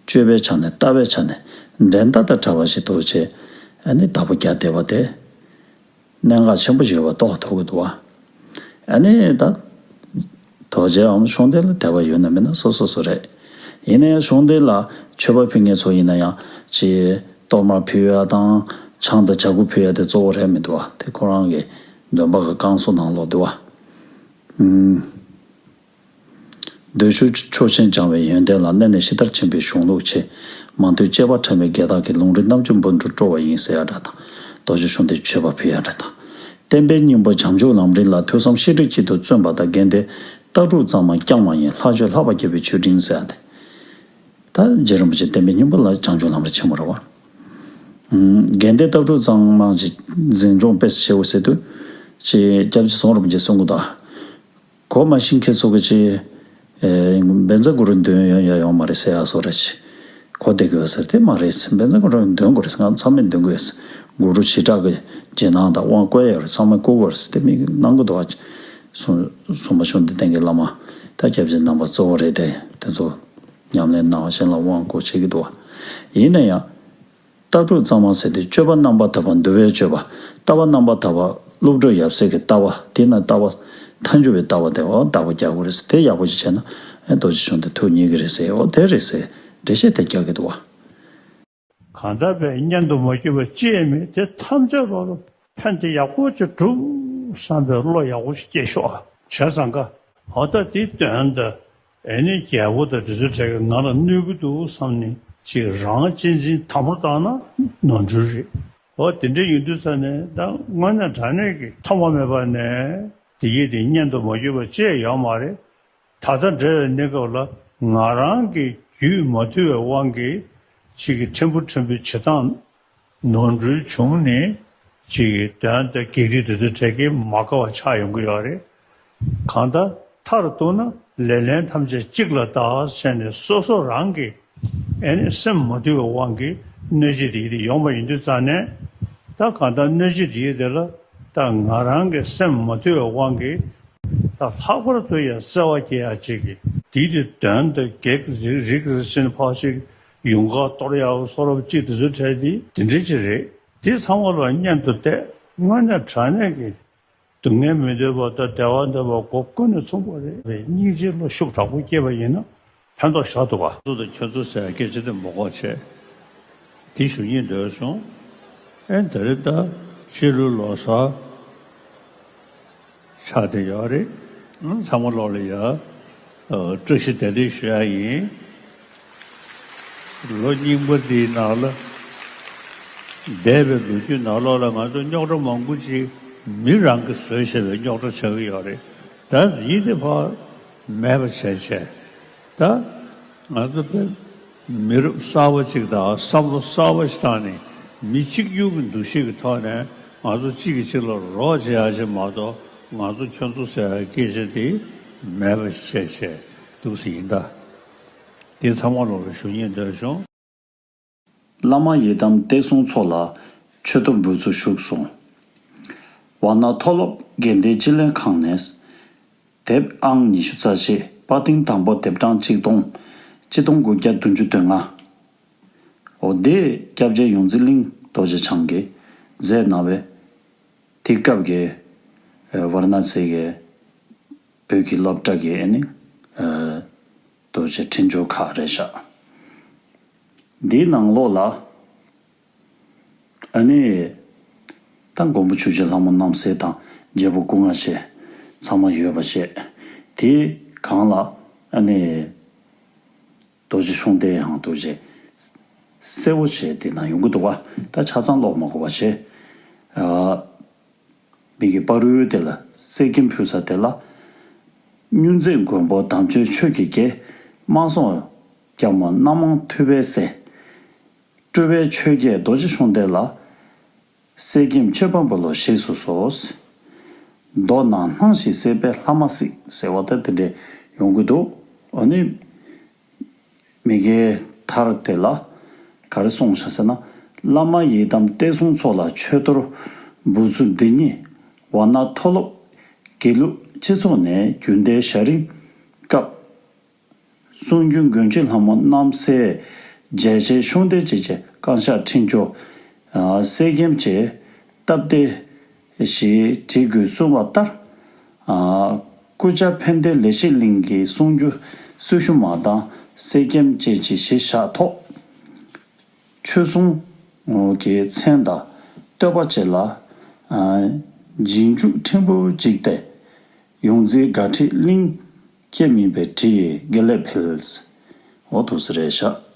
སྤྱོད་པའི་ཆ་ནས་ལྟ་བའི་ཆ་ནས་འགྲན་ཟླ་དང་བྲལ་བ་ཞིག་འདུག་ཅེས། ཨ་ནི་བདག་པོ་རྒྱག་བསྡད་པ་དེ། གནད་འགག་ཆེན་པོ་ཞིག་ཡོད་པ་རྟོགས་ཐུབ་ཀྱི་འདུག་བ། ཨ་ནི་ད། རྡོ་རྗེ་འམ་གཞུང་འདི་ལ་དད་པ་ཡོད་ན་མེད་ན་སོ་སོ་སོ་རེད། ཡིན་ན་ཡང་གཞུང་འདི་ལ་མཆོད་པ་ཕུལ་མཁན་ཚོ་ཡིན་ན་ཡང་ཅིག་གཏོར་མ་ཕུལ་ཡ་དང་ཆང་དང་ཇ་ཁུ་ཕུལ་ཡ་དེ་གཙོ་བོ་རེད་མི་འདུག་བ། དེ་ཁོ་རང་གི་འདོན་པ་གི་བསྐང་གསོ་ནང་ལོགས་འདུག་བ། ཨུམ། འདོད་ཆོས་ཆོས་ཅན་སྦྱང་བའི་ཡོན་ཏན་ལ། གནས་ནས་ཞི་དར་ཕྱིན་པའི་གཞུང་ལུགས་ཆེ། མང་ཐོས་བཅས་པ་ཕྲ་མོའི་རྒྱལ་དག་གི། ལུང་རིགས་རྣམ་དཔྱོད་འབུམ་དུ་སྤྲོ་བ་ཡིན། ཟེར་ཡ་འདྲ་དང་། རྡོ་རྗེ་གཞུང་འདི་མཆོད་པ་ཕུལ་ཡ་འདྲ་དང་། བསྟན་པའི་སྙིང་པོ་བྱང་ཆུབ་ལམ་རིམ་ལ། ཐོས་བསམ་ཤེས་རིག་གཅིག་ཏུ་བརྩོན་པ་དང་། དགེ་འདུན་ལྟ་གྲུབ་གཙང་མ་རྐྱང་མ་ཡིན། ལྷག་སྤྱོད་ལྷག་པར་རྒྱས་པའི་ཆོས་འབྲིང་། ཟེར་ཡ་དེ། ད་རྗེ་རིན་པོ་ཆེ་བསྟན་པའི་སྙིང་པོ་ལ་བྱང་ཆུབ་ལམ་རིམ་ཆེན་མོ་རེད་བ། ཨུམ། དགེ་འདུན་ལྟ་གྲུབ་གཙང་མ་ཞིག་འཛིན་སྐྱོང་དཔེ་ཆེ་བོ་ཟེར་དུས། ཅེས་སྐྱབས་རྗེ་ཟམ་རིན་པོ་ཆེས་གསུང་གི་འདུག་གོ་མ་ཤེས་མཁན་ཚོ་གིས་ཅིག་ཨེ། བཛྲ་གུ་རུ་འདོན་ཡོང་ཡ་ཡོད་མ་རེད་ཟེར་ཡ་བཟོ་འདྲ་ཅིག་གོ་བསྡད་ཀྱི་ཡོད་ཟེར། དེ་མ་རེད་ཟེར། བཛྲ་གུ་རུ་འདོན་དགོས་རེད་ཟེར། ང་ཚང་མས་འདོན་དགོས་ཟེར། གུ་རུ་བྱེ་བྲག་གི་རྗེས་གནང་དང་དབང་བསྐུར་ཡ་ཡོད་རེད། ཚང་མས་བསྐུར་དགོས་རེད་ཟེར། དེ་མིག་གནང་གི་འདུག་བ། སུ་སུ་མ་བྱུང་འདི་བསྟན་གྱི་བླ་མ་ད་སྐྱབས་རྗེ་རྣམ་པ་གཙོ་བོ་རེད་དེ། དེ་ཚོ་ཉམས་ལེན་གནང་བ་གཞན་ལ་དབང་བསྐུར་བྱེད་ཀྱི་འདུག་བ། ཡིན་ན་ཡང་། ལྟ་གྲུབ་གཙང་མ་ཟེར་དུས་སྤྱོད་པ་རྣམ་པར་དག་པ་འདུལ་བའི་སྤྱོད་པ། ལྟ་བ་རྣམ་པར་དག་པ་བློ་གྲོས་ཡབ་སྲས་ཀྱི་ལྟ་བ། དེས་ན་ལྟ་བ་མཐའ་འཇུག་པའི་ལྟ་བ་དེ་འོ་བདག་པོ་རྒྱག་དགོས་རེད་ཟེར། དེ་ཡག་པོ་ཞིག་བྱས་ན་ཨེ་རྡོ་རྗེ་གཞུང་དེ་ཐུགས་མཉེས་ཀྱི་རེད་ཟེར། འོ་དེ་རེད་ཟེར་འགྲེལ་བཤད་དེ་རྒྱག་གི་འདུག་བ། གང་དག་པས་གཉེན་དུ་མ་གྱུར་པ་ཅི་ཡང་མེད། དེ་ཐམས་ཅད་ལོག་ལ་ཕན་བདེ་ཡག་པོ་ཅིག་སྒྲུབ་བསམ་པའི་བློ་ཡག་པོ་ཞིག་སྐྱེ་ཤོག་ཨ། བྱས་ཙང་ཀ་འོ་ད་དེ་དོན་དུ། ཨེ་ནི་རྒྱལ་པོ་དང་དེ་ཚོའི་གྲས་ཀྱིས་ང་ལ་གནོད་ཀྱི་འདུག་བསམ་ནས་ཅིག་རང་གཅེས་འཛིན་དམ་པོར་བཏང་ན་ནོར་འཁྲུལ་རེད། འོ་དེ་འདྲ་ཡིན་དུས་ཙ་ནས་ད་དངོས་གནས་དྲང་གནས་ཀྱི་ཐོག་མ་མེད་པ་ནས་དེ་ཡིད་དེ་སྙན་དུ་མ་གྱུར་པ་ཅི་ཡང་ཡོད་མ་རེད། ད་ལྟ་འདྲ་བའི་གནས་སྐབས་ལ་ང་རང་གི་རྒྱུད་མ་ཐུལ་བའི་དབང་གིས་ཅིག་གི་ཕྲན་བུ་ཕྲན་བུ་བྱེད་སྟངས་ནོར་འཁྲུལ་བྱུང་ནས་ཅིག་གི་དོན་དུ་གེགས་རིགས་དེ་ཚོ་འཕྲད་ཀྱི་མ་དགའ་བ་ཆགས་ཡོང་གི་ཡོད་རེད། གང་ལྟར་མཐར་གཏུགས་ན་ལེ་ལན་ཐམས་ཅད་གཅིག་ལ་བདག་བྱས་ནས་སོ་སོ་རང་གི་ཨེ་ནི་སེམས་མ་དུལ་བའི་དབང་གིས་གནོད་བྱེད་དེ་ཡིད་དེ་ཡོང་བ་ཡིན་དུས་ཙ་ནས་ད་གང་ལྟར་གནོད་བྱེད་དེ་ཡིད་དེ་ལ་ད་ང་རང་གི་སེམས་མ་དུལ་བའི་དབང་གིས། ད་ལྷག་པར་དུ་ཡང་བརྩེ་བ་སྐྱེ་ཡ་གཅིག་གིས་དེའི་དེ་དོན་དུ་གེགས་རིགས་རིགས་རེ་བཞིན་ཕར་ཞིག་ཡོང་ཁ་གཏོར་ཡག་བཟོ་འདྲ་ཅིག་དེ་ཚོ་འཕྲད་དེ་དེ་འདྲ་ཅིག་རེད། དེ་ཚང་མ་ལ་སྙན་དུ་གཏད། དངོས་གནས་དྲང་གནས་ཀྱི་སྡུག་བསྔལ་མི་འདོད་པ་དང་བདེ་བ་འདོད་པ་སྒོ་ཀུན་ནས་མཚུངས་པ་རེད་པས། སྙིང་རྗེའི་བློ་ཤུགས་དྲག་པོ་སྐྱེས་པ་ཡིན་ན་ཕན་ཐོགས་ཞེ་དྲག་འདུག་ག་ཁྱོད་ཚོ་ཟེར་སྐད་ཆ་དེ་མ་གོ་བྱས། དེ་ཞུ་སྙིང་འདོད་བྱུང་། ཨེ་དེ་རེད། ད་ཕྱི་ལོ་ལོ་གསར་ཆགས་བསྡད་ཡོད་རེད། ཨང་། ཚང་མ་ལོག་ལ་ཡ། ཨ། བཀྲ་ཤིས་བདེ་ལེགས་ཞུ་ཡ་ཡིན། ལོ་རྙིང་པ་འདིའི་ནང་ལ། འདས་པའི་ལོ་རྒྱུས་ནང་ལོགས་ལ་ང་ཚོ་རྙོག་དྲ་མང་པོ་ཅིག་མི་རང་གིས་བཟོས་བཞག་པའི་རྙོག་དྲ་ཆགས་ཀྱི་ཡོད་རེད། ད་ཡིད་དེ་ཕར་མེད་པ་བྱས་བྱས། ད་ང་ཚོ་དཔེ་མི་རབས་གསར་པ་ཅིག་དང་བསམ་བློ་གསར་པ་ཞིག་བཏང་ནས་མི་གཅིག་གྱུར་གྱི་འདུ་ཤེས་ཀྱི་ཐོག་ནས་ང་ཚོ་གཅིག་གིས་གཅིག་ལ་རོགས་བྱེད་ཡ་ཅིག་མ་གཏོགས། ང་ཚོ་ཁྱོད་ཚོ་ཟེར་བའི་སྐད་ཆ་དེ་མེད་པ་ཞིག་བྱས་བྱས་འདུག་སེ་ཡིན་ད། དེ་ཚང་མ་ལོག་ལ་ཞུ་སྙིང་འདོད་བྱུང་། བླ་མ་ཡི་དམ་བསྟན་སྲུང་ཚོགས་ལ་མཆོད་གཏོར་འབུལ་ཚུལ་བཞུགས་སོང་། ཝཱ་ཎ་མཐོ་སློབ་དགེ་ལྡན་སྤྱི་ལྷན་ཁང་ནས། དེབ་ཨང་ཉི་ཤུ་རྩ་གཅིག་པར་ཐེངས་དང་པོ། དེབ་གྲངས་གཅིག་སྟོང་། གཅིག་སྟོང་དགུ་བརྒྱ་བདུན་ཅུ་དོན་ལྔ། འོ་དེ་སྐྱབས་རྗེ་ཡོངས་འཛིན་གླིང་རྡོ་རྗེ་འཆང་གིས་མཛད་གནང་བའི་དེ་སྐབས་ཀྱི་ཝཱ་ར་ཎ་སི་གི་བོད་ཀྱི་སློབ་གྲྭ་གི་ཨ་ནི་རྡོ་རྗེ་འཕྲིན་སྦྱོར་ཁག་རེད་ཤག་འདིའི་ནང་ལོགས་ལ། ཨ་ནི། ད་མགོན་པོ་ཆོས་རྒྱལ་ལྷ་མོ་རྣམ་སྲས་དང་རྒྱལ་པོ་སྐུ་ལྔ་བཅས་ཚང་མ་ཡོད་པ་བཅས། དེའི་སྒང་ལ་ཨ་ནི། རྡོ་རྗེ་ཤོང་ལྡེ་ཡང་རྡོ་རྗེ་སེར་པོ་བཅས་དེ་ན་ཡོང་གི་འདུག་ག་ད་ཆ་ཚང་ཀློག་མ་དགོས་པ་བྱས། ཨ། མི་གི་བར་དོ་དེ་ལ་གསེར་སྐྱེམས་ཕུལ་ས་དེ་ལ། སྨྱུང་མཛད་མགོན་པོ་དམ་ཆོས་ཆོས་ཀྱི་རྒྱལ། སྨྲ་སོང་རྒྱལ་མོ་རྣམ་མང་ཐུབ་པའི་སྲས། སྤྲུལ་པའི་ཆོས་རྒྱལ་རྡོ་རྗེ་ཤོང་ལྡེ་ལ། གསེར་སྐྱེམས་མཆོད་པ་འབུལ་ལོ་བཞེས་སུ་གསོལ། མདོ་ནང་སྣང་ཞིང་སད་པའི་ལྷ་མ་སྲིན་ཟེར་བ་ད་དེ་འདྲས་ཡོང་གི་འདུག་ཨ་ནི། མི་གའི་མཐར་དེ་ལ་ག་རེ་གསུངས་བཞག་ཟེར་ན། བླ་མ་ཡི་དམ་བསྟན་སྲུང་ཚོགས་ལ་མཆོད་གཏོར་འབུལ་ཚུལ་འདི་ཉིད་ཝཱ་ཎ་མཐོ་སློབ་དགེ་ལུགས་སྤྱི་ཚོགས་ནས་རྒྱུན་ལྡན་ཞྭ་རིང་སྐབས། གསུང་རྒྱུན་མགོན་ཆེན་ལྷ་མོ་རྣམ་སྲས་རྒྱལ་ཆེན་ཤོང་ལྡེ་བཅས་ཀྱི་བསྐང་བཤགས་འཕྲིན་བཅོལ། ཨ། གསེར་སྐྱེམས་ཀྱི་སྟབས་བདེ་ཞེས་བྲི་དགོས་གསུངས་པ་ལྟར། ཨ། སྐུ་བཅར་ཕན་བདེ་ལེགས་བཤད་གླིང་གི་གསུང་རྒྱུན་སྲི་ཞུ་མ་དང་གསེར་སྐྱེམས་བཅས་ཀྱི་གཞི་བཞག་ཐོག་ཆོས་སྲུང་གི་མཚན་དང་བསྟོད་པ་བཅས་ལ། ཨ། རྗེས་འཇུག་ཕྲན་བུ་གཅིག་སྟེ། ཡོངས་འཛིན་དགའ་ཁྲིད་གླིང་སྐྱེ་མིན་པའི་བྲིས་དགེ་ལེགས་འཕེལ། འོ་འདུག་སེ་རེད་ཤག